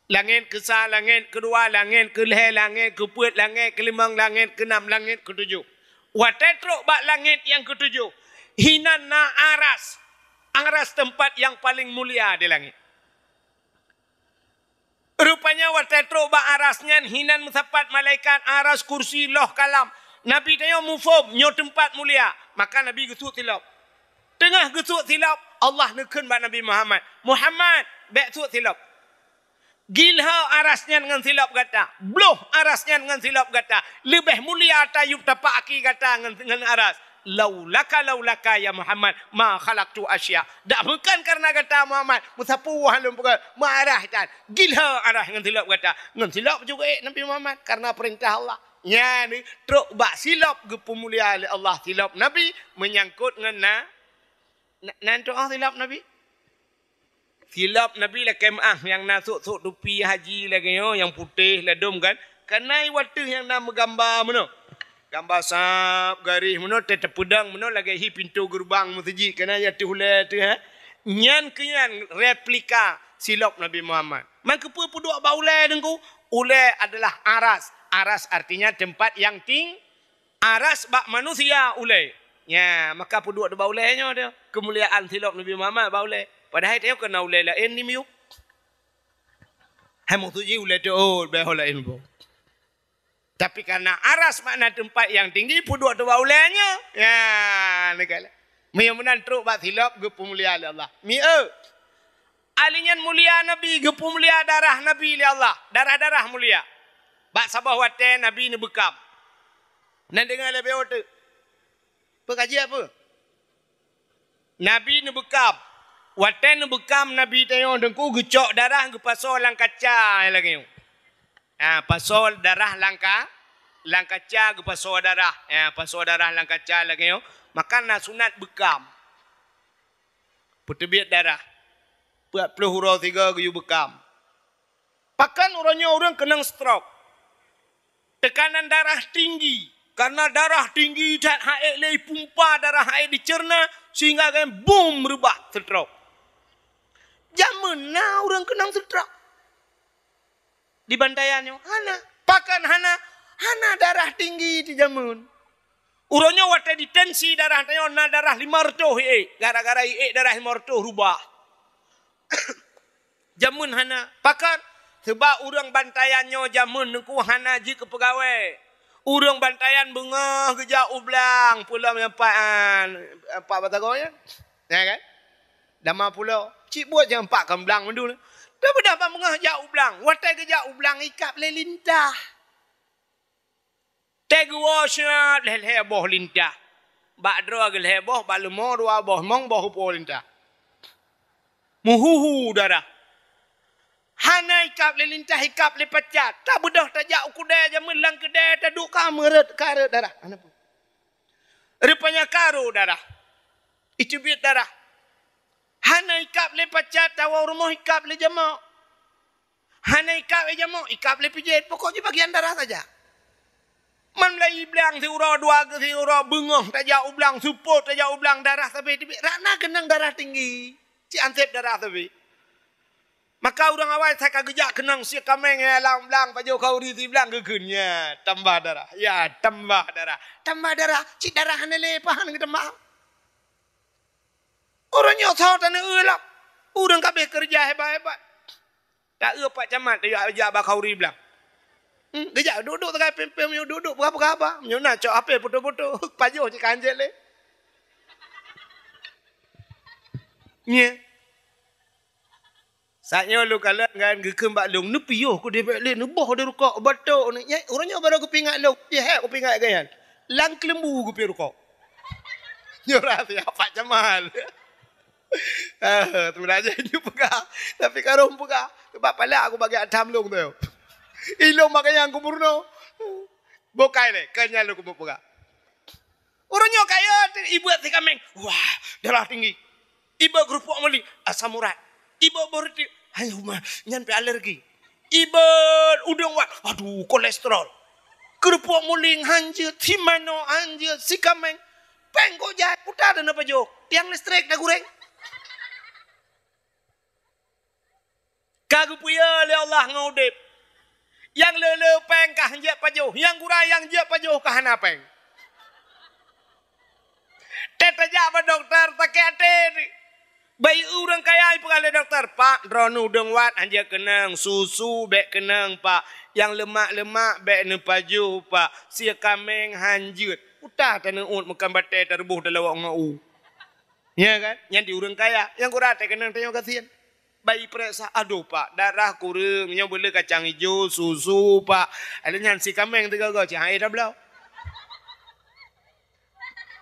Langèt keusa, langèt keudua, langèt keulhèe, langèt keupeuet, langèt keulimong, langèt keunam, langèt keutujoh. Watèe trok bak langèt nyang keutujoh, hinan na aras. Aras teumpat nyang paleng mulia di langèt. Rupanya watèe trok bak aras nyan hinan meusapat malaikat, aras, kursi, loh, kalam. Nabi tanyoe muphom nyoe teumpat mulia, maka Nabi geusuet silop. Teungoh geusuet silop, Allah neukheun bak Nabi Muhammad, "Muhammad, bèk suet silop. Gilhô aras nyan ngon silop gata, bloh aras nyan ngon silop gata, leubeh mulia tayub tapak aki gata ngon, ngon aras. Laulaka, laulaka ya Muhammad, ma khalaqtu asya." Dak bukon kareuna gata Muhammad, meusapeue lôn peugah, meuaras tan. Gilhô aras ngon silop gata. Ngon silop juga ék Nabi Muhammad kareuna peurintah Allah. Nyan trok bak silop geupeumulia lé Allah, silop Nabi meunyangkot ngon na, na, nan trok silop Nabi. Silop Nabi lakèe meu'ah nyang na sôk-sôk tupi haji lagèe nyoe, nyang putéh ladôm kan. Ka na i watèe nyang na meugamba meunoe. Gamba sab garéh meunoe, teupeudong meunoe lagèe hi pintoe geureubang meuseujid. Ka na i ateueh ulèe teuh, ha. Nyan keuh nyan replika silop Nabi Muhammad. Man keupeue peuduek bak ulèe teungku? Ulèe adalah aras. Aras artinya tempat yang ting-, Aras bak manusia ulèe. Nya, maka peuduek bak ulèe nyoe teuh. Keumuliaan silop Nabi Muhammad bak ulèe. Padahai tanyoe keunan ulèe laén di miyueb. Hai maksud jih ulèe teuh, oh, bèk ho laén boh. Tapi karena aras makna tempat yang tinggi, peuduek bak ulèe nyoe. Nya, neukalon. Meunyoe meunan trok bak silop geupeumulia lé Allah. Mieu. Ahli nyan mulia Nabi, geupeumulia darah Nabi lé Allah. Darah-darah mulia. Bak saboh watèe Nabi neubeukam. Na deungö lé beuh teuh. Peukaji apa? Nabi neubeukam. Watèe neubeukam Nabi tanyoe teungku geucok darah geupasoe lam kaca lagèe nyoe. Ha, pasoe darah lam ka-, lam kaca geupasoe darah. Ha, pasoe darah lam kaca lagèe nyoe. Maka na sunat beukam. Peuteubiet darah. Peuet ploh uroe sigoe geuyue beukam. Pakon uroe nyoe ureueng keunong stroke. Tekanan darah tinggi. Karena darah tinggi that han ék lé ipumpa darah han ék diceurna sehingga gen bum reubah stroke. Jameun na ureueng keunong stroke. Di Bantayan nyoe hana. Pakon hana? Hana darah tinggi di jameun. Uroe nyoe watée ditensi darah tanyoe na darah lima reutôh iék, gara-gara iék darah lima reutôh rubah. Jameun hana. Pakon? Seubab ureuëng bantayan nyoe jameun nungku hana jeuet keu peugawée. Ureuëng bantayan beungoh geujak u blang, peulom nyang pat, ah, pat batagong nyan. Ya kan? Dama pulo. Cit buet nyang pat kon blang mandum. Tapi dah ban beungoh jak u blang. Watée geujak u blang ikab lé lintah. Teuh geuwoe syat lhée-lhée boh lintah. Bak droe geulhée boh, bak leumo dua boh, mong boh upo lintah. Meuhuhu darah. Hana ikab lé lintah, ikab lé pacat. Tabeudôh tajak u keudée jameun lam keudée taduek ka meureuet, ka reuet darah. Hana peue. Rupanya ka rô darah. Iteubiet darah. Hana ikab lé pacat, tawoe rumoh ikab lé jamok. Hana ikab lé jamok, ikab lé pijet. Pokok jih bagian darah saja. Man mulai blang siuroe dua, siuroe beungoh tajak u blang, seupôt tajak u blang, darah sabe teubiet. Rot na keunong darah tinggi. Cit anseb darah sabe. Maka ureuëng awai sa ka geujak keunong sie kaméng nyang lam blang, pajoh khauri siblang geukheun, ya, tambah darah. Ya, tambah darah. Tambah darah. Cit darah hana lé pahan geutambah. Uroe nyoe soe taneuk eu lom. Ureuëng ka abéh keureuja hebat-hebat. Ta eu Pak Camat tajak, jak bak khauri blang. Hmm, geujak duek-duek sagai pém-pém, meunyoe duek-duek peugah-peugah haba. Meunyoe na cok H P foto-foto, pajoh cit ka hanjeuet lé. Nye. Saat nyoe lôn kalon ngon geukheun bak lôn, neupiôh keudeh bék lé, neuboh di rukok, beutôi ni. Nyan, uroe nyoe barô geupeuingat lôn, jihek geupeuingat gobnyan. Lam keuleumbu geupiôh rukok. Nyoe rahsia Pak Camat. Ah, sebenarnya nyoe peugah, tapi ka rhom peugah. Sebab palak aku bagi atam lôn tu. Ilôn bak nyang ku meurunoe. Bukai lé, ka nyan lôn keumeung peugah. Uroe nyoe kaya ibuet si kaméng. Wah, darah tinggi. Ibuet keurupuk muling, asam urat. Ibuet boh reuteuek, hai huma, nyan pih alergi. Ibuet udeueng wat, aduh, kolesterol. Keurupuk muling hanjeuet, si manoe hanjeuet, si kaméng. Péng kok jai, puta dan apa jok? Tiang listrik dah goreng. Ka geupeue lé Allah ngon udeb. Nyang le-le péng ka hanjeuet pajoh, nyang gura nyang jeuet pajoh ka hana péng. Teuh tajak bak dokto, sakét até. Bayi ureuëng kaya ipeugah lé dokto, "Pak, droeneuh udeueng wat hanjeuet keunong, susu bék keunong, Pak. Nyang leumak-leumak bék neupajoh, Pak. Sie kaméng hanjeuet." Uta taneuôt meukan batée tareuboh talawok ngon u. Ya kan? Nyan di ureuëng kaya, nyang gura teuh keunong tanyoe gasien. Bayi pereksa, "Aduh, Pak, darah kureueng, nyoe beuleu kacang ijo, susu, Pak." Ada nyan si kaméng teuga-ga, cit hai tabloe.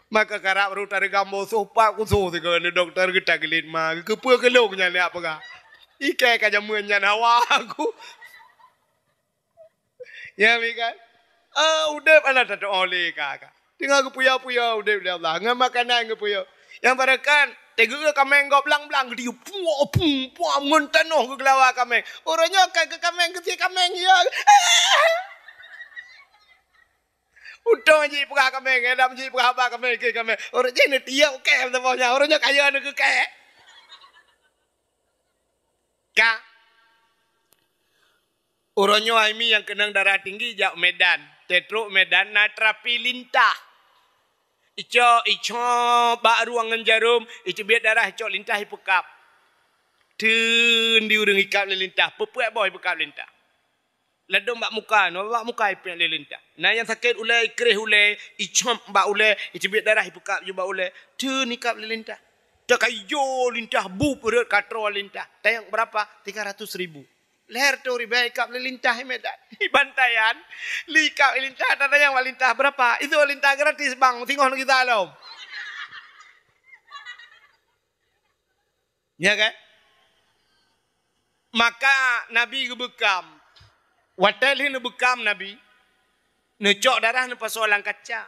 Maka karab rot tareugam boh soh, Pak, kusoh teuga ni dokto geuta geulit ma, keupeue keulong nyan liak peugah. Ikai ka jameun nyan hawa aku. Ya, mi kan? Ah, udeb hana tatu'oh lé ka, ka. Teungoh geupuya-puya udeb lé Allah. Ngon makanan geupuya. Nyang barokah, teugeue kaméng gob blang-blang geutiup. Puak, pum, puak, ngon tanoh geugeulawa kaméng. Uroe nyoe ka keu kaméng, keu sie kaméng, ya. Untông jih peugah kaméng, lam jih peugah haba kaméng, keu kaméng. Uroe jih neutiup kèe saboh nyan. Uroe nyoe kaya neukeu kèe. Ka. Uroe nyoe hai mi nyang keunong darah tinggi jak Medan. Teutrok Medan na terapi lintah. Icok, icok bak ruang ngon jarom, iteubiet darah, icok lintah ipeukab. Teun di ureuëng ikab lé lintah, peupuet boh ipeukab lé lintah. Ladôm bak muka, nyoe bak muka ipék lé lintah. Na nyang sakét ulée, ikréh ulée, icop bak ulée, iteubiet darah ipeukab ju bak ulée. Teun ikab lé lintah. Teuka ijo lintah, bup rot ka troe lintah. Tanyong berapa? Tiga ratus ribu. Lhèe reutôh ribèe ikab lé lintah i Medan. Di bantaian, lé ikab lé lintah, tatanyong bak lintah, "Berapa?" Itu lintah gratis, bang, singoh neugisa lom. Ya kan? Maka Nabi geubeukam. Watèe lheueh neubeukam Nabi, neucok darah neupasoe lam kaca.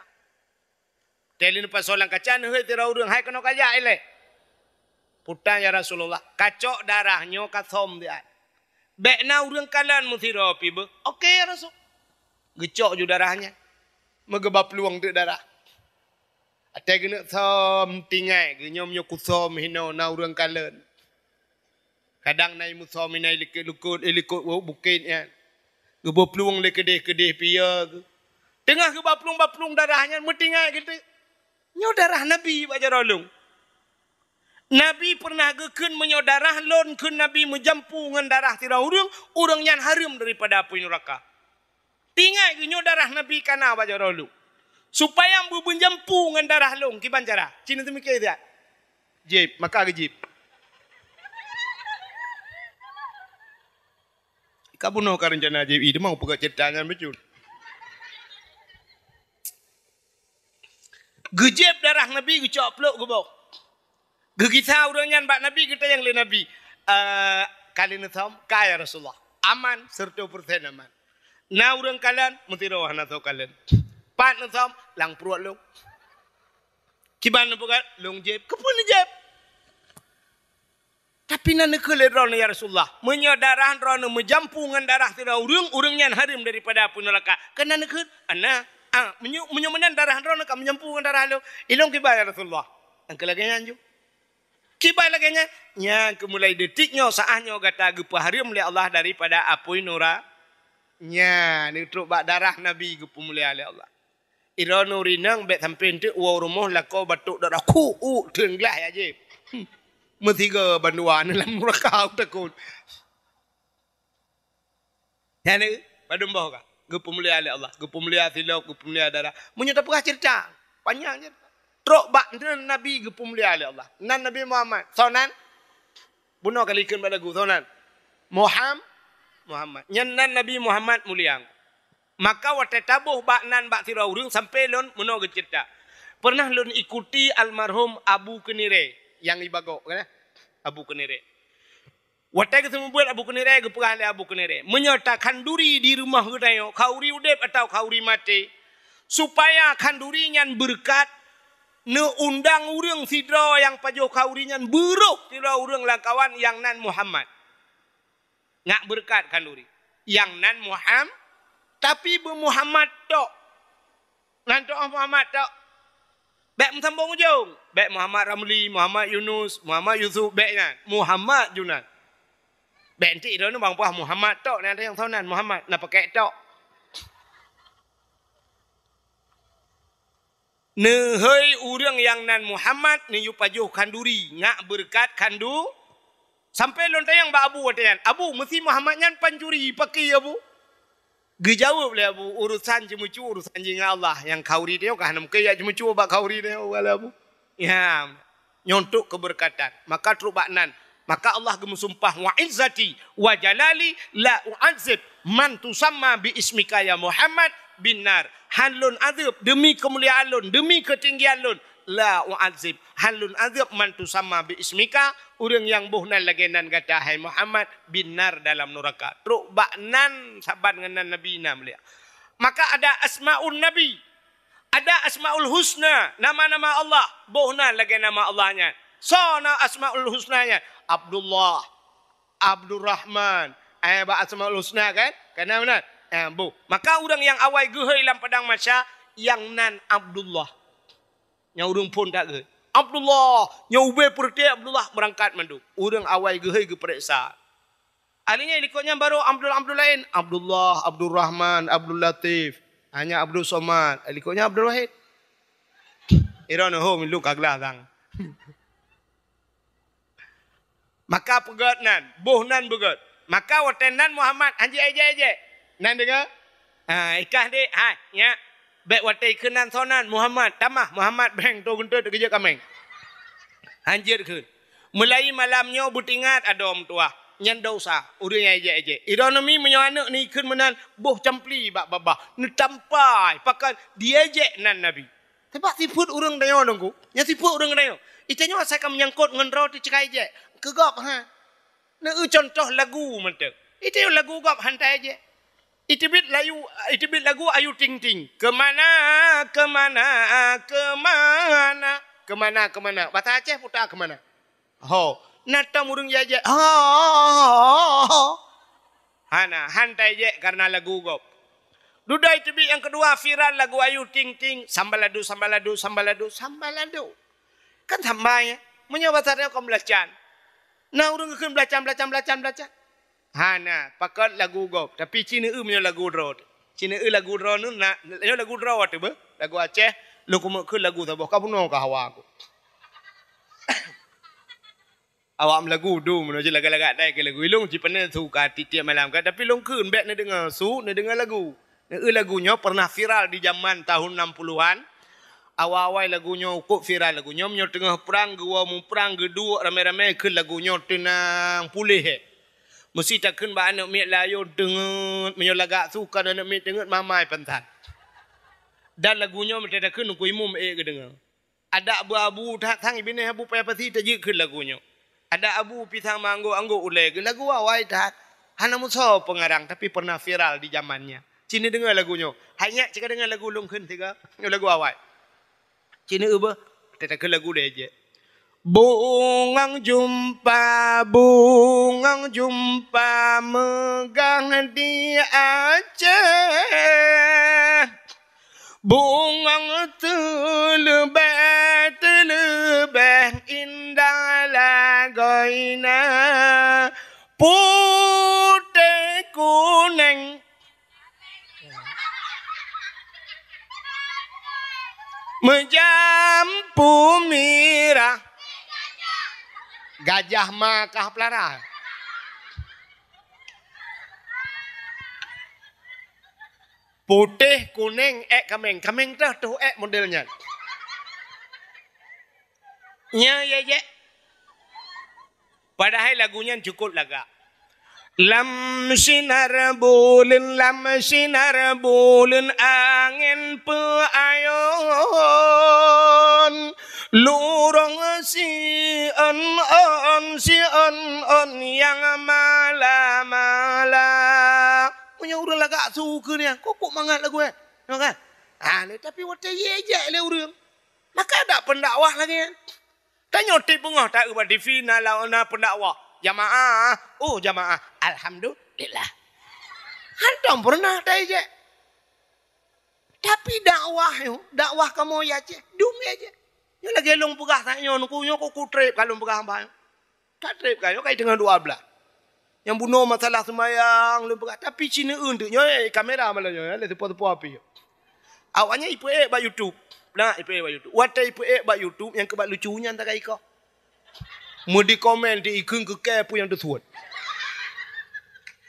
Watèe lheueh neupasoe lam kaca, neuhôi sidroe ureuëng, "Hai keunoe kajak ilée." "Peue tan, ya Rasulullah?" "Kacok darah nyoe kasöm siat. Bèk na ureuëng kalon meusidroe pih beuh." "Oke, ya Rasul." Geucok ju darah nyan. Meugeuba plueng teuk darah. Watèe geuneuk söm tinggai, geunyoe meunyoe kusöm hinoe na ureuëng kalon. Kadang na imeusöm inan i likot-likot, i likot bukét nyan. Geubeuet plueng lé keudeh-keudeh piye geuh. Teungoh geuba plueng-ba plueng darah nyan meutinggai geuteuk. Nyoe darah Nabi bak jaroe lôn. Nabi pernah geukheun, "Meunyoe darah lôn," kheun Nabi, "meujampu ngon darah sidroe ureuëng, ureuëng nyan hareuem daripada apui nuraka." Tinggai geuh, nyoe darah Nabi ka na bak jaroe lôn. Supaya beumeujampu ngon darah lôn, kiban cara? Cit na teumike siat. Jieb, maka geujieb. Ka bunoe ka reuncana jieb, ih, teuma peugah cerita nyan beujeuet. Geujieb darah Nabi, geucok plok geuboh. Geugisa ureuëng nyan bak Nabi, geutanyong lé Nabi, "Eh, ka lheueh neusom?" "Ka, ya Rasulullah." "Aman, sireutoh persen aman." "Na ureuëng kalon?" "Meusidroe hana soe kalon." "Pat neusom?" "Lam pruet lôn." "Kiban neupeugah?" "Lôn jieb." "Keupeue neujieb?" "Tapi na neukheun lé droeneuh, ya Rasulullah, meunyoe darah droeneuh meujampu ngon darah sidroe ureuëng, ureuëng nyan hareuem daripada apui nuraka. Keunan neukheun?" "Ana." "Ah, meunyoe, meunyoe meunan darah droeneuh ka meujampu ngon darah lôn, ilôn kiban, ya Rasulullah?" "Nyang keu lagée nyan ju." "Kiban lagée nyan?" "Nyan keuh mulai detik nyoe, saát nyoe gata geupeuhareuem lé Allah daripada apui nura-, nyan neutrok bak darah Nabi geupeumulia lé Allah. Droeneuh rinang bék sampoe teuk woe rumoh lakoe batok darah, khu, u, teungglah ya jih. Hmm. Meusiga bandua neuh lam nuraka, takot. Nyan, padum boh ka? Geupeumulia lé Allah, geupeumulia silop, geupeumulia darah. Meunyoe tapeugah cerita, panyang cerita. Trok bak nan Nabi geupeumulia lé Allah. Nan Nabi Muhammad, soe nan? Bunoe ka likheun bak lagu, soe nan? Muham-, Muhammad. Nyan nan Nabi Muhammad mulia. Maka watée taboh bak nan bak sidroe ureuëng, sampoe lôn meunoe geucerita. Pernah lôn ikuti almarhum Abu Keunirée nyang di Bagok, kan? Abu Keunirée. Watée geuseumeubeuet Abu Keunirée, geupeugah lé Abu Keunirée, "Meunyoe takhanduri di rumoh geutanyoe, khanduri udeb atawa khanduri maté, supaya khanduri nyan beureukat, neuundang ureuëng sidroe nyang pajoh khanduri nyan, beuroh sidroe ureuëng lam kawan nyang nan Muhammad." Ngak beureukat khanduri. Nyang nan Muham-, tapi beu Muhammad tok. Nan tok Muhammad tok. Bék meusambong ujong. Bék Muhammad Ramli, Muhammad Yunus, Muhammad Yusuf, bék nyan. Muhammad ju nan. Bék entik droeneuh bang peugah Muhammad tok, nan nyang soe nan Muhammad, na pakek tok. Neuhôi ureuëng nyang nan Muhammad, neuyue pajoh khanduri, ngak beureukat khandu-, sampoe lôn tanyong bak Abu watée nyan, "Abu, meusi Muhammad nyan pancuri, pakri Abu?" Geujaweueb lé Abu, "Urosan ceumeucue, urosan jih ngon Allah, nyang khanduri tanyoe ka hana mungken jak ceumeucue bak khanduri tanyoe," kheun lé Abu. Ya, nyoe untuk keubeureukatan. Maka trok bak nan, maka Allah geumeusumpah, "Wa izzati wa jalali la u'adzib man tusamma bi ismika ya Muhammad bin nar." Han lôn azeueb, deumi keumuliaan lôn, deumi keutinggian lôn, la u'adzib, han lôn azeueb man tusamma bi ismika, ureuëng nyang boh nan lagée nan gata, hai Muhammad, bin nar, dalam nuraka. Trok bak nan saban ngon nan Nabi na mulia. Maka ada asmaun Nabi, ada Asmaul Husna, nama-nama Allah, boh nan lagée nama Allah nyan. Soe na Asmaul Husna nyan? Abdullah, Abdurrahman. Eh, bak Asmaul Husna kan? Kana meunan? Eh, boh. Maka ureuëng nyang awai geuhôi lam padang mahsyar, nyang nan Abdullah. Nyang ureuëng phon that geuhôi. Abdullah, nyang ubé peureute Abdullah, meurangkat mandum. Ureuëng awai geuhôi geupareksa. Akhirnya likot nyan baru Abdul, Abdul laén. Abdullah, Abdul Rahman, Abdul Latif. Hanya Abdul Somad. Likot nyan Abdul Wahid. Iron ho milu kaglah sang. Maka peugét nan, boh nan beugét. Maka watée nan Muhammad, hanjeuet ejek-ejek. Nan deungoe? Ha, ikah dek, ha, nyak. Bék watée keunan sonan Muhammad, tamah Muhammad beng to geunteut keujeuet kaméng. Hanjeuet kheun. Meulayi malam nyoe beutingat adoe meutuwah. Nyan dosa, ureuëng nyang ejek-ejek. Ironomi meunyoe aneuëk neukheun meunan, boh campli bak babah. Neutampai, pakon diejek nan Nabi. Teuma sifeuet ureuëng tanyoe nunggu. Nyan sifeuet ureuëng tanyoe. Itanyoe asai ka meunyangkot ngon droe teuh ceukai ejek. Keu gob, ha. Neu contoh lagu mantong. Itanyoe lagu gob hantai ejek. Iteubiet layu, iteubiet lagu Ayu Ting Ting. Kemana, kemana, kemana? Kemana, kemana? Bahasa Aceh puta kemana? Ho. Na tom ureuëng jajak. Ho, ho, ho, ho. Hana, hantai jek karena lagu gob. Dudoe iteubiet nyang keudua viral lagu Ayu Ting Ting. Sambaladu, sambaladu, sambaladu, sambaladu. Kan sambai, ya? Meunyoe bahasa dia kon belacan. Na ureuëng geukheun belacan, belacan, belacan, belacan. Hana, pakon lagu gob, tapi ci neu-eu meunyoe lagu droe teuh. Cina eu lagu droeneuh na, nyoe lagu droe watée beuh, lagu Aceh, lôn keumeukheun lagu saboh, ka bunoe ka hawa ku. Awak meulagu du meunyoe lagak-lagak dai keu lagu. Ilong cipeunan su ka tiep-tiep malam ka, tapi lôn kheun bék neudeungoe su, neudeungoe lagu. Neu lagu nyoe pernah viral di zaman tahun enam puluhan. Awai-awai lagu nyoe kok viral lagu nyoe, meunyoe teungoh prang geuwoe muprang geuduek ramé-ramé kheun lagu nyoe teunang puléh, eh. Meusi takheun bak aneuk miet layôn teungeut, meunyoe lagak su ka aneuk miet teungeut mamai pantat. Dan lagu nyoe meunyoe takheun Teungku Imum ék geudeungoe. Adak beu abu that sang binéh abu payah pasi tajeuet kheun lagu nyoe. Adak abu pisang manggok anggok ulée geuh lagu awai that. Hana musoe peungarang tapi pernah viral di zaman nyan. Cina deungoe lagu nyoe. Hai nyak cika deungoe lagu lôn kheun siga. Nyoe lagu awai. Cina eu beuh. Teutakheun lagu lé jeh. Bungong jumpa, bungong jumpa meugah di Aceh. Bungong teuleubeh, teuleubeh indah lagoina putéh kuneng. Meujampu mirah. Gajah ma kah pelara. Putéh, kuneng, ék kaméng. Kaméng teuh, teuh ék model nyan. Nya, ya, ya. Padahai lagu nyan cukup lagak. Lam sinar buleuen, lam sinar buleuen angén peuayon. Lurong siôn-ôn, siôn-ôn nyang mala-mala. Meunyoe ureuëng lagak su keu nyan, kok, kok mangat lagu, eh? Nampak kan? Ha, lé, tapi watée yé jak lé ureuëng. Maka ada pendakwah lagi, eh? Tanyoe tieb beungoh ta-eu bak T V na la-, na pendakwah. Jamaah, oh jamaah, alhamdulillah. Hantom pernah ta-ijak. Tapi dakwah nyoe, dakwah kamoe ya ceh, dum ya ceh. Nyoe lagée lôn peugah saat nyoe, nuku nyoe ku, ku treb ka lôn peugah hamba nyoe. Ka treb ka nyoe, ka teungoh dua belas. Nyang bunoe masalah seumayang lôn peugah, tapi cina eu teuk nyoe, eh, kamera malam nyoe, eh, lé seupôt-seupôt api. Awaknyan ipeuék bak YouTube. Nah, ipeuék bak YouTube. Watée ipeuék bak YouTube nyang keubat lucu nyan takai ikoh. Meudi komen di ikheun keu kée peue nyang teusuet.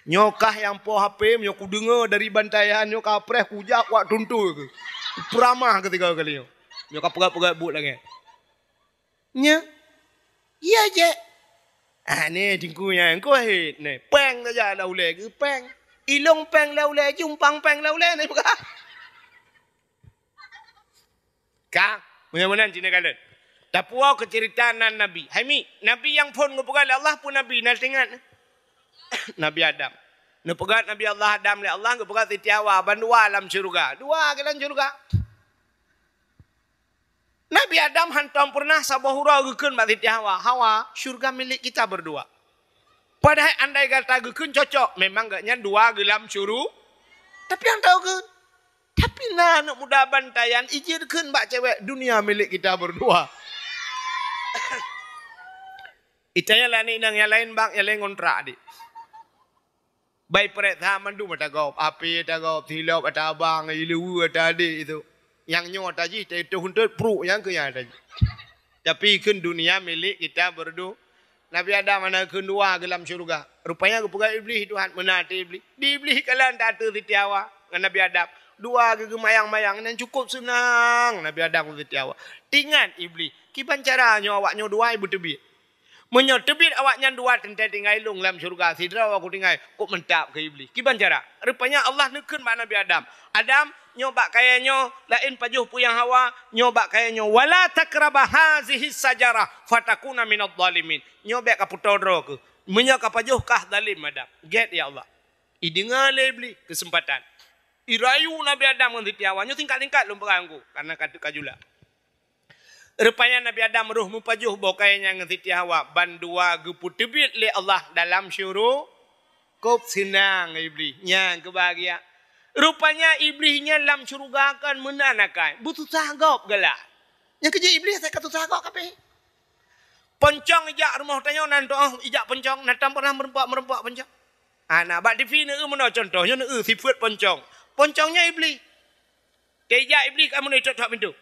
Nyoe kah nyang po H P, nyoe kudeungoe dari bantaian nyoe ka preh kujak wak tuntui keu. Peuramah keu tiga kali nyoe. Nyoe ka peugah-peugah buet lagée. Nya. Iya jek. Ah, ni tingku nya engko hit ni. Peng saja lam ulée geuh peng. Ilong peng lam ulée, jumpang peng lam ulée ni bukan. Ka, meunan-meunan cina kalon. Tapuwoe keu cerita nan Nabi. Hai mi, Nabi nyang phon geupeugah lé Allah peue Nabi, na teuingat? Nabi Adam. Neupeugah Nabi Allah Adam lé Allah geupeugah Siti Hawa, bandua lam syeuruga. Dua geuh lam syeuruga. Nabi Adam hantom pernah saboh uroe geukheun bak Siti Hawa, "Hawa, syurga milik kita berdua." Padahai andai gata geukheun cocok, memang geuh nyan dua geuh lam syuru-, tapi hantom geukheun. Tapi na aneuk muda bantaian ijeuet kheun bak cewek, "Dunia milik kita berdua." Itanya lah ni nang yang lain bang, yang lain ngontrak adik. Bai prek that mandum ata gob, api ata gob, silop ata abang, ileue ata adek itu. Nyang nyoe ata jih, teuh huntot pruk nyang keu nyang ata jih. Tapi kheun dunia milik kita berdua. Nabi Adam hana kheun dua geuh lam syurga. Rupanya geupeugah Iblih Tuhan, meunan até Iblih. Di Iblih kalan ta ateueh Siti Hawa ngon Nabi Adam. Dua geuh geumayang-mayang, nyan cukup seunang Nabi Adam ngon Siti Hawa. Tingat Iblih, kiban cara nyoe awak nyoe dua beuteubiet. Meunyoe teubiet awaknyan dua teuntée tinggai lôn lam syeuruga, sidroe ku tinggai, kok meuntap keu Iblih. Kiban cara? Rupanya Allah neukheun bak Nabi Adam, "Adam, nyoe bak kayée nyoe, laén pajoh peue nyang hawa, nyoe bak kayée nyoe, wala taqraba hazihi sajarah, fatakuna minadh dhalimin." Nyoe bék kapeutoe droe keuh. Meunyoe kapajoh kah zalim Adam. Gét ya Allah. Ideungoe lé Iblih keuseumpatan. Irayu Nabi Adam ngon Siti Hawa, nyoe singkat-singkat lôn peugah ngon ku, karena ka, ka jula. Rupanya Nabi Adam roh meupajoh boh kayée nyan ngon Siti Hawa, bandua geupeuteubiet lé Allah dalam syuru-, kok seunang Iblih, nyan keubahagia. Rupanya Iblih nyan lam syeuruga kon meunan akai, beususah gob galak. Nyang keujeuet Iblih asai ka susah gob kabeh. Poncong ijak rumoh tanyoe nan toh ijak poncong, na tam pernah meureumpok-meureumpok poncong. Ana bak T V neu meunoe contoh, nyoe neu sifeuet poncong. Poncong nyan Iblih. Teujak Iblih ka meunoe, tok-tok pintoe.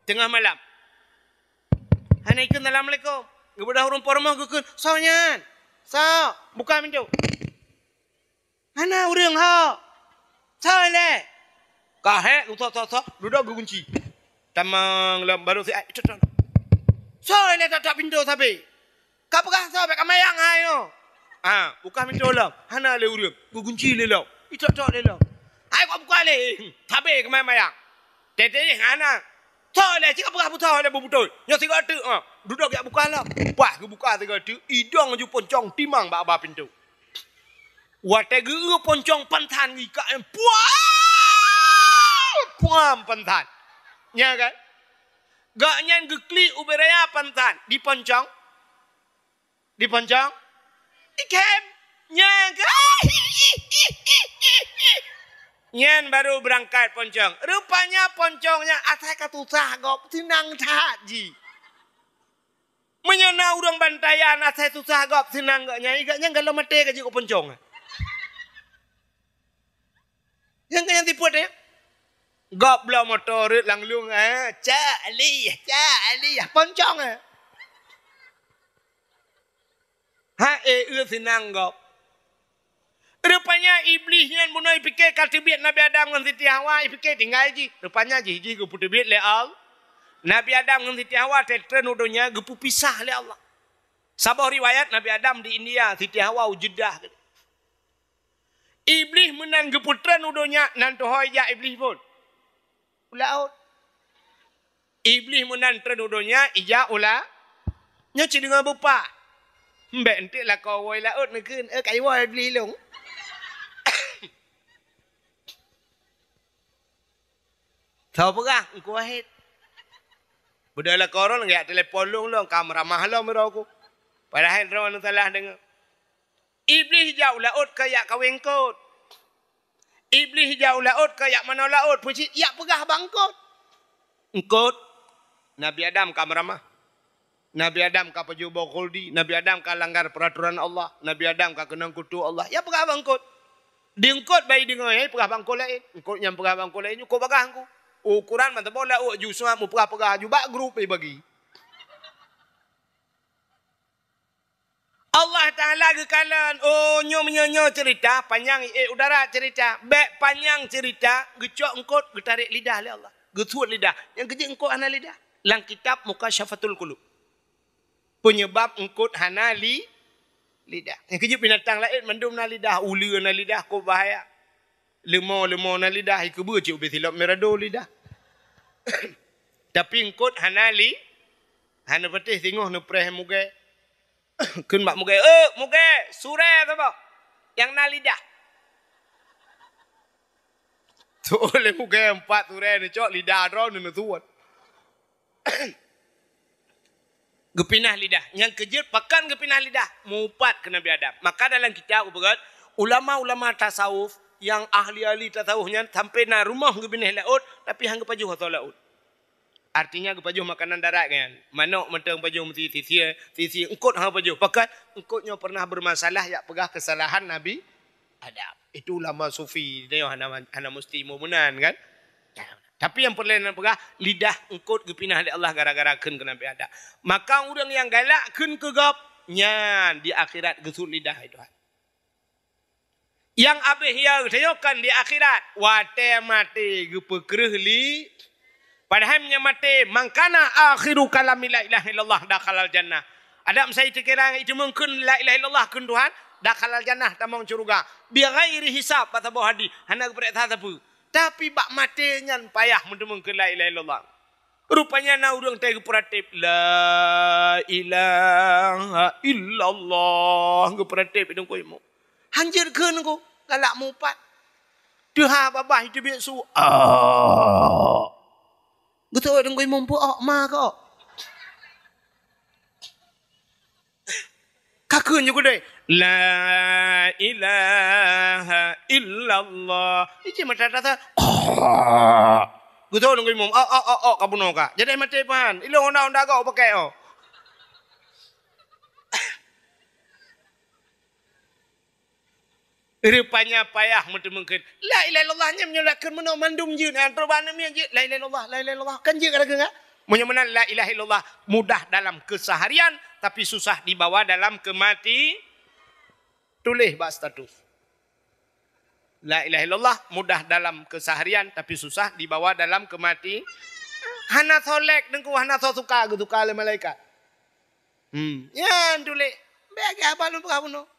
Teungoh malam. Hana ikheun assalamualaikum. Geubeudôh ureuëng po rumoh geukheun, "Soe nyan? Soe? Buka pintoe." "Hana ureuëng ho." "Soe lé?" Ka hék, sok, sok, sok, dudoe geugunci. Tamong lom baru si ai, tok, tok. "Soe lé tok-tok pintoe sabe? Ka peugah soe, bèk ka mayang hai nyoe." "Ah, buka pintoe lom." "Hana lé ureuëng." Geugunci lé lom. Itok-tok lé lom. "Hai, kok buka lé. Sabe keumayang-mayang." Teuh-teuh hana. "Soe lé, cit ka peugah soe lé beubeutôi. Nyoe sigoe teuk, ah." Dudoe jak buka lom. Pas geubuka sigoe teuk, idong ju poncong timang bak ba pintoe. Watèe geu-eu poncong pansan geuikat, puam! Puam pansan. Nya kan? Gobnyan geuklik ubé raya pansan, diponcong. Diponcong? Ikhém. Nya kan? Nyan baru beurangkat poncong. Rupanya poncong nyan asai ka susah gob, seunang that jih. Meunyoe na ureuëng bantayan asai susah gob, seunang gobnyan, gobnyan galom maté ka jeuet keu poncong. Nyang keu nyang tipot nyan. Gob bloe moto rhot lam lueng, eh, cak lih, cak lih, poncong, eh. Ha, eh, eu seunang gob. Rupanya Iblih nyan bunoe ipike ka teubiet Nabi Adam ngon Siti Hawa, ipike tinggai jih. Rupanya jih, jih geupeuteubiet lé Allah. Nabi Adam ngon Siti Hawa teutreun u donya geupeupisah lé Allah. Saboh riwayat Nabi Adam di India, Siti Hawa u Jeddah. Iblih meunan geupeutreun u donya, nan tuho ijak Iblih phon. U laôt. Iblih meunan treun u donya, ijak u la-, nyoe cit deungon beupa. Mbek enteuk lakoe woe laôt neukheun, "Eh, kai woe Iblih lôn." Tho peugah, Teungku Wahid. Beudôh lakoe droe geujak telepon lôn, lôn ka meuramah lom uroe ku. Padahai droe neusalah deungoe. Iblih jak u laôt ka jak kawé eungkôt. Iblih jak u laôt ka jak manoe laôt, peue cit jak peugah bak eungkôt. Eungkôt, Nabi Adam ka meuramah. Nabi Adam ka pajoh boh khuldi, Nabi Adam ka langgar peuratoran Allah, Nabi Adam ka keunong kutu Allah. Jak peugah bak eungkôt. Di eungkôt bai deungoe, peugah bak eungkôt laén. Eungkôt nyang peugah bak eungkôt laén, eungkôt bagah eungkôt. Ukuran mantong boh laôt ju seuhat mupeugah-peugah ju bak grup bagi. Allah Taala geukalon, oh, nyoe meunyoe nyoe ceurita, panyang, eh, u darat ceurita. Bèk panyang ceurita, geucok eungkôt, geutarek lidah lé Allah. Geusuet lidah. Nyang keujeuet eungkôt hana lidah. Lam kitab Mukasyafatul Qulub. Peunyeubab eungkôt hana li-, lidah. Nyang keujeuet binatang laén mandum na lidah, uleue na lidah, kok bahaya. Leumo-leumo na lidah, ikeubeue cit ubé silop mirado lidah. Tapi eungkôt hana li-, hana patéh singoh neupreh mugée. Kheun bak mugée, "Eh, mugée, surée saboh nyang na lidah." Tuh lé mugée empat surée neucok lidah droe neusuet. Geupinah lidah. Nyang keujeuet pakon geupinah lidah? Mupat keu Nabi Adam. Maka dalam kitab geupeugah, ulama-ulama tasawuf nyang ahli-ahli tasawuf nyan sampoe na rumoh geubinéh laôt, tapi han geupajoh asoe laôt. Artinya geupajoh makanan darat nyan. Manok mantong pajoh meusi sisier, sisier eungkôt han pajoh. Pakon eungkôt nyoe pernah bermasalah, jak peugah kesalahan Nabi Adam. Itu ulama sufi, nyoe hana, hana musti meunan kan? Tapi nyang peureulée neupeugah, lidah eungkôt geupinah lé Allah gara-gara kheun keu Nabi Adam. Maka ureuëng nyang galak kheun keu gob, nyan di akhirat geusuet lidah, hai Tuhan. Nyang abéh ya geutanyoe kan di akhirat, watée maté geupeukreueh li-, padahai meunyoe maté, "Man kana akhiru kalami la ilaha illallah dakhalal jannah." Adam sai teukira iteumeung kheun la ilaha illallah kheun Tuhan, dakhalal jannah, tamong syeuruga. Bighairi hisab, bak saboh hadih, hana geupareksa sapeue. Tapi bak maté nyan payah meuteumeung kheun la ilaha illallah. Rupanya na ureuëng teuh geupeuratéb, "La ilaha illallah," geupeuratéb idong kuéh mo. Hanjeuet kheun ko, galak mupat. Teuha babah iteubiet su, ah. Geuteubiet idong kuéh mo, peue ok ma kok. Ka kheun ju keudeh, "La ilaha illallah." Iji mata tata. Geutanyoe ngon imum, "Oh, oh, oh, oh, ka bunoe ka." Jadi maté pahan. Ilong honda-honda gok pakai, oh. Rupanya payah meuteumèe kheun. La ilaha illallah nyan meunyoe lakheun meunoe mandum jeuet, nyang trok bak aneuk miet jeuet. La ilaha illallah, la ilaha illallah. Kan jeuet ka lakheun, kan? Meunyoe meunan la ilaha illallah mudah dalam keseharian, tapi susah dibawa dalam kemati. Tuléh bak status. La ilaha illallah mudah dalam keseharian, tapi susah dibawa dalam kemati. Hana soe like, Teungku, hana soe suka, geusuka lé malaikat. Hmm. Nyan tuléh. Bèk lagèe haba lôn peugah bunoe.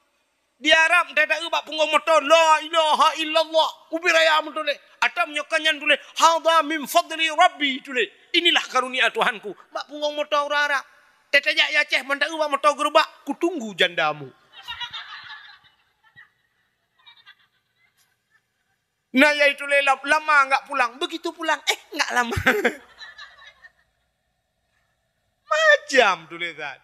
Di Arab, teuta eu bak punggong moto, "La ilaha illallah." Ubé raya meutuléh. Atau meunyoe ka nyan tuléh, "Hadha min fadli Rabbi," tuléh. "Inilah karunia Tuhanku." Bak punggong moto ureueng Arab. Teuta jak i Aceh, mantong eu bak moto geurubak, "Kutunggu jandamu." Nah, yaitu lé lam-, lama enggak pulang. Begitu pulang, eh, enggak lama. Macam tulisan.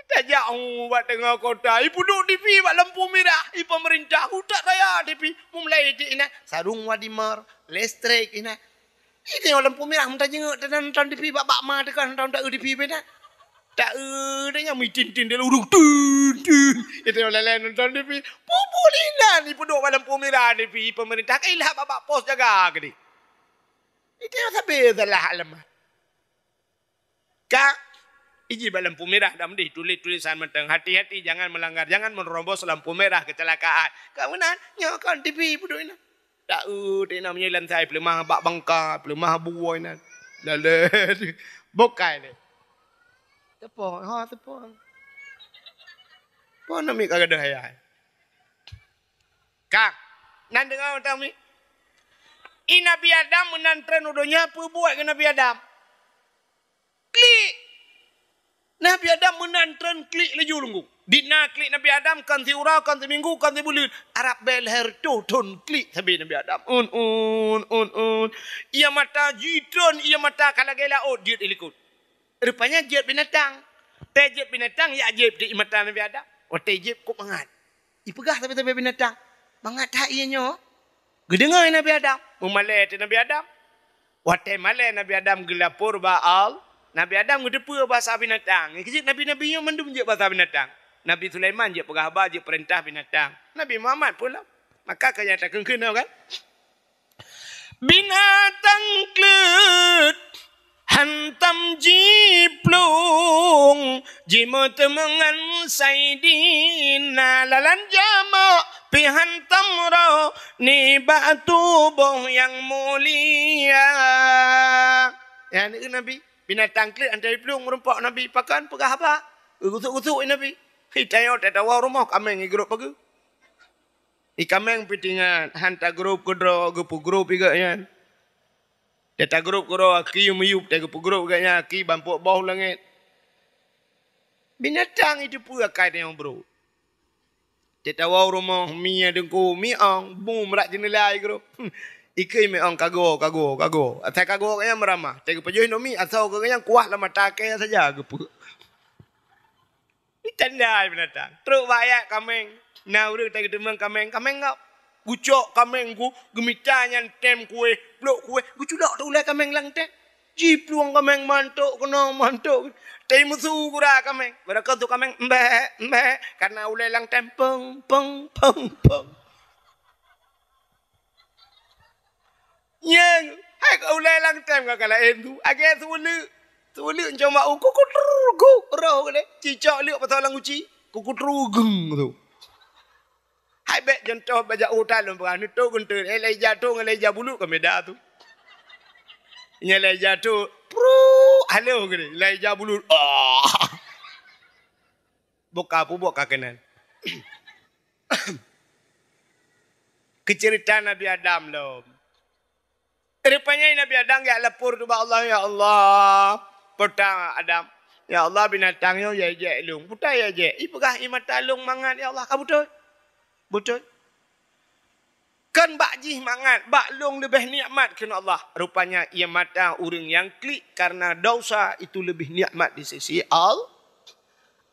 Tajak, oh, bak teungoh kota, ipeuduek T V bak lampu mirah, i pemerintah utak raya T V. Mulai di inan, sarung wadimer, listrik inan. Ini lampu mirah, meutajenguk, nonton T V bak, bak ma teuka, nonton T V inan. Ta eu deh nyan mitin-tin di lurung, tun, tun. Itu lé-lé nonton T V. Pupuk inan ipeuduek bak lampu mirah T V pemerintah. Ka ilhak bak, bak pos jaga keudeh. Itu sabe salah alamat. Ka iji bak lampu mirah dah meutuléh tulisan mantong. Hati-hati jangan melanggar, jangan menerobos lampu merah kecelakaan. Ka meunan, nyoe kon T V peuduek inan. Ta eu, teuinong meunyoe lam sai peuleumah bak bangka, peuleumah buwoi nan. Lalu, bukai lé. Teupong, ha, teupong. Pon nami ka gadoh ayah. Ka, nan deungoe tami. I Nabi Adam meunan treun u donya, peue buet keu Nabi Adam? Klik. Nabi Adam meunan treun klik laju lunggu. Di na klik Nabi Adam kan siuroe, kan siminggu, kan sibuleuen. Arab bèe lhèe reutôh thon klik sabe Nabi Adam. Un, un, un, un. Ia mata jitreun, ia mata ka lagèe laôt jeuet i likot. Rupanya jeuet binatang. Tée jeuet binatang, jak jieb di mata Nabi Adam. Watèe jieb kok mangat. Ipeugah sabe-sabe binatang, "Mangat that ié nyoe." Geudeungoe Nabi Adam. Meumalèe teuh Nabi Adam. Watèe malèe Nabi Adam geulapor bak Allah, Nabi Adam geuteupeue basa binatang. Nyan keuh jeuet nabi-nabi nyoe mandum jeuet basa binatang. Nabi Sulaiman jeuet peugah haba, jeuet peurintah binatang. Nabi Muhammad pulang. Maka ka nyata kheun-kheun kan? Binatang kleuet hantom jiplueng, jimeuteumèe ngon Saidina, lalan jamoe pih hantom roh nibak tuboh nyang mulia. Nyan keuh Nabi, binatang kleuet hantom jiplueng meurumpok Nabi, pakon peugah haba, geugusuk-gusuk Nabi. Hi tanyoe tatawoe rumoh kaméng igrôp pageue. I kaméng pih teuingat, han tagrôp keudroe, geupeugrôp i gobnyan. Tatagrôp keudroe, aki meuyueb, tageupeugrôp i gobnyan, aki bampok boh u langét. Binatang iteupeue akai tanyoe brôk. Tatawoe u rumoh, mi nyang teungku, mi ong, bum rot jeuneula igrôp. Ikheun mi ong kago, kago, kago. Asai kago gobnyan meuramah. Tageupajoh indomie, asoe gobnyan kuah lam mata akai saja geupeu. Tanda binatang. Trok bak ayat kaméng. Na ureueng tageuteumèe kaméng, kaméng ngap. Geucok kaméng geuh, geumita nyan tem kuéh, plôk kuéh, geuculok teuh ulèe kaméng lam tem. Jiplueng kaméng mantok keunoe, mantok. Teuh meusu gura kaméng. Barangkapeue kaméng, "Mbek, mbek." Karena ulèe lam tem, peng, peng, peng, peng. Nyan, hai ka ulèe lam tem ka laén tu. Agée seuleuk. Seuleuk cuma u kukutrur gu roh geuh. Cicok leuk pasang lam guci. Kukutrur geng tu. Hai bèk contoh bajak uroe lôn peugah, neutok geunteuen, eh, Elijah tu ngon Elijah Bulut ka meda tu. Nyan Elijah tu, pru, halo geuh, Elijah Bulut. Ah. Buka pubok ka keunan. Keuceurita Nabi Adam lom. Rupanya Nabi Adam jak lapor keu Allah, "Ya Allah, peue ta Adam, ya Allah, binatang nyoe jijak lôn. Peue ta jijak?" Ipeugah, "I mata lôn mangat, ya Allah." Ka beutôi? Beutôi. Kan bak jih mangat, bak lôn leubeh nikmat kheun Allah. Rupanya, ie mata ureueng nyang klik karena dosa itu lebih nikmat di sisi Allah.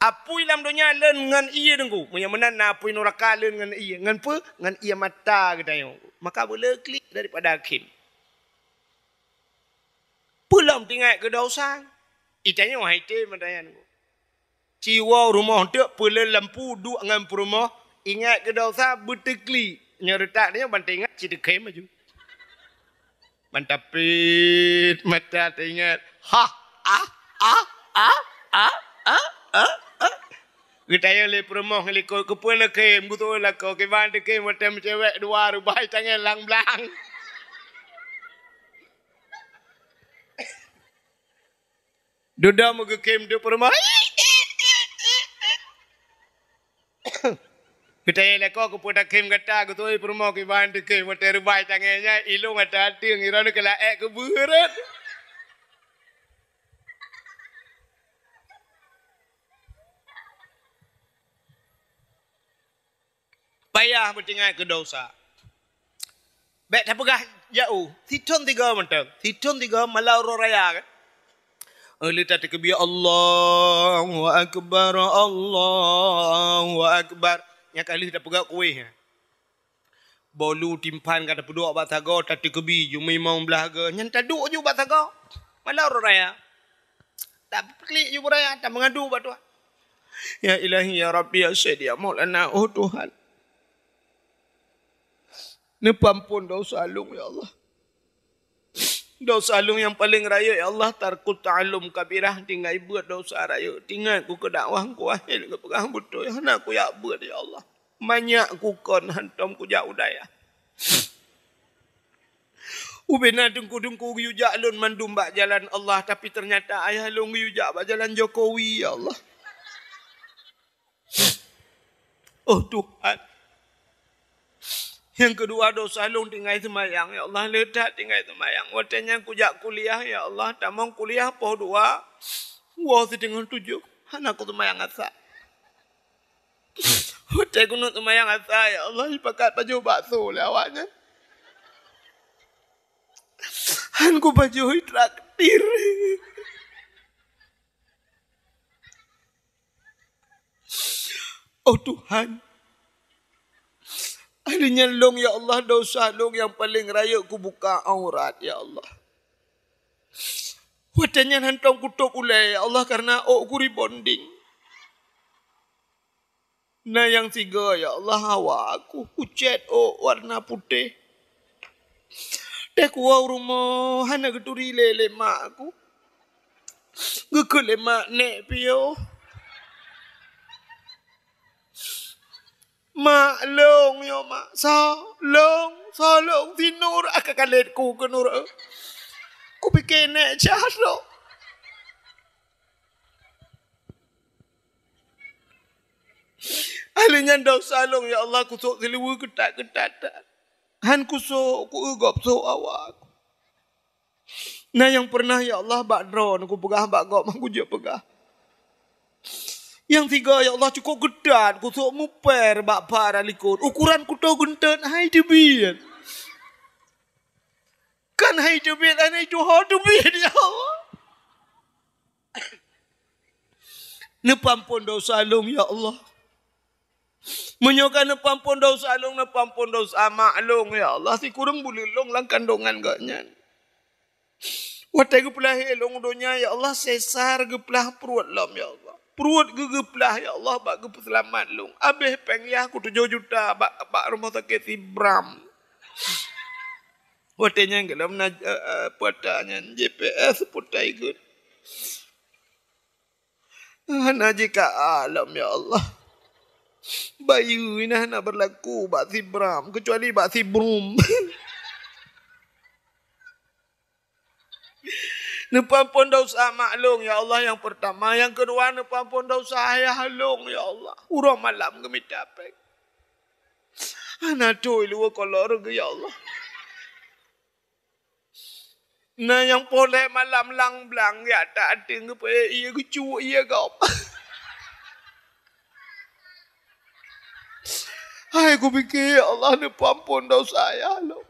Apui lam donya leuen ngon ie teungku. Meunyoe meunan na apui nuraka leuen ngon ie. Ngon peue? Ngon ie mata geutanyoe. Maka beuleu klik daripada akhé. Peue lom teuingat keu dosa? Itanyoe hai té meutanyan teungku. Ci woe rumoh teuk peuleuen lampu duek ngon peurumoh Ingat keu dosa beuteuklik. Nyoe reutak nyoe ban teuingat cit teukhem laju. Ban tapit mata teuingat. Ha, ah, ah, ah, ah, ah, ah, ah. Geutanyong lé peurumoh likot, "Keupeue neukhem?" Beutôi lakoe, kiban teukhem watèe meucewek dua reubai tangai lam blang. Dudoe meugeukhem teuk peurumoh. Geutanyong lakoe, "Keupeue takhem gata?" Geutôi peurumoh, "Kiban teukhem watèe reubai tangai nyan, ilôn ata ateueng, droeneuh keu laék keu beureut." Payah beutingat keu dosa. Bèk tapeugah jauh. Sithôn tiga mantong. Sithôn tiga malam uroe raya kan. Eh, lheueh tateukeubi, "Allahu Akbar, Allahu Akbar." Nyan ka lheueh tapeugah kueh. Bolu timphan ka tapeuduek bak sagoe, tateukeubi, jumimong blah goe. Nyan taduek ju bak sagoe. Malam uroe raya. Tapeutiklik ju beuraya, tameungadu bak Tuhan. Ya Ilahi, ya Rabbi, ya Sayyidi, ya Maulana, oh Tuhan. Neupeuamphon dosa lôn, ya Allah. Dosa lôn nyang paleng rayeuk, ya Allah, tarkut ta'allum kabirah, tinggai beuet dosa rayeuk. Teuingat ku keu dakwah, ku akhé geupeugah beutôi, hana kujak beuet, ya Allah. Manyak ku kon hantom kujak u dayah. Ubena teungku-teungku geuyue jak lôn mandum bak jalan Allah, tapi teunyata ayah lôn geuyue jak bak jalan Jokowi, ya Allah. Oh Tuhan. Nyang keudua, dosa lôn tinggai seumayang, ya Allah, le that tinggai seumayang. Watèe nyan kujak kuliah, ya Allah, tamong kuliah poh dua, woe siteungoh tujoh, hana kuseumayang asa. Watèe keuneuk seumayang asa, ya Allah, jipakat pajoh bakso lé awaknyan. Han kupajoh, jitraktir. Oh Tuhan, hari nyan lôn, ya Allah, dosa lôn nyang paleng rayeuk kubuka aurat, ya Allah. Watèe nyan hantom kutôp ulèe, ya Allah, kareuna ôk ku rebonding. Na nyang sigoe, ya Allah, hawa ku, kucét ôk warna putéh. Teuh kuwoe u rumoh hana geuturi lé, lé mak ku. Geukheun lé mak, "Nèk piôh." "Mak, lôn nyoe, Mak." "Soe?" "Lôn." "Soe lôn?" "Si Nur." Ah, ka kalét ku keu Nur. Kupike nèk cah lôn. Ahli nyan dosa lôn, ya Allah, kusôk siluweue keutat-keutat. Han kusôk, kueu gob sôk awak. Na nyang peureunah, ya Allah, bak droe neukupeugah bak gob, han kujeuet peugah. Nyang sigoe, ya Allah, cukôp keutat, kusôk muper bak para likot. Ukoran kuto geunteut hai teubiet. Kan hai teubiet, hai tuho teubiet, ya Allah. Neupeuamphon dosa lôn, ya Allah. Meunyoe ka neupeuamphon dosa lôn, neupeuamphon dosa mak lôn, ya Allah, sikureueng buleuen lôn lam kandongan gobnyan. Watèe geupeulahé lôn u donya, ya Allah, sesar geupeulah pruet lom, ya Allah. Pruet geu-, geupeulah, ya Allah, bak geupeuseulamat lôn. Abéh péng yah ku tujoh juta bak, bak rumoh sakét Sibram. Watèe nyan gohlom na, eh, eh, puta nyan J P S putai geuh. Hana jika alam, ya Allah. Bayeue nyan hana beurlaku bak Sibram, keucuali bak Sibrum. Neupeuamphon dosa mak lôn, ya Allah, nyang peurtama. Nyang keudua, neupeuamphon dosa ayah lôn, ya Allah. Uroe malam geumita péng. Hana tho iluweue kolor geuh, ya Allah. Na nyang poleh malam lam blang, jak that ateueng geupeuék ié geucok ié gob. Hai kupike, ya Allah, neupeuamphon dosa ayah lôn.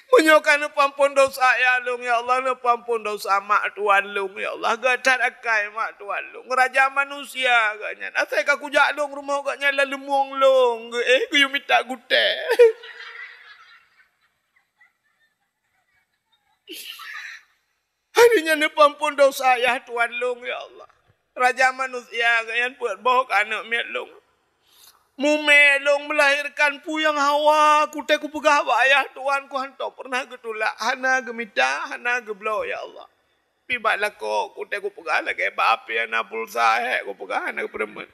Meunyoe ka neupeuamphon dosa ayah lôn, ya Allah, neupeuamphon dosa mak tuan lôn, ya Allah. Geuh that akai mak tuan lôn. Raja manusia gobnyan. Asai ka kujak lôn rumoh gobnyan lam leumueng lôn geuh, eh, geuyue mita gutèe. Hari nyan neupeuamphon dosa ayah tuan lôn, ya Allah. Raja manusia gobnyan peuet boh keu aneuk miet lôn. Mumé lôn meulahirkan peue nyang hawa, kutée kupeugah bak ayah tuan ku hántom peureunah geutulak, hana geumita, hana geubloe, ya Allah. Pi bak lakoe kutée kupeugah lagée bak api hana pulsa, hék kupeugah hana geupeureumeun.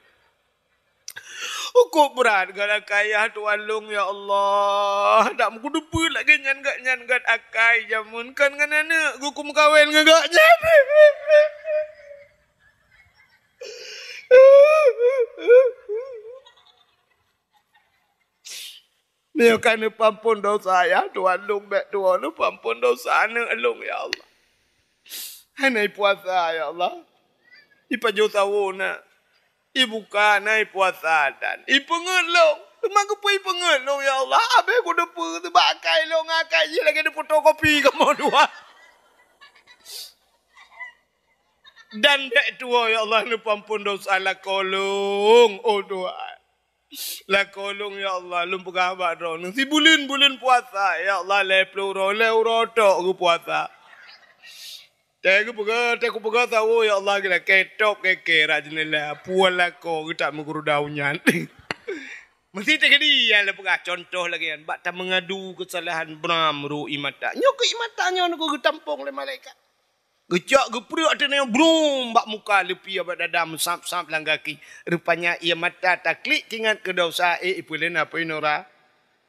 Ukuk brat gala kayah tuan lôn, ya Allah. Dak meukuteupeu lagée nyan gak nyan gak akai jameun kan ngon aneuk geukum kawen ngon gak nyan. Nyoe ka neupeuampon dosa, ya Tuhan lôn, bék tuwoe neupeuampon dosa aneuk lôn, ya Allah. Hana ipuasa, ya Allah. Ipajoh sawo na. Ibuka na ipuasa dan ipeungeut lôn. Teuma keupeue ipeungeut lôn, ya Allah? Abéh kuteupeu teubak akai lôn, akai jih lagée difotokopi kamoe dua. Dan bék tuwoe, ya Allah, neupeuampon dosa lakoe lôn, oh Tuhan. Lakoe lôn, ya Allah, lôn peugah bak droeneuh. Sibuleuen-buleuen puasa, ya Allah, lhée ploh uroe, lhée uroe tok geupuasa. Tée geupeugah, tée kupeugah sawo, ya Allah, geulakée tok kée-kée rot jeuneula, puwoe lakoe geutak meuguruda u nyan. Meusti teukeudi nyang lôn peugah contoh lagée nyan, bak tameungadu keusalahan bram ru ié mata. Nyoe keu ié mata nyoe geutanyoe geutampong lé malaikat. Geucok geupreuek ateueh nyoe brum bak muka leupie bak dada meusab-sab lam gaki. Rupanya ié mata taklik teuingat keu dosa, eh, ipeulén apui nura.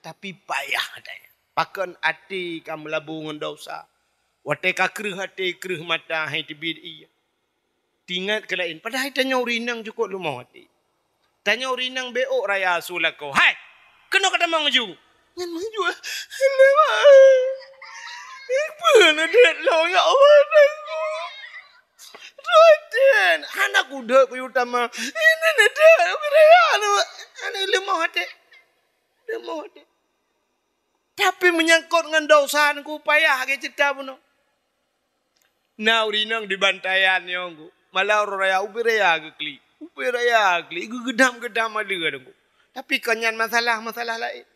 Tapi payah atai. Pakon até ka meulabu ngon dosa. Watée ka kreueh até, kreueh mata hai teubiet ié. Teuingat keu laén, padahai tanyoe ureueng inong cukop leumoh até. Tanyoe ureueng inong bék raya su lakoe. Hai! Keunoe ka tamong ju. Nyan maju. Lewat. Peue neudeuk lôn, ya Allah, Tuhan. Tuhan, hana kudeuek kuyue tamong. Ini neudeuk, raya lewat. Hana leumoh até. Leumoh até. Tapi meunyangkot ngon dosa ngon ku payah lagée ceurita bunoe. Na ureueng inong di bantaian nyoe ku. Malam uroe raya ubé raya geuklik. Ubé raya geuklik, geugeudam-geudam aleue ngon ku. Tapi kon nyan masalah, masalah laén.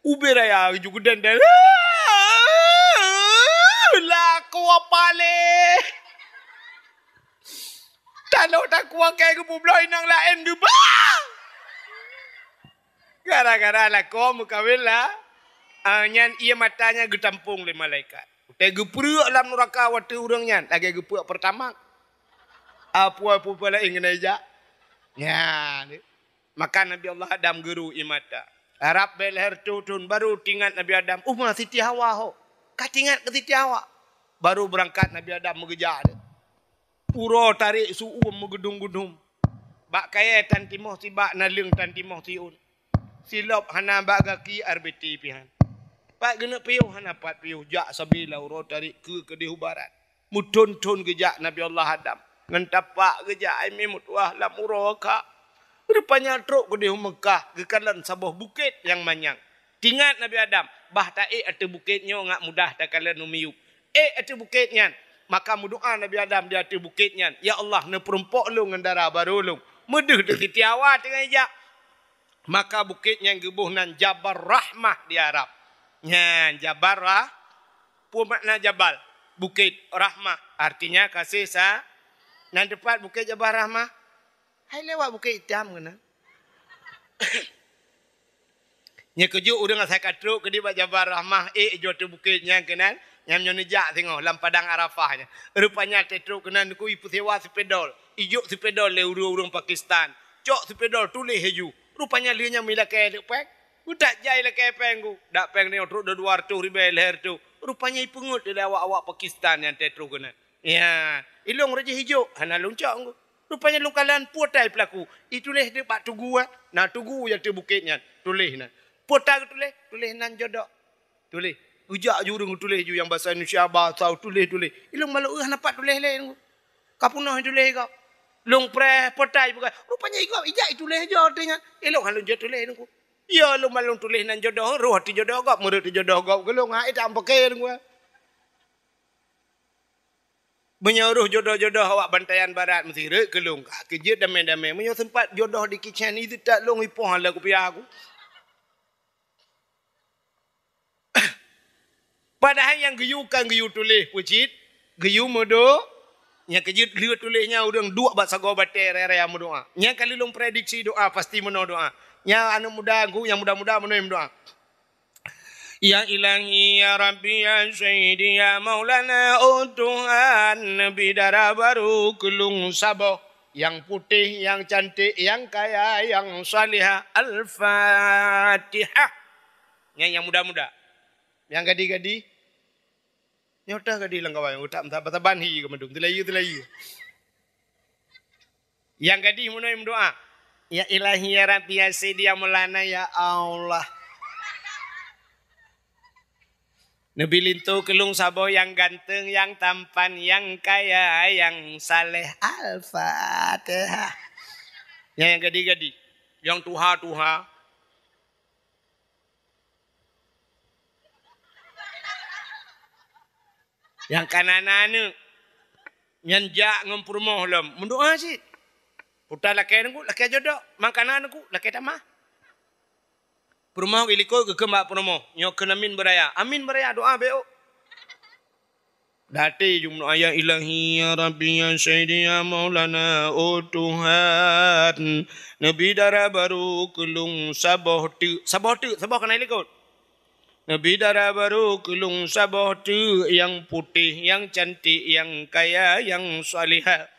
Ubé raya ju geudan-dan. Lakoe paléh. Tanoh takue kée geupubloe inong laén geubah. Gara-gara lakoe meukawen la, ah, nyan ié mata nyan geutampong lé malaikat. Watée geupreuek lam nuraka watée ureueng nyan lagée geupreuek Pertamax. Apui-apui laén keuneuk jak. Nyan. Maka Nabi Allah Adam geuru ié mata. Rab bék lhée reutôh thon baru teuingat Nabi Adam, uma Siti Hawa ho. Ka teuingat keu Siti Hawa. Baru beurangkat Nabi Adam meugeujak. Uroe tarék su uem meugeudum-geudum. Bak kayée tan timoh sibak naleueng tan timoh siôn. Silop hana bak gaki R B T pihan. Pat geuneuk piôh hana pat piôh jak sabe lam uroe tarék keue keudeh u barat. Meuthon-thon geujak Nabi Allah Adam. Ngon tapak geujak ai mé meutuah lam uroe ka. Rupanya trok keudeh u Meukah geukalon saboh bukét nyang manyang. Teuingat Nabi Adam, bah taék ateueh bukét nyoe ngat mudah takalon u miyueb. Ék ateueh bukét nyan. Maka meudoá Nabi Adam di ateueh bukét nyan, "Ya Allah, neupeurumpok lôn ngon dara barô lôn." Meudeuh di Siti Hawa teungoh ijak. Maka bukét nyan geuboh nan Jabal Rahmah di Arab. Nyan, Jabal Rah-, peue makna jabal? Bukét, Rahmah, artinya kasih sa-, nan teupat Bukét Jabal Rahmah. Hai lewat Bukét Itam keunan. Nyoe keujeuet ureueng asai ka trok keudeh bak Jabal Rahmah, ék ijok ateueh bukét nyan keunan, nyan nyoe neujak singoh lam padang Arafah nyan. Rupanya teutrok keunan ku ipeusewa sipedol, ijok sipedol lé ureueng-ureueng Pakistan. Cok sipedol tuléh laju. Rupanya lheueh nyan mi lakée leuek péng. Ku tak jai lakée péng ku. Dak péng nyoe trok dua reutôh ribée lhée reutôh. Rupanya ipeungeut lé awak-awak Pakistan nyang teutrok keunan. Ya, ilong rajih ijok, hana lôn cok ku. Rupanya lôn kalon peue tai peulaku. Ituléh di bak tugu, eh. Na tugu nyang ateueh bukét nyan. Tuléh nan. Peue ta geutuléh? Tuléh nan jodoh. Tuléh. Geujak ju ureueng tuléh ju nyang basa Indonesia, basa tuléh-tuléh. Ilong malu, "Eh, hana pat tuléh lé." Ka peunoh tuléh gob. Lôn preh peue tai peugah. Rupanya igob ijak ituléh jo teuh nyan. Ilong hana lôn jeuet tuléh nungku. Ya lôn malu tuléh nan jodoh, roh ateueh jodoh gob, meureuet ateueh jodoh gob. Geulong hai tak ampake nungku. Meunyoe roh jodoh-jodoh awak bantaian barat meusti rhot keu lôn, ka keujeuet damé-damé. Meunyoe seumpat jodoh di kicén, itu tak lôn ipoh lam kupiah aku. Padahai nyang geuyue kan geuyue tuléh peue cit, geuyue meudo-, Nyang keujeuet lheueh tuléh nyan ureuëng duek bak sagoe batée raya-raya meudoá. Nyang ka lheueh lôn prediksi doá, pasti meunoe doá. Nyang aneuëk muda, nyang muda-muda meunoe meudoá. Ya Ilahi, ya Rabbi, ya Sayyidi, ya Maulana, oh Tuhan, neubi dara barô keu lôn saboh, nyang putéh, nyang cantik, nyang kaya, nyang salihah. Al-Fatihah. Nyang, nyang muda-muda. Nyang gadih-gadih. Nyoe teuh gadih lam kawan, utak saban-saban hi keu mandum. Teulayu, teulayu. Nyang gadih meunoe meudoá, "Ya Ilahi, ya Rabbi, ya Sayyidi, ya Maulana, ya Allah. Neubi linto keu lôn saboh nyang ganteng, nyang tampan, nyang kaya, nyang saleh." Al-Fatihah. Nyang, nyang gadih-gadih. Nyang tuha-tuha. Nyang ka na aneuëk, nyan jak ngon peurumoh lom, meudoá cit. Puta lakée aneuëk, lakée jodok, mangkana aneuëk, lakée tamah. Peurumoh geulikot geukheun bak peurumoh, "Nyoe kheun amin beuraya." Amin beuraya, doá bék. Daté jumeudoá, "Ya Ilahi, ya Rabbi, ya Sayyidi, ya Maulana, oh Tuhan, neubi dara barô keu lôn saboh teuk." Saboh teuk, saboh ka na likot. "Neubi dara barô keu lôn saboh teuk, nyang putéh, nyang cantik, nyang kaya, nyang salihah."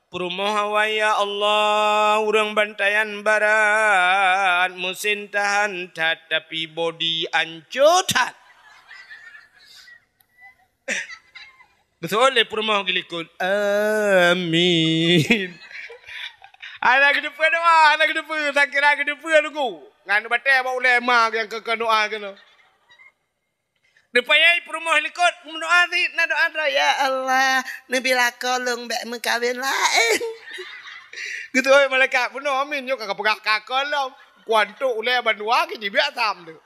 Peurumoh awai, "Ya Allah, ureuëng bantayan barat, meusen tahan that, tapi bodi ancô that." Geuseuôt lé peurumoh geulikot, "Amin." Hana geuteupeue doá, hana geuteupeue, sangkira geuteupeue lugu. Ngon batée bak ulée ma nyang keu, keu doá keunoe. Neupayai peurumoh likot, meudoá cit, na doá droe, "Ya Allah, neubi lakoe lôn bék meukawen laén." Geuteuôt malaikat, "Bunoe amin, nyoe ka peugah ka kolom. Kuantok ulée bandua keu jibiak sam tu."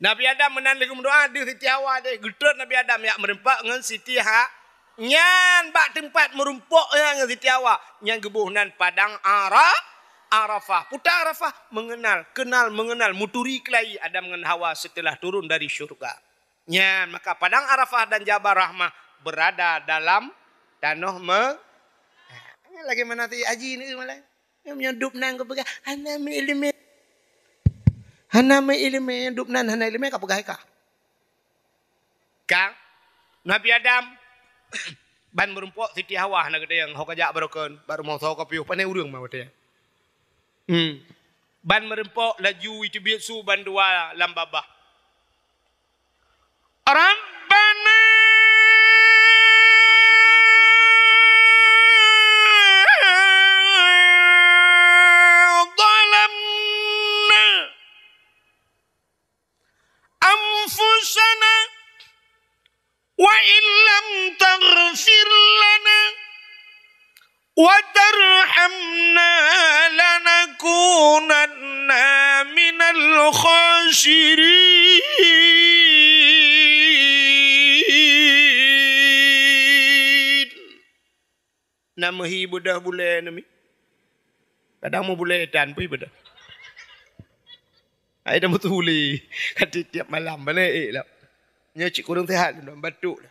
Nabi Adam meunan lheueh meudoá deuh Siti Hawa deh, geutrok Nabi Adam jak meurumpok ngon Siti Ha-, nyan bak teumpat meurumpok nyan ngon Siti Hawa, nyan geuboh nan Padang Ara-, Arafah. Peue Arafah, mengenal, kenal, mengenal, meuturi keulayi Adam ngon Hawa setelah turun dari syurga. Nyan, maka Padang Arafah dan Jabal Rahmah berada dalam tanoh me-, lagi mana ti haji ni malah. Nyoe dub nan kupeugah, hana meuileumé. Hana meuileumé, dub nan hana ileumé, kapeugah ka. Ka, Nabi Adam, ban meurumpok Siti Hawa hana geutanyoe, ho kajak barokon, bak rumoh soe ka piôh, pane ureuëng ma watée nyan. Hmm. Ban meurumpok laju iteubiet su bandua lam babah. Rabbana zalamna anfusana wa in lam taghfir lana wa tarhamna lanakunanna minal khasirin. Na meuhi beudoh bulée nami. Kadang meubulée tan pih beudoh. Ai dah beutuli. Kan tiep-tiep malam balik eh lah. Nyoe cit kureueng sihat lom, batuk dah.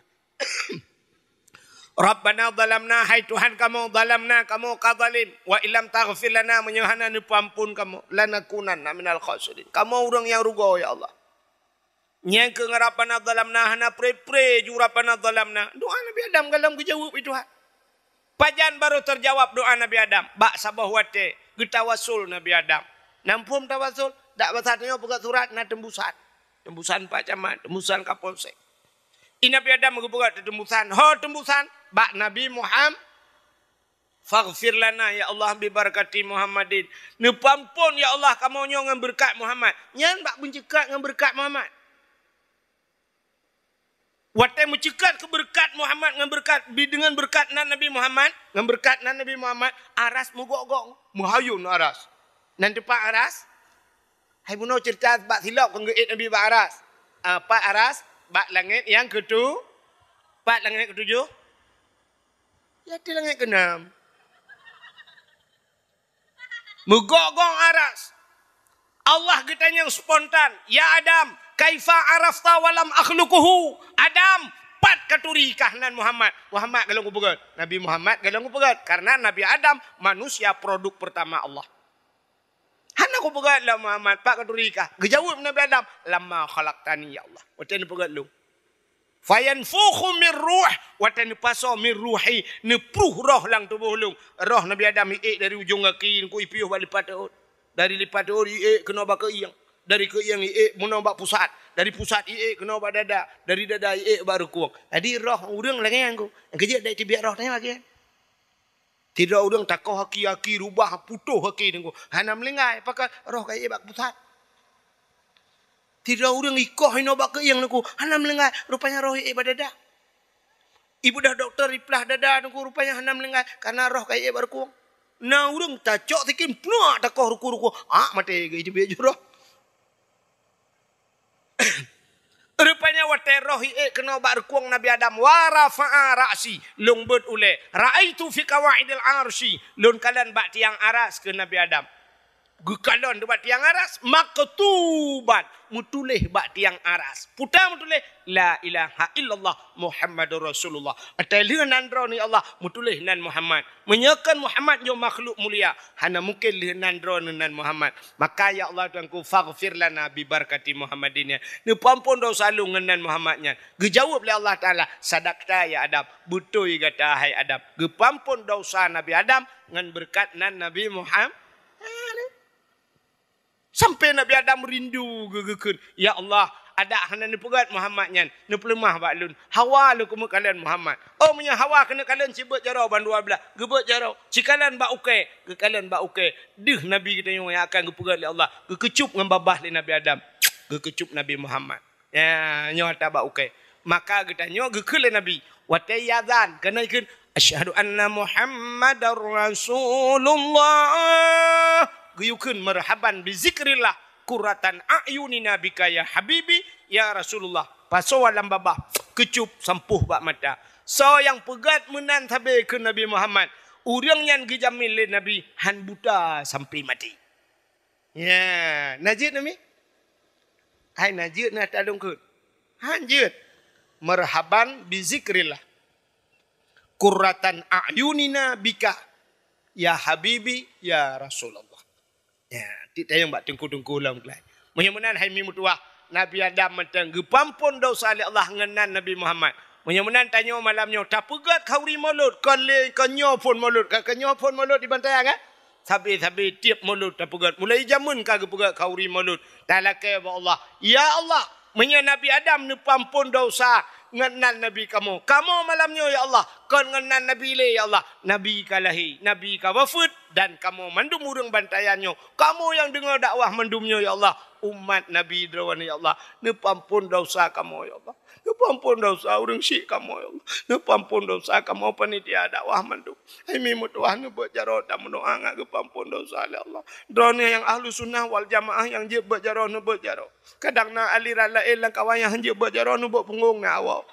Rabbana zalamna, hai Tuhan kamoe, zalamna, kamoe ka zalim. Wa illam taghfir lana, meunyoe hana neupeuamphon kamoe, lanakunanna minal khasirin. Kamoe ureuëng nyang rugoe, ya Allah. Nyang keu Rabbana zalamna hana pre-pre ju Rabbana zalamna. Doa Nabi Adam galom geujaweueb lé Tuhan. Pajan barô teujawab doa Nabi Adam? Bak saboh watée geutawasul Nabi Adam. Nam phom tawasul, dak basa tanyoe peugah surat na teumbusan. Teumbusan Pak Camat, teumbusan Kapolsek. I Nabi Adam geupeugah teumbusan, ho teumbusan bak Nabi Muhammad. Faghfir lana, ya Allah, bi barakati Muhammadin. Neupeuamphon, ya Allah, kamoe nyoe ngon beureukat Muhammad. Nyan bak meuceukat ngon beureukat Muhammad. Watée meuceukat keu beureukat Muhammad ngon beureukat, bi deungon beureukat nan Nabi Muhammad, ngon beureukat nan Nabi Muhammad, aras meugok-gok, meuhayôn aras. Nan teumpat aras, hai bunoe ceurita bak silop kon geuék Nabi bak aras. Ah, pat aras, bak langét nyang keutu-, pat langét keutujoh. Ya, di langét keunam. Meugok-gok aras. Allah geutanyong spontan, "Ya Adam, kaifa arafta wa lam akhluquhu?" Adam, "Pat katuri kah nan Muhammad?" "Muhammad golom kupeugét." Nabi Muhammad golom kupeugét. Karena Nabi Adam manusia produk pertama Allah. "Hana kupeugét lom Muhammad, pat katuri kah?" Geujaweueb Nabi Adam, "Lamma khalaqtani ya Allah." Watée neupeugét lôn. "Fayanfukhu min ruh," watée neupasoe min ruhi, neupruh roh lam tuboh lôn. Roh Nabi Adam iék dari ujong gaki, ngon ipiôh bak lipat rhot. Dari lipat rhot iék keunoe bak keuieng. Dari keuieng iék meunoe bak pusat. Dari pusat iék keunoe bak dada. Dari dada iék bak reukueng. Jadi roh ureuëng lagée nyan. Nyang keujeuet dari tibiak roh tanyoe lagée nyan. Sidroe ureuëng takoh aki-aki, rubah, putôh aki teungku. Hana meulinggai, pakon roh ka iék bak pusat. Sidroe ureuëng ikoh inoe bak keuieng teungku. Hana meulinggai, rupanya roh iék bak dada. Ibeudôh dokto iplah dada teungku, rupanya hana meulinggai, karena roh ka iék bak reukueng. Na ureuëng tacok sikin, pluak takoh reukueng-reukueng. Ah, maté geuh itu biet jroh. Rupanya watée roh iék keunoe bak reukueng Nabi Adam, "Wa rafa'a ra'si," lôn beuet ulée, "Ra'aitu fi qawaidil arsy," lôn kalon bak tiang aras keu Nabi Adam. Geukalon bak tiang aras, "Maktuban," meutuléh bak tiang aras. Peue meutuléh, "La ilaha illallah Muhammadur Rasulullah." Atai lheueh nan droeneuh ya Allah, meutuléh nan Muhammad. Meunyoe kon Muhammad nyoe makhluk mulia, hana mungken lheueh nan droeneuh nan Muhammad. Maka ya Allah Tuhanku, faghfir lana bi barakati Muhammadin, ya. Neupeuampon dosa lôn ngon nan Muhammad nyan. Geujaweueb lé Allah Taala, "Sadaqta ya Adam, beutôi gata hai Adam." Geupeuampon dosa Nabi Adam ngon beureukat nan Nabi Muhammad. Sampai Nabi Adam rindu geu-, geukheun, "Ya Allah, adak hana neupeugét Muhammad nyan, neupeuleumah bak lôn. Hawa lôn keumeuk kalon Muhammad." Oh, meunyoe Hawa keuneuk kalon, cibeuet jaroe bandua blaih, geubeuet jaroe. Cikalon bak ukée, geukalon bak ukée. Deuh Nabi geutanyoe nyang akan geupeugét lé Allah, geukeucup ngon babah lé Nabi Adam. Geukeucup Nabi Muhammad. Ya, nyoe ata bak ukée. Maka geutanyoe geukheun lé Nabi, watée iazan, keuneuk kheun, "Asyhadu anna Muhammadar Rasulullah." Geuyue kheun, "Marhaban bi zikrillah, qurratan a'yunina bika ya habibi, ya Rasulullah." Pasoe lam babah, keucup sampôh bak mata. Soe nyang peugét meunan sabe keu Nabi Muhammad, ureuëng nyan geujamin lé Nabi han buta sampai maté. Ya, na jeuet nami? Hai na jeuet na talong kheun. Han jeuet. Marhaban bi zikrillah. Qurratan a'yunina bika, ya habibi, ya Rasulullah. Ya, tiep tayong bak teungku-teungku lom keulai. Meunyoe meunan hai mi meutuwah, Nabi Adam mantong geupeuampon dosa lé Allah ngon nan Nabi Muhammad. Meunyoe meunan tanyoe malam nyoe tapeugét khauri Maulud, kon lé, kon nyoe phon Maulud, ka, kon nyoe phon Maulud di Bantayan, kan? Sabe-sabe tiep Maulud tapeugét. Mulai jameun ka geupeugét khauri Maulud. Talakée bak Allah, "Ya Allah, meunyoe Nabi Adam neupeuampon dosa ngon nan Nabi kamoe, kamoe malam nyoe, ya Allah, kon ngon nan Nabi lé, ya Allah. Nabi ka lahé, Nabi ka wafeuet, dan kamoe mandum ureuëng Bantayan nyoe, kamoe nyang deungoe dakwah mandum nyoe, ya Allah, umat Nabi droeneuh, ya Allah, neupeuampon dosa kamoe, ya Allah." Neupeuampon dosa ureuëng syik kamoe, ya Allah. Neupeuampon dosa kamoe panitia dakwah mandum. Hai mi meutuwah, neubeuet jaroe tameudoá ngat geupeuampon dosa lé Allah. Droeneuh nyang ahlu sunnah wal jamaah nyang jeuet beuet jaroe, neubeuet jaroe. Kadang na aliran laén lam kawan nyang han jeuet beuet jaroe, neubeuet punggong na awak.